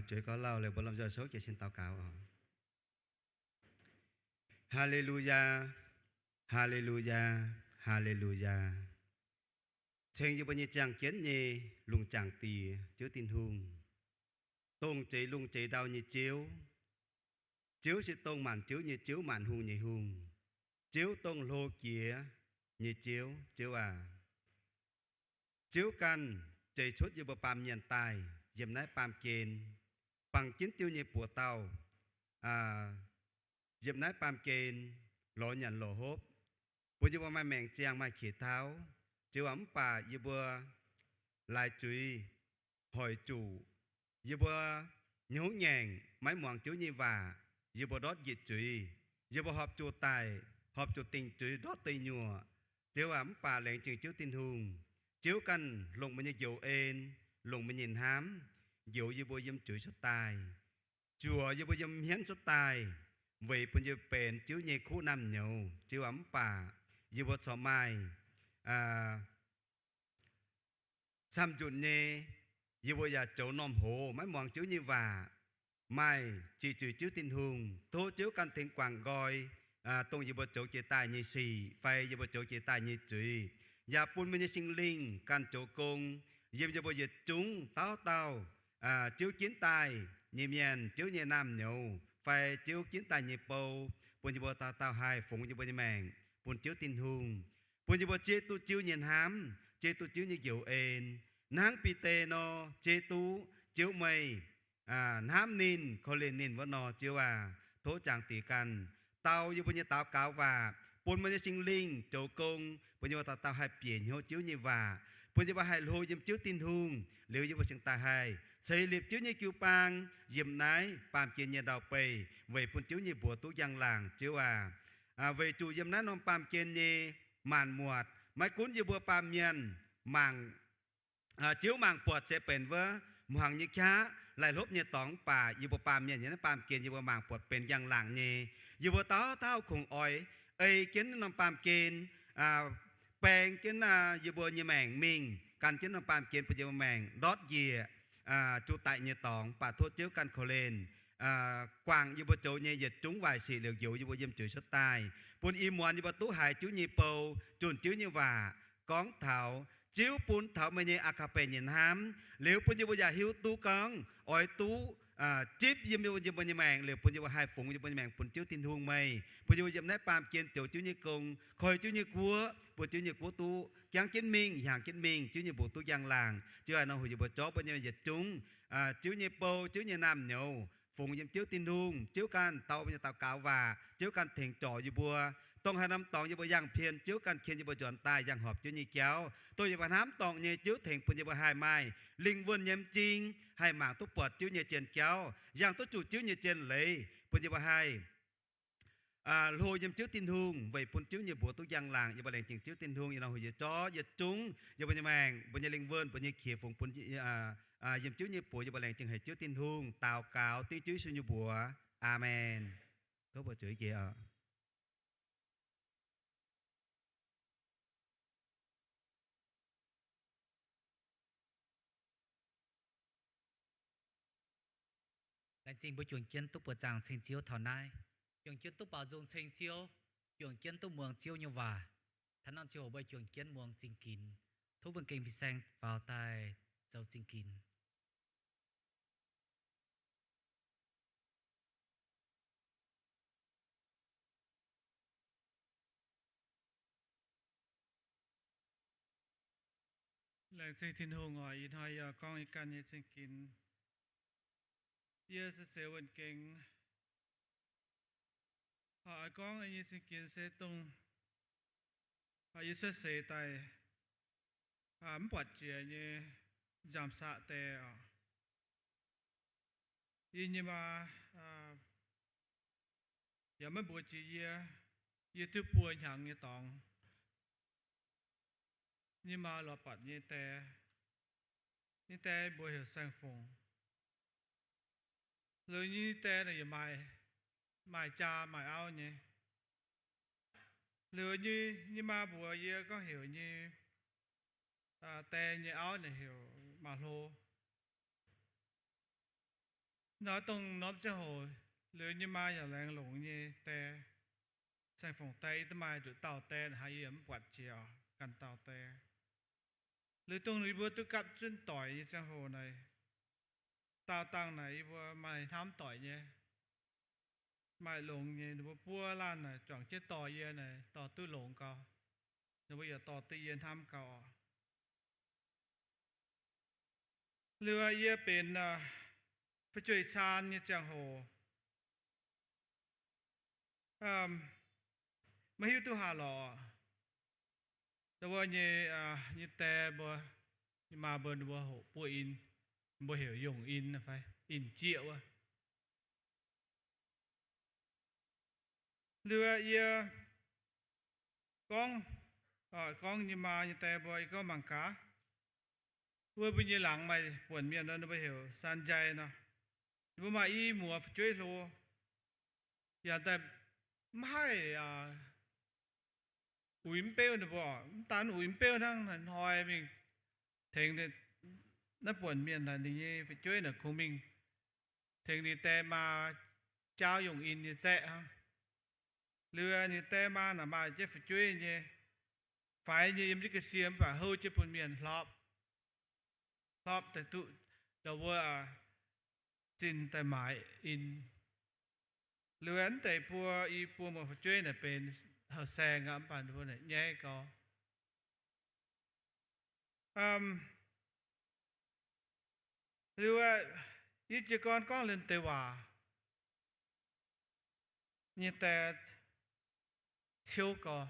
Jueiz gorngv lauh liuz mbuo lomh nzoih souv jiez sin daux gaux oc. Haa^le^lu^yaa, haa^le^lu^yaa, haa^le^lu^yaa. Ceng yie mbuo nyei ziangh jienv nyei lungh zaangc Diex, Ziouv Tin-Hungh, dongh zeix lungh zeix ndau nyei Ziouv. Ziouv se dongh maanc ziouv nyei Ziouv, maanc hungh nyei Hungh. Ziouv dongh hlo jiex nyei Ziouv. Ziouv aac, Ziouv ganh zeix cuotv yie mbuo baamh mienh daaih yiem naaiv baamh gen, bangc jienv Ziouv nyei buoz-dauh yiem naaiv baamh gen lorz nyanc lorz hopv, bun yie mbuo maaih maengc ziangh maaih qiex tauv. Ziouv aac, mv baac yie mbuo laaix zuiz hoic zuqc yie mbuo hnyouv ngaengc, maiv muangx Ziouv nyei waac, yie mbuo ndortv njiec zuiz, yie mbuo horpc zuqc daic, horpc zuqc dingc zuiz ndortv deic nyuoqc. Ziouv aac, mv baac laengz zingh Ziouv Tin-Hungh, Ziouv ganh longc meih nyei njoux en, longc meih nyei hnamv njoux yie mbuo yiem zuiz cuotv daaih, zuoqc yie mbuo yiem hmien cuotv daaih, weic bun yie mbuo benx Ziouv nyei kuv naamh nyouz. Ziouv aac, mv baac yie mbuo corc maaih camv nzunc nyei, yie mbuo yaac zoux normh hoz, maiv muangx Ziouv nyei waac, maaih ziqc zuiz Ziouv Tin-Hungh. Tov Ziouv ganh tengx guangc nqoi dongh yie mbuo zoux jiex daaih nyei sic fai yie mbuo zoux jiex daaih nyei zuiz, yaac bun meih nyei Singx Lingh ganh zoux gong yiem yie mbuo yietc zungv dauh dauh Ziouv ginv daaih nyei mienh, Ziouv nyei naamh nyouz fai Ziouv ginv daaih nyei bou, bun yie mbuo dauh dauh haih fungx yie mbuo nyei maengc bun Ziouv Tin-Hungh, bun yie mbuo zieqv duqv Ziouv nyei hnamv, zieqv duqv Ziouv nyei njoux en, hnangv Bide nor zieqv duqv Ziouv meih hnamv ninh, korv-lienh ninh wuov nor. Ziouv aac, tov zaangc Diex ganh dau yie mbuo nyei daux gaux waac, bun meih nyei Singx Lingh zoux gong, bun yie mbuo dauh dauh haih bieqc hnyouv Ziouv nyei waac, bun yie mbuo haih hlo yiem Ziouv Tin-Hungh, liuz yie mbuo cingx daaih haih ceix liepc Ziouv nyei jiu-baang yiem naaiv baamh gen nyei ndau-beih, weic bun Ziouv nyei mbuox duqv njang-laangc. Ziouv aac, weic zuqc yiem naaiv norm baamh gen nyei maanc muotc, maiv gunv yie mbuo baamh mienh mangc Ziouv mangc buatc se benx wuov hmuangx nyei qaqv, laih hlopv nyei dorngx, mv baac yie mbuo baamh mienh nyei naaiv baamh gen yie mbuo mangc buatc benx njang-laangc nyei. Yie mbuo dauh dauh kungx oix ei jienv norm baamh gen, baeng jienv yie mbuo nyei maengc mingh, gan jienv norm baamh gen bun yie mbuo maengc ndortv njiec zuqc daic nyei dorngx. Mv baac tov Ziouv ganh korv-lienh, guangc yie mbuo zoux nyei yietc zungv waaic sic liuz njoux yie mbuo yiem zuiz cuotv daaih, bun ih muonz yie mbuo duqv haiz Ziouv nyei bou, zunh Ziouv nyei waac gorngv taux Ziouv bun taux meih nyei aa^gapc^e nyei hnamv, liuz bun yie mbuo yaac hiuv duqv gorngv oix duqv zipv yiem yie mbuo nyei maengc, liuz bun yie mbuo haih fungx yie mbuo nyei maengc bun Ziouv Tin-Hungh meih, bun yie mbuo yiem naaiv baamh gen zoux Ziouv nyei gong, koiv Ziouv nyei guoqv, bun Ziouv nyei guoqv duqv jangv jienv mingh, hiaangx jienv mingh, Ziouv nyei mbuox duqv njang-laangc. Ziouv aac, nor hoc yie mbuo zorqv mbuo nyei yietc zungv, Ziouv nyei bou, Ziouv nyei naamh nyouz, fungx yiem Ziouv Tin-Hungh. Ziouv ganh dau mbuo nyei daux gaux waac, Ziouv ganh tengx zorc yie mbuo, dongh haaix norm dorngx yie mbuo yangh pien, Ziouv ganh ken yie mbuo nzuonx daaih yangh horpc Ziouv nyei jauv. Dongh yie mbuo hnamv dorngc nyei, Ziouv tengx bun yie mbuo haih maaih lingh wuonh nyei m'zing, haih mangc duqv buatc Ziouv nyei zien jauv, yangh duqv zuqc Ziouv nyei zien leiz, bun yie mbuo haih hlo yiem Ziouv Tin-Hungh, weic bun Ziouv nyei mbuox duqv njang-laangc. Yie mbuo laengz zingh Ziouv Tin-Hungh, ih hnoi hoc yie zorqv yietc zungv yie mbuo nyei maengc, mbuo nyei lingh wuonh, mbuo nyei qiex fungx bun yiem Ziouv nyei buoz. Yie mbuo laengz zingh haic Ziouv Tin-Hungh, daux gaux dengv Ziouv Yesu nyei mbuox. Aamen. Tov mbuo zueiz jiex oc. Laengz zingh mbuo juangc jienv duqv buoqc zaangc ceng Ziouv taux naaiv. Juangc jienv duqv baaux nzung ceng Ziouv, juangc jienv duqv muangx Ziouv nyei waac. Taux norm ziangh hoc mbuo juangc jienv muangx zingh ginx. Tov wuonh gengh fin-saeng faaux daaih zoux zingh ginx. Laengz zingh Tin-Hungh oc. Ih hnoi yie gorngv yie ganh nyei zingh ginx. Yie se Seix Wuonh Gengx. Oix gorngv yie nyei zingh ginx se dongh yie cuotv seix daaih mv buatc jiex nyei nziaamv-saqv deix oc. Yie nyei maa yaac maiv mbuox jiex yie, yie duqv buo hnyangx nyei dorngx. Nyei maa lorz buatc nyei die, nyei die mbuox heuc Saeng-Fongc. Liuz nyei die naaic yaac maaih, maaih jaa maaih auv nyei. Liuz nyei, nyei maa mbuox yie gorngv heuc nyei die nyei auv naaic heuc Maa Hlo. Nor dongh norm ziangh hoc, liuz nyei maa yaac laengz longc nyei die, Saeng-Fongc die. Yie duqv maaih nduqc dauh die naaic hnangv, yie yaac mv buatc jiex oc, ganh dauh die. Liuz dongh yie mbuo duqv gapv jienv doic nyei ziangh hoc naaic, daauh dangh naaic yie mbuo maaih hnamv doic nyei, maaih longx nyei. Ninh mbuo buo laanh naaic juangc jienv dorh yie naaic dorh duqv longx gau. Ninh mbuo yaac dorh duqv yie hnamv gau oc. Liuz yie benx fu'jueiv caan nyei ziangh hoc, maiv hiuv duqv haaix lorqc. Ninh mbuo nyei, nyei die mbuo, nyei maa mbuo, ninh mbuo hoqc buo in, mbuo heuc yongh in fai in-jieqv wuov. Liuz yie gorngv, gorngv nyei maa nyei die mbuo, yie gorngv mangc gaax. Wuov mbuo nyei laangz maaih buonc mienh nor, ninh mbuo heuc San Njai nor. Ninh mbuo maaih i muoz fu'jueiv hlo, yaac daaih mv haih uix mv beuv ninh mbuo. Mv daan uix mv beuv hnangv, hnoi mingh tengx naaiv buonc mienh naaic ninh nyei fu'jueiv naaic kungx mingh tengx ninh die maa jaauv yongh in nyei zaeqv hnangv. Liuz ninh die maa naaic maaih jienv fu'jueiv nyei, faix nyei yiem jienv ga'sie mv baac houv jienv bun mienh hlopv, hlopv daaih duqv ndau wuov zinh daaih maaiz in. Liuz mv deix buo, i buo muoz fu'jueiv naaic benx hauh saeng aqv, mv baac ninh mbuo naaic nyaiv gau. Liuz yie jiez gorn gorngv liuz deix waac, nyei die ciouv gau,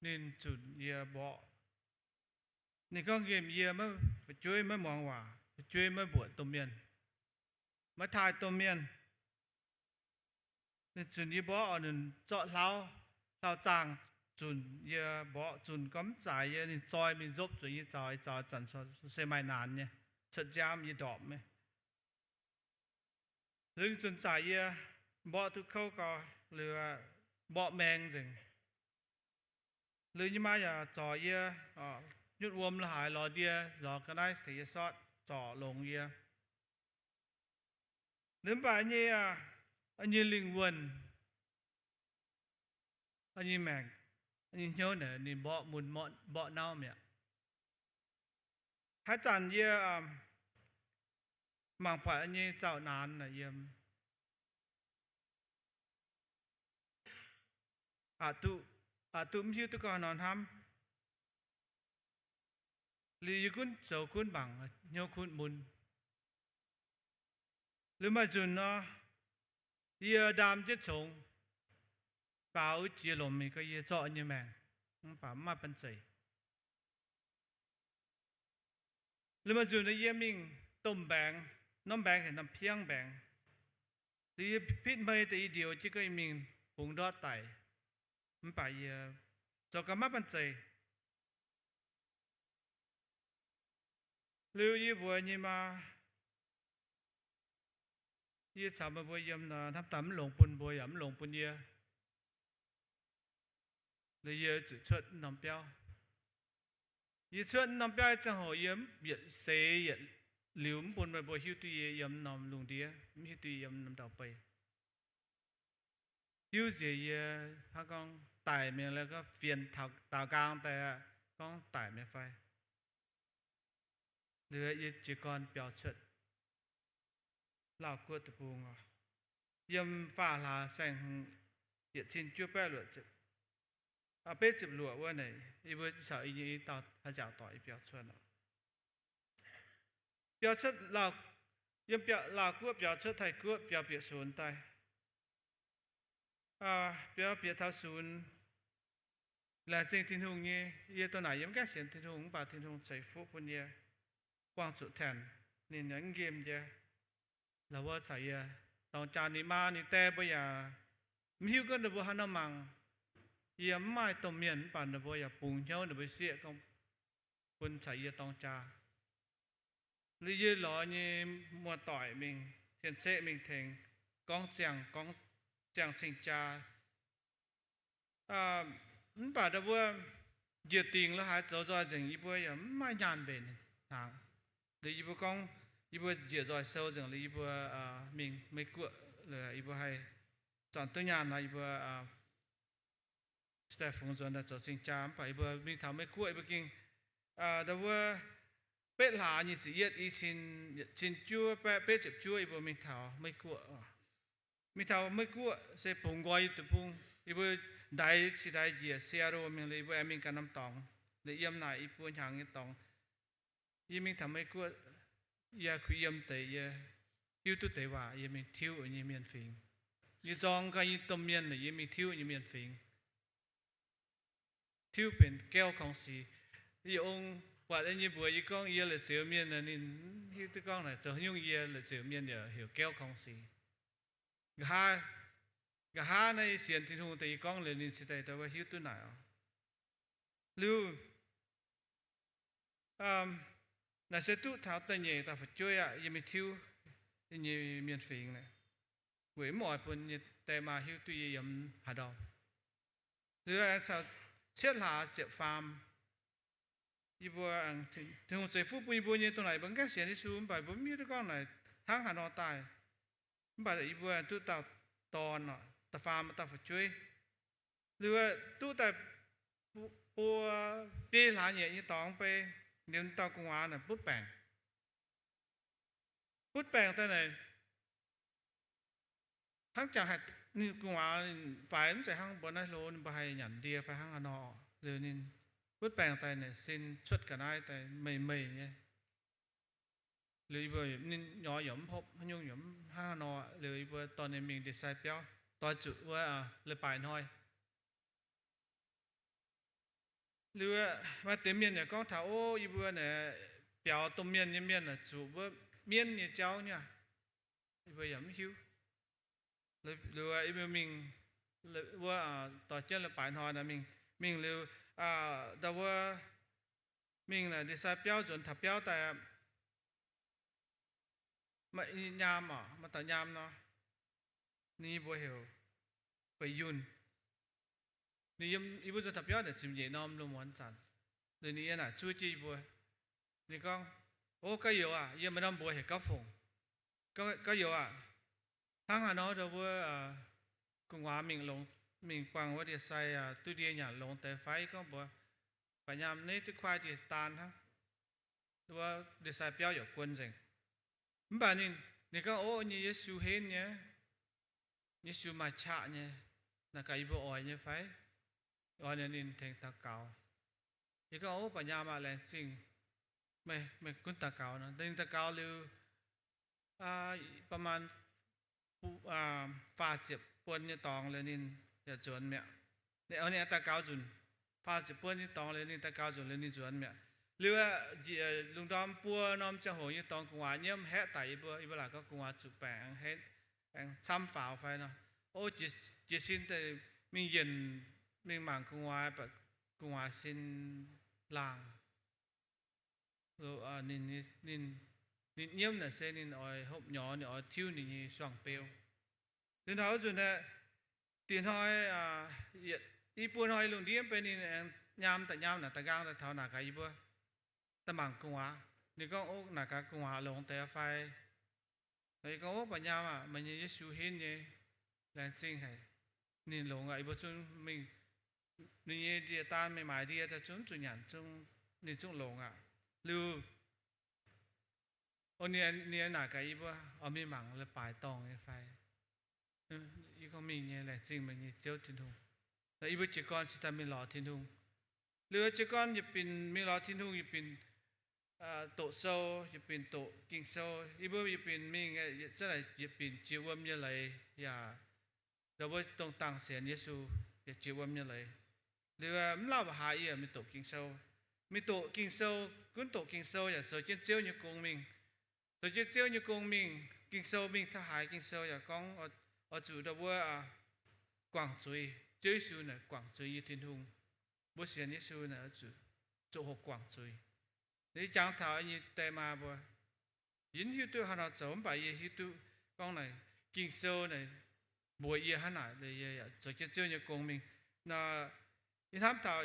ninh zunc yie mborqv. Ninh gorngv nqemh yie maiv fu'jueiv, maiv muangx waac, fu'jueiv maiv mbuoqc domh mienh, maiv taaih domh mienh. Ninh zunc yie mborqv oc, ninh zorqv hlauv, hlauv-zaangh zunc yie mborqv, zunc gorngv mv zaaix yie, ninh zoi mingh nzopv zuqc yie zaux, yie zaux zanc se maaih naanx nyei, cuotv nziaamv yie ndorpc maiv. Liuz ninh zunc zaaix yie, mborqv duqv kouv gau, liuz mborqv maeng nzengc. Liuz nyei maa yaac zorc yie, nyutc wuom la'haaix lorz ndie, lorz ga'naaiv ceix yie sortv, zorc longx yie. Liuz mv baac nyei, nyei lingh wuonh, nyei maengc, nyei hnyouv naaic ninh mborqv mun, mborqv nauv mi'aqv. Haaix zanc yie mangc buatc nyei zaux naanx naaic yiem, aqc duqv, aqc duqv mv hiuv duqv gorngv haaix nor hnamv. Liuz yie gunv zoux gunv mangc, hnyouv gunv mun. Liuz maaih nzunc nor, yie ndaam jienv congx, baaux jiex lomc mingh gorngv yie zorqv nyei maengc, mv baac mv maaih banh zeic. Liuz maaih nzunc yie mingh domh mbaengx, norm mbaengx heuc Norm Piangv Mbaengx. Liuz yie pitv hmei daaih yie ndioux jienv gorngv yie mingh bungx ndortv daic, mv baac yie zoux gau maiv banh zeic. Liuz yie mbuox nyei maa, yie caux meih mbuo yiem nor, hnamv daaih mv longx bun mbuo yaac mv longx bun yie. Liuz yie zuqc cuotv norm biauv. Yie cuotv norm biauv ziangh hoc yie mv yietc seix yietc liuz mv bun meih mbuo hiuv duqv yie yiem norm lungh ndiev, mv hiuv duqv yie yiem norm ndau-beih. Hiuv nziex yie hnangv gorngv daic mingh, gorngv fienx daaux nqaang daaih, gorngv daic mingh fai. Liuz yie jiez gorn biaux cuotv Laauh Guoqv deic-bung oc. Yiem faah hlaax saeng-hmz yietc cin juov baeqv luoqc, betv ziepc luoqc wuov naaic, yie mbuo caux i nyei i dauh haaix nziaauc doic yie biaux cuotv oc. Biaux cuotv, yiem Laauh Guoqv biaux cuotv Taiv Guoqv biaux bieqc sunx daaih. Biaux bieqc taux sunx, laengz zingh Tin-Hungh nyei, yie dongh naaic yie mv gaengh sienx Tin-Hungh, mv baac Tin-Hungh ceix fuqv bun yie buangh zuqc Tanc, ninh mv nqemh yie. la'wuov caux yie dorng jaa. Ninh maa ninh die mbuo yaac mv hiuv gorngv ninh mbuo haaix nor mangc. Yie mv maaih domh mienh, mv baac ninh mbuo yaac bungx hnyouv ninh mbuo sieqv gorngv bun caux yie dorng jaa. Liuz yie lorz nyei muoz-doic mingh, cien-ceqv mingh tengx, gorngv ziangh, gorngv ziangh cing-jaa. Mv baac ndau wuov njiec dingc lo haaix zoux nzoih nzengc, yie mbuo yaac mv maaih nyaanh mbenc hnaangx. Liuz yie mbuo gorngv, yie mbuo njiec nzoih sou nzengc, liuz yie mbuo mingh Meiv Guoqv, yie mbuo haih zanc duqv nyaanh nor, yie mbuo daaih fungx nzuonx daaih zoux cing-jaa. Mv baac yie mbuo mingh taux Meiv Guoqv, yie mbuo gengh ndau wuov betv hlaax nyic ziepc yietv, i cin, cin juov baeqv betv ziepc juov, yie mbuo mingh taux Meiv Guoqv. Mingh taux Meiv Guoqv se bungx nqoi yie deic-bung. Yie mbuo ndaix cingx ndaix njiec Seattle mingh, liuz yie mbuo aengx mingh ganh norm dorngx, liuz yiem naaic i buo hnyangx nyei dorngx. Yie mingh taux Meiv Guoqv, yie kuh yiem deix, yie hiuv duqv deix waac, yie mingh tiuv nyei mienh fingx. Yie nzorng ganh nyei domh mienh, yie mingh tiuv nyei mienh fingx, tiuv benx Gaeqv Korng-Six. Yie ong buatc nyei mbuox yie gorngv yie la'zioux mienh, ninh hiuv duqv gorngv naaic zoux haaix nyungc yie la'zioux mienh yaac heuc Gaeqv Korng-Six. Nqa'haav, nqa'haav naaiv yie sienx Tin-Hungh deix, yie gorngv liuz ninh cingx daaih ndau wuov hiuv duqv naaic oc. Liuz naaic se duqv taux da'nyeic dauh fu'jueiv aqv, yie mingh tiuv nyei mienh fingx naaic, weic mv oix bun nyei die maa hiuv duqv yie yiem haaix ndau. Liuz aengx caux cietv hlaax ziepc faam, yie mbuo, Tin-Hungh ceix fuqv bun yie mbuo nyei dongh naaic, yie mbuo mv gaengh sienx Yesu, mv baac yie mbuo mv hiuv duqv gorngv naaic hnangv haaix nor daaih. Mv baac yie mbuo duqv dauh dorn, da'faam dauh fu'jueiv. Liuz duqv daaih buo biei hlaax nyeic nyei dorngx bei, liuz dauh gu'nguaaz naaic butv baengc. Butv baengc daaih naaic, hnangv jangx haic, ninh gu'nguaaz faix mv zeiz hnangv mbuo naaiv hlo, ninh mbuo haih nyanc ndie fai hnangv haaix nor. Liuz ninh butv baengc daaih naaic sin cuotv ga'naaiv daaih meih meih nyei. Liuz yie mbuo, ninh nyorx yaac mv hopv, haaix nyungc yaac mv hnangv haaix nor. Liuz yie mbuo dorh ninh mingh ndie-sai biauv, doix zuqc wuov leiz-baaix hnoi. Liuz maaih deix mienh yaac gorngv taux, ov, yie mbuo naaic biaux domh mienh nyei mienh naaic zuqc wuov mienv nyei jauv nyei. Yie mbuo yaac mv hiuv. Liuz yie mbuo mingh wuov, doix jienv leiz-baaix hnoi naaic mingh, mingh liuz ndau wuov mingh naaic ndie-sai biauv nzuonx taux biauv daaih, maaih nyaam oc, maaih dauh nyaam nor, ninh nyei mbuox heuc Beic Yunh. Ninh yiem, yie mbuo nzuonx taux biauv naaic ziepc nyeic norm lungh muonz zanc. Liuz ninh yiem naaic zuov jienv yie mbuo. Ninh gorngv, ov, gauv youz aah, yie maaih norm mbuox heuc Gauv Fongc. Gauv, gauv youz aah, hnangv haaix nor ndau wuov gu'nguaaz mingh longx, mingh buangh wuov ndie-sai, duqv ndie nyanc longx deix fai? Gorngv mbuox, baac nyaam, neiv duqv kuaaiv ndie daan hnangv. Wuov ndie-sai biauv yaac guon nzengc. Mv baac ninh, ninh gorngv, ov, nyei Yesu henv nyei. Yesu maaih qaqv nyei. Naaic gaax yie mbuo oix nyei fai? Oix nyei, ninh tengx daux gaux. Yie gorngv, ov, baac nyaam aah, laengz zingh meih, meih gunv daux gaux nor. Ninh daux gaux liuz ประมาณ faah ziepc buonc nyei dorngx liuz ninh yaac nzuonx mi'aqv. Ninh daux gaux nzunc, faah ziepc buonc nyei dorngx liuz ninh daux gaux nzunc liuz ninh nzuonx mi'aqv. Liuz njiec lungh ndorm buo norm ziangh hoc nyei dorngx gu'nguaaz nyiemv haeqv daic yie mbuo. Yie mbuo laaic gorngv gu'nguaaz zuqc baengc aengx haeqv, aengx camv faaux fai nor. Ov, jiez sin daaih mingh yienc, mingh mangc gu'nguaaz, baac gu'nguaaz sin laangh. Ninh, ninh nyiemv naaic se ninh oix hopv nyorx, ninh oix tiuv ninh nyei suangx beu. Liuz taux wuov nzunc aeqv, diex hnoi, i buo hnoi lungh ndiev mv bei ninh aengx nyaam daaih, nyaam naaic daaih nqaang daaih taux naaic gaax yie mbuo, daaih mangc gu'nguaaz. Ninh gorngv, ov, naaic gaax gu'nguaaz longx deix fai? Yie gorngv, ov, baac nyaam aah, meih nyei Yesu henv nyei, laengz zingh haic. Ninh longx aqv. Yie mbuo zungv mingh, ninh nyei ndie-daan, meih maaiz ndie daaih zungv zuqc nyanc, ninh zungv longx aqv. Liuz ninh naaic gaax yie mbuo, oix mingh mangc leiz-baaix dorngh nyei fai? Yie gorngv, mingh nyei, laengz zingh meih nyei Ziouv Tin-Hungh. Yie mbuo jiez gorn cingx daaih mingh lorz Tin-Hungh. Liuz jiez gorn yietc binc mingh lorz Tin-Hungh, yietc binc doqc sou, yietc binc doqc Ging-Sou. Yie mbuo yietc binc mingh, yietc binc jiex wuom nyei leiz yaac, ndau wuov dongh dangh sienx Yesu yaac jiex wuom nyei leiz. Liuz mv lauh mv haaix yie mingh doqc Ging-Sou. Mingh doqc Ging-Sou, gunv doqc Ging-Sou yaac zoux jienv Ziouv nyei gong mingh. Zoux jienv Ziouv nyei gong mingh, Ging-Sou mingh taux haaix, Ging-Sou yaac gorngv oix zuqc ndau wuov guangc zuiz. Ziouv Yesu naaic guangc zuiz nyei Tin-Hungh. Mbuo sienx Yesu naaic oix zuqc zoqc hoqc guangc zuiz. Yie jangx taux yie nyei die maa mbuo, yie mv hiuv duqv haaix nor zoux, mv baac yie hiuv duqv gorngv naaic Ging-Sou naaic mbuox yie hnangv naaic, yie yaac zoux jienv Ziouv nyei gong mingh. Nor, yie hnamv taux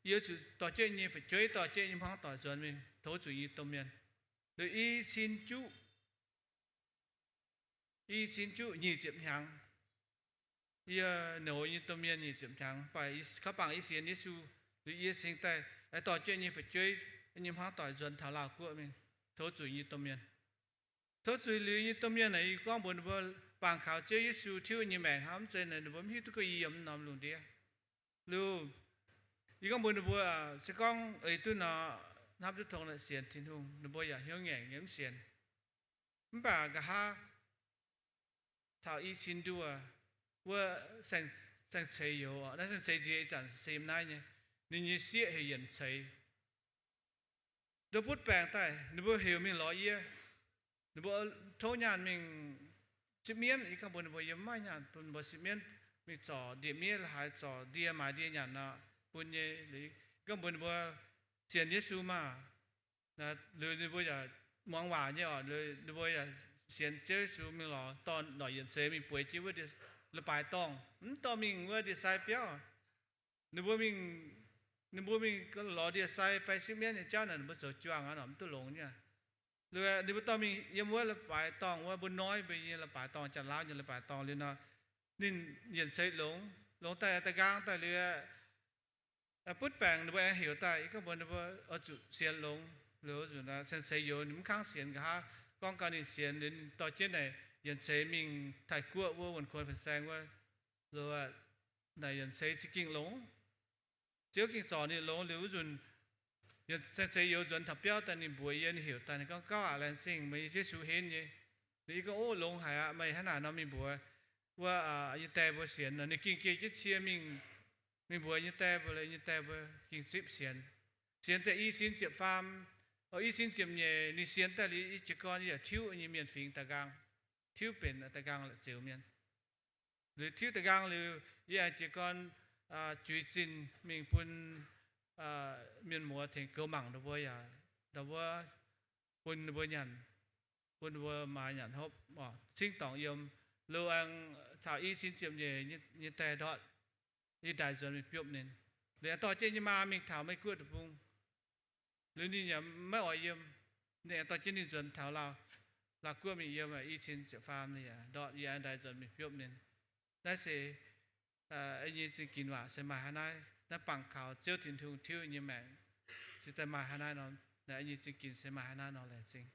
yie zuqc dorh jienv nyei fu'jueiv, dorh jienv nyei hmuangv doic nzuonx mingh tov zuqc nyei domh mienh. Liuz i cin juqv, i cin juqv nyic ziepc hnyangx, yie nouz nyei domh mienh nyic ziepc hnyangx, mv baac kaux bangc yie sienx Yesu, liuz yie cingx daaih aengx dorh jienv nyei fu'jueiv, nyei hmuangv doic nzuonx taux Laauh Guoqv mingh, tov zuqc nyei domh mienh. Tov zuqc liuz nyei domh mienh naaic, yie gorngv mbuox ninh mbuo, bangc kaux Ziouv Yesu tiuv nyei maengc hnangv, mv zeiz naaic ninh mbuo mv hiuv duqv gorngv yie yiem norm lungh ndiev. Liuz, yie gorngv mbuox ninh mbuo, se gorngv eix duqv nor, hnamv duqv tong naaic sienx Tin-Hungh, ninh mbuo yaac hnyouv ngaengc nyei mv sienx. Mv baac nqa'haav taux i cin nduoh wuov saeng-ceix youz, naaiv saeng-ceix nziex ih zanc se yiem naaiv nyei, ninh nyei sieqv heuc Yienc Ceix. Ndau butv baengc daaih, ninh mbuo heuc mingh lorz yie. Ninh mbuo tov nyaanh mingh sipv mienv. Yie gorngv mbuox ninh mbuo, yie mv maaih nyaanh bun mbuo sipv mienv. Mingh zorc ndie-miev la'haaix, zorc ndie maaiz ndie nyanc nor, bun nyei. Yie gorngv mbuox ninh mbuo, sienx Yesu maah! Liuz ninh mbuo yaac muangx waac nyei oc. Ninh mbuo yaac sienx Ziouv Yesu mingh lorz dorn lorz Yienc Ceix mingh bueix jienv wuov leiz-baaix dorngh, mv dorh mingh wuov ndie-sai biauv. Ninh mbuo mingh, ninh mbuo mingh lorz ndie-sai fai sipv mienv nyei jauv naaic, ninh mbuo zoux juangc aqv nor, mv duqv longx nyei. Liuz ninh mbuo dorh mingh yiem wuov leiz-baaix dorngh wuov, mbuo noiv mbuo nyei leiz-baaix dorngh, Janx-Laauv nyei leiz-baaix dorngh liuz nor, ninh Yienc Ceix longx, longx daaih da'nqaang daaih liuz, butv baengc ninh mbuo aengx heuc daaih. Yie gorngv mbuox ninh mbuo oix zuqc sienx longx. Liuz nzunc Yienc Ceix youz ninh mv kangv sienx, nqa'haav gorngv gau ninh sienx liuz ninh dorh jienv naaic Yienc Ceix mingh Taiv-Guoqv wuov wuonh kuonx fin-saeng wuov. Liuz naaic Yienc Ceix za'gengh longx. Ziouv gengh zorc ninh longx liuz wuov nzunc, Yienc Ceix youz nzuonx taux biauv daaih ninh mbuox yie, ninh heuc daaih, ninh gorngv, Gauv aac, laengz zingh meih nyei Yesu henv nyei. Liuz yie gorngv, Ov, longx haic aqv. Meih hnangv naaic nor mingh mbuox wuov nyei die mbuo sienx nor. Ninh gengh geh jienv cie mingh, mingh mbuox nyei die mbuo, liuz nyei die mbuo gengh zipv sienx. Sienx daaih i cin ziepc faam, i cin ziepc nyeic ninh sienx daaih liuz, yie jiez gorn yaac tiuv nyei mienh fingx da'nqaang, tiuv benx da'nqaang la'zioux mienh. Liuz tiuv da'nqaang liuz, yie aengx jiez gorn juix zinh mingh bun mienh muoz tengx goux mangc ninh mbuo yaac ndau wuov bun ninh mbuo nyanc, bun ninh mbuo maaiz nyanc hopv, cingv dorngc yiem. Liuz aengx caux i cin ziepc nyeic nyei die ndortv yie ndaix nzuonx mingh biopv ninh. Liuz aengx dorh jienv nyei maa mingh taux Meiv Guoqv deic-bung. Liuz ninh yaac maiv oix yiem. Ninh aengx dorh jienv ninh nzuonx taux Laauv, Laauv Guoqv mingh yiem i cin ziepc faam, ninh yaac ndortv yie, aengx ndaix nzuonx mingh biopv ninh. Naaiv se yie nyei zingh ginx waac se maaih hnangv naaiv. Naaiv bangc kaux Ziouv Tin-Hungh tiuv nyei maengc se daaih maaih hnangv naaiv nor. Naaiv yie nyei zingh ginx se maaih hnangv naaiv nor. Laengz zingh.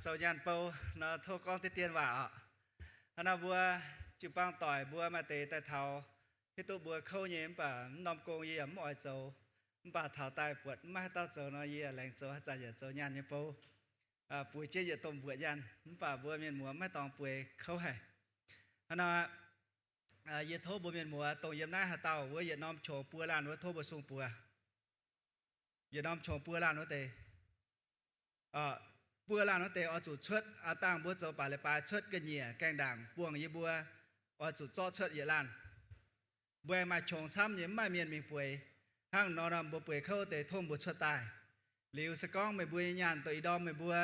Zoux nyaanh bou nor tov gorngv deix dien waac oc. Hnangv nor mbuo jiu-baang doic mbuo maaih deix daaih taux, hiuv duqv mbuo kouv nyei, mv baac mv norm gong yie yaac mv oix zoux. Mv baac taux daaih buatc mv maaih haaix dauh zoux nor, yie yaac laengz zoux, haaix zanc yaac zoux nyaanh nyei bou, bueix jienv yietc domh mbuoqc nyaanh. Mv baac mbuo mienh muoz maiv dorngx bueix, kouv haic. Hnangv nor, yie tov mbuo mienh muoz dongh yiem naaiv haaix dauh wuov, yietc norm qongx buo laanh wuov, tov mbuo sung buoz. Yietc norm qongx buo laanh wuov deix, buo laanh wuov deix oix zuqc cuotv. Aa dangh mbuo zoux baac leiz-baaix cuotv ga'nyiec gaengh ndaangc buangh yie mbuo, oix zuqc zorqv cuotv yietc laanh. Mbuo aengx maaih qongx camv nyei, mv maaih mienh mingh bueix. Hnangv nor nor mbuo bueix kouv deix tov mbuo cuotv daaih. Liuz se gorngv meih mbuo nyei nyaanh dongh ih ndorm meih mbuo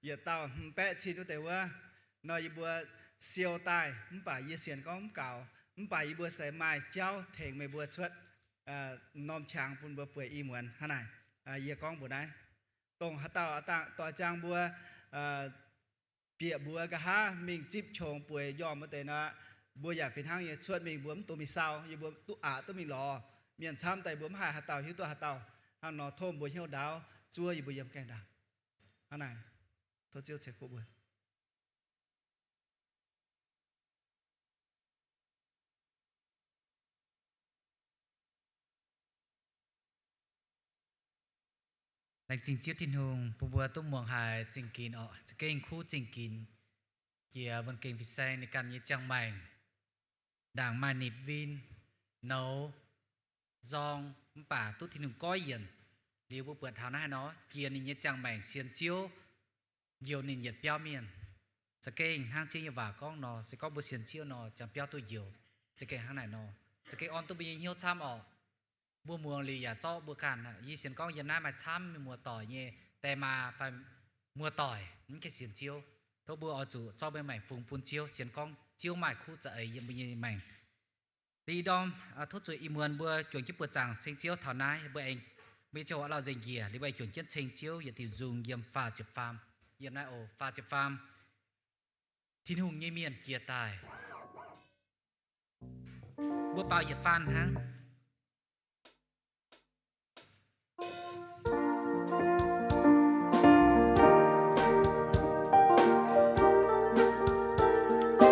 yietc dauh hmz baeqv cin wuov deix wuov, nor yie mbuo siou daaih, mv baac yie sienx gorngv mv gaux. Mv baac yie mbuo se maaih jauv tengx meih mbuo cuotv norm qangx bun mbuo bueix i muonz hnangv naaic. Yie gorngv mbuox naaiv, dongh haaix dauh doix-jang mbuo bieqc mbuox nqa'haav mingh zipv qongx bueix njormh wuov deix nor, mbuo yaac fih hnangv nyei cuotv mingh, mbuo mv dungx mingh sau. Yie mbuo duqv aqc duqv mingh lorz mienh camv daaih, mbuo mv haih haaix dauh hiuv duqv haaix dauh. Hnangv nor tov mbuo hnyouv ndaauv, zuov yie mbuo yiem gaengh ndaangc. Hnangv naaic, tov Ziouv ceix fuqv mbuo. Laengz zingh Ziouv Tin-Hungh bun mbuo duqv muangx haiz zingh ginx orqc, za'gengh kuv zingh ginx. Jiex wuonh gengh fin-saeng ninh ganh nyei ziangh maengc, ndaangc maaih nipc win, nouz, nzorng, mv baac duqv Tin-Hungh goiv yienc. Liuz mbuo buatc taux naaiv haaix nor, jiex ninh nyei ziangh maengc sienx Ziouv, njoux ninh yietc biauv mienh. Za'gengh hnangv Ziouv nyei waac gorngv nor, se gorngv mbuo sienx Ziouv nor, ziangh biauv duqv njoux. Za'gengh hnangv naaic nor, za'gengh orn duqv mbuo nyei hnyouv camv orqc. Mbuo muangx liuz yaac zorqv mbuo ganh, yie sienx gorngv yiem naaiv maaih camv mienh muoz-doic nyei die maa fai muoz-doic mv gaengh sienx Ziouv. Tov mbuo oix zuqc zorqv mbuo maengc fungx bun Ziouv, sienx gorngv Ziouv maaih kuv za'eix yiem mbuo nyei maengc. Liuz ndorm, tov zuqc ih muonz mbuo juangc jienv buoz-zaangc ceng Ziouv taux naaiv, mbuo aengx, mbuo nyei ziangh hoc lauh nzengc njiec, liuz mbuo aengx juangc jienv ceng Ziouv yietc diuc nzung yiem faah ziepc faam. Yiem naaiv oc, faah ziepc faam. Tin-Hungh nyei mienh jiex daaih. Mbuo baaux yietc faanh hnangv.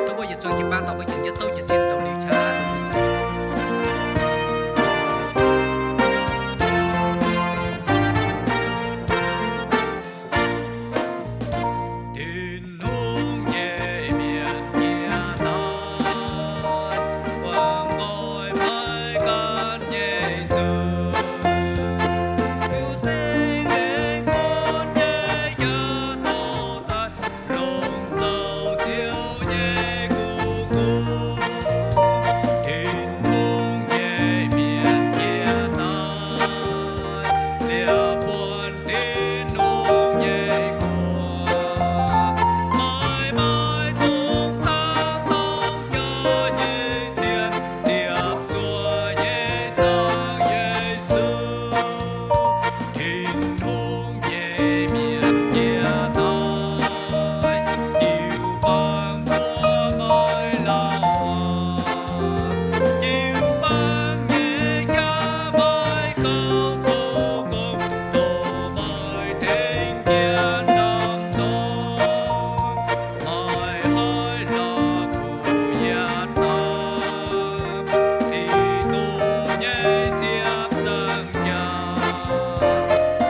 Tov mbuo yietc zungv jiu-baang dorh mbuo juangc jienv souv jiez sin longx liuz qaqv. Tin-Hungh nyei mienh jiex daaih, buangh nqoi maiv gaatv nyei zuiz. Liuz Singx Lingh bun nyei jaax-doz daaih, longc zoux Ziouv nyei kuv gunv. Tin-Hungh nyei mienh jiex daaih, liepc buonc Tin-Hungh nyei guoqv. Maaih, maaih dungz zaangv dorng jauv nyei zien, ziepc zuoqc nyei zaangc Yesu. Tin-Hungh nyei mienh jiex daaih, jiu-baang zuov maiv lauh. Jiu-baang nyei jaav maiv gaux zoux gong, dongh maaih tengx jien ndamv dorn. Maaih hnoi la'kuqv yietc hnoi, Giduc nyei ziepc nzaangc jaax,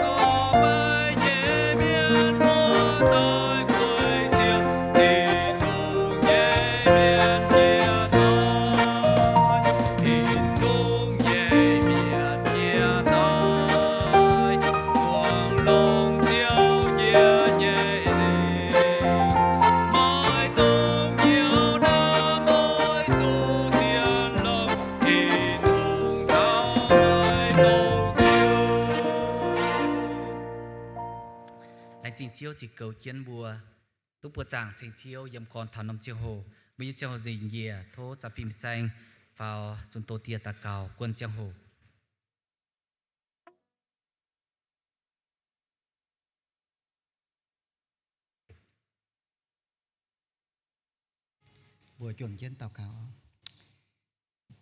dorh maiv nyei mienh muoz-doic guei Ziouv. Tin-Hungh nyei mienh jiex daaih, Tin-Hungh nyei mienh jiex daaih, muangx longx Ziouv njiec nyei lingc. Maaih dongh nyouz ndamv oix zuqc sienx longx, Tin-Hungh caux maiv dongh Ziouv. Laengz zingh Ziouv ziux goux jienv mbuo duqv buoqc zaangc ceng Ziouv yiem gorn taux norm ziangh hoc. Mbuo nyei ziangh hoc nzengc njiec, tov za'fin saeng faaux zunh doz dieh daux gaux guon ziangh hoc. Mbuo juangc jienv daux gaux.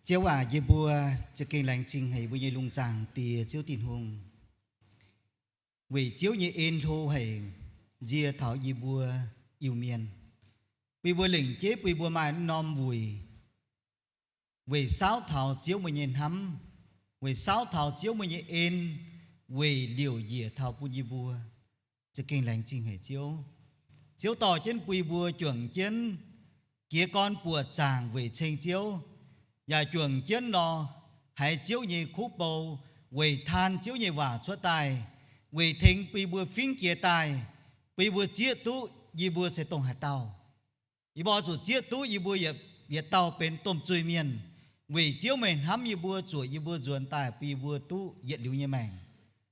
Ziouv aac, yie mbuo za'gengh laengz zingh haic mbuo nyei lungh zaangc Diex Ziouv Tin-Hungh, weic Ziouv nyei en hlo haic nzie taux yie mbuo Iu-Mienh, bun yie mbuo lengc jeiv bun yie mbuo maaih norm wuic, weic saauv taux Ziouv meih nyei hnamv, weic saauv taux Ziouv meih nyei en, weic liouc njiec taux bun yie mbuo. Za'gengh laengz zingh haic Ziouv. Ziouv dorh jienv bun yie mbuo juangc jienv jiez gorn buoqc zaangc weic ceng Ziouv, yaac juangc jienv nor, haiz Ziouv nyei kuv bou, weic taan Ziouv nyei waac cuotv daaih, weic tengx bun yie mbuo fingx jiez daaih, bun yie mbuo zieqv duqv yie mbuo se dongh haaix dauh. Yie mbuo zuqc zieqv duqv yie mbuo yietc, yietc dauh benx domh zuiz-mienh, weic Ziouv meih hnamv yie mbuo, zuoqc yie mbuo nzuonx daaih bun yie mbuo duqv yietc liuz nyei maengc.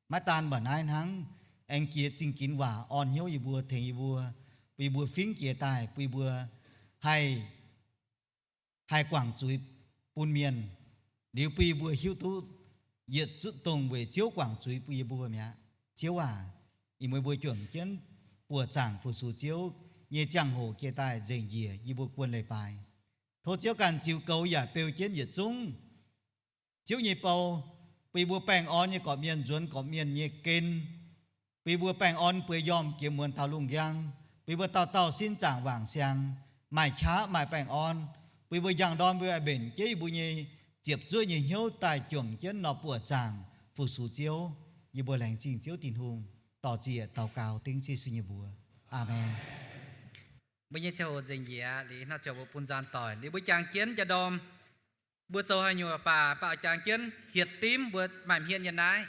Maiv daan mba'hnaiv hnangv, aengx jiex zingh ginx waac orn hnyouv yie mbuo, tengx yie mbuo, bun yie mbuo fingx jiez daaih, bun yie mbuo haih haih guangc zuiz bun mienh, liuz bun yie mbuo hiuv duqv yietc zungv dongh weic Ziouv guangc zuiz bun yie mbuo mi'aqv. Ziouv aac, ih mueiz mbuo juangc jienv buoqc zaangc fu-sux Ziouv nyei ziangh hoc jiex daaih nzengc njiec, yie mbuo buonv leiz-baaix. Tov Ziouv ganh ziux goux yaac beu jienv yietc zungv Ziouv nyei bou, bun yie mbuo baengh orn nyei gorqv-mienh nzuonx gorqv-mienh nyei gen, bun yie mbuo baengh orn bueix njormh jiex muonz taux lungh njang, bun yie mbuo dauh dauh sin zaangc wangc siang, maaih qaqv maaih baengh orn, bun yie mbuo njang ndorm mbuo mbenc jienv yie mbuo nyei ziepc zuoqv nyei hnyouv daaih juangc jienv nor buoqc zaangc fu-sux Ziouv. Yie mbuo laengz zingh Ziouv Tin-Hungh, dor-ziec daux gaux dengv Yesu nyei mbuox. Aamen. Mbuo nyei ziangh hoc nzengc njiec liuz, ih hnoi ziouc mbuo bun nzanc doic liuz mbuo jangx jienv njang ndorm. Mbuo zoux haaix nyungc baac, baac jangx jienv hietc dimv mbuo maaih hmien nyei naaiv.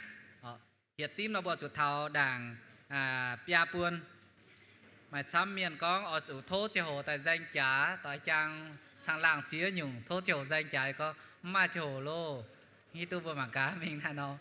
Hietc dimv nor mbuo zuqc taux ndaangc biaa buon. Maaih camv mienh gorngv oix zuqc tov ziangh hoc daaih nzaeng jaax, doix jaang caangh laangh ziex nyungc tov ziangh hoc nzaeng jaax. Gorngv mv maaih ziangh hoc loh. Hiuv duqv mbuo mangc gaax mingh naaiv nor.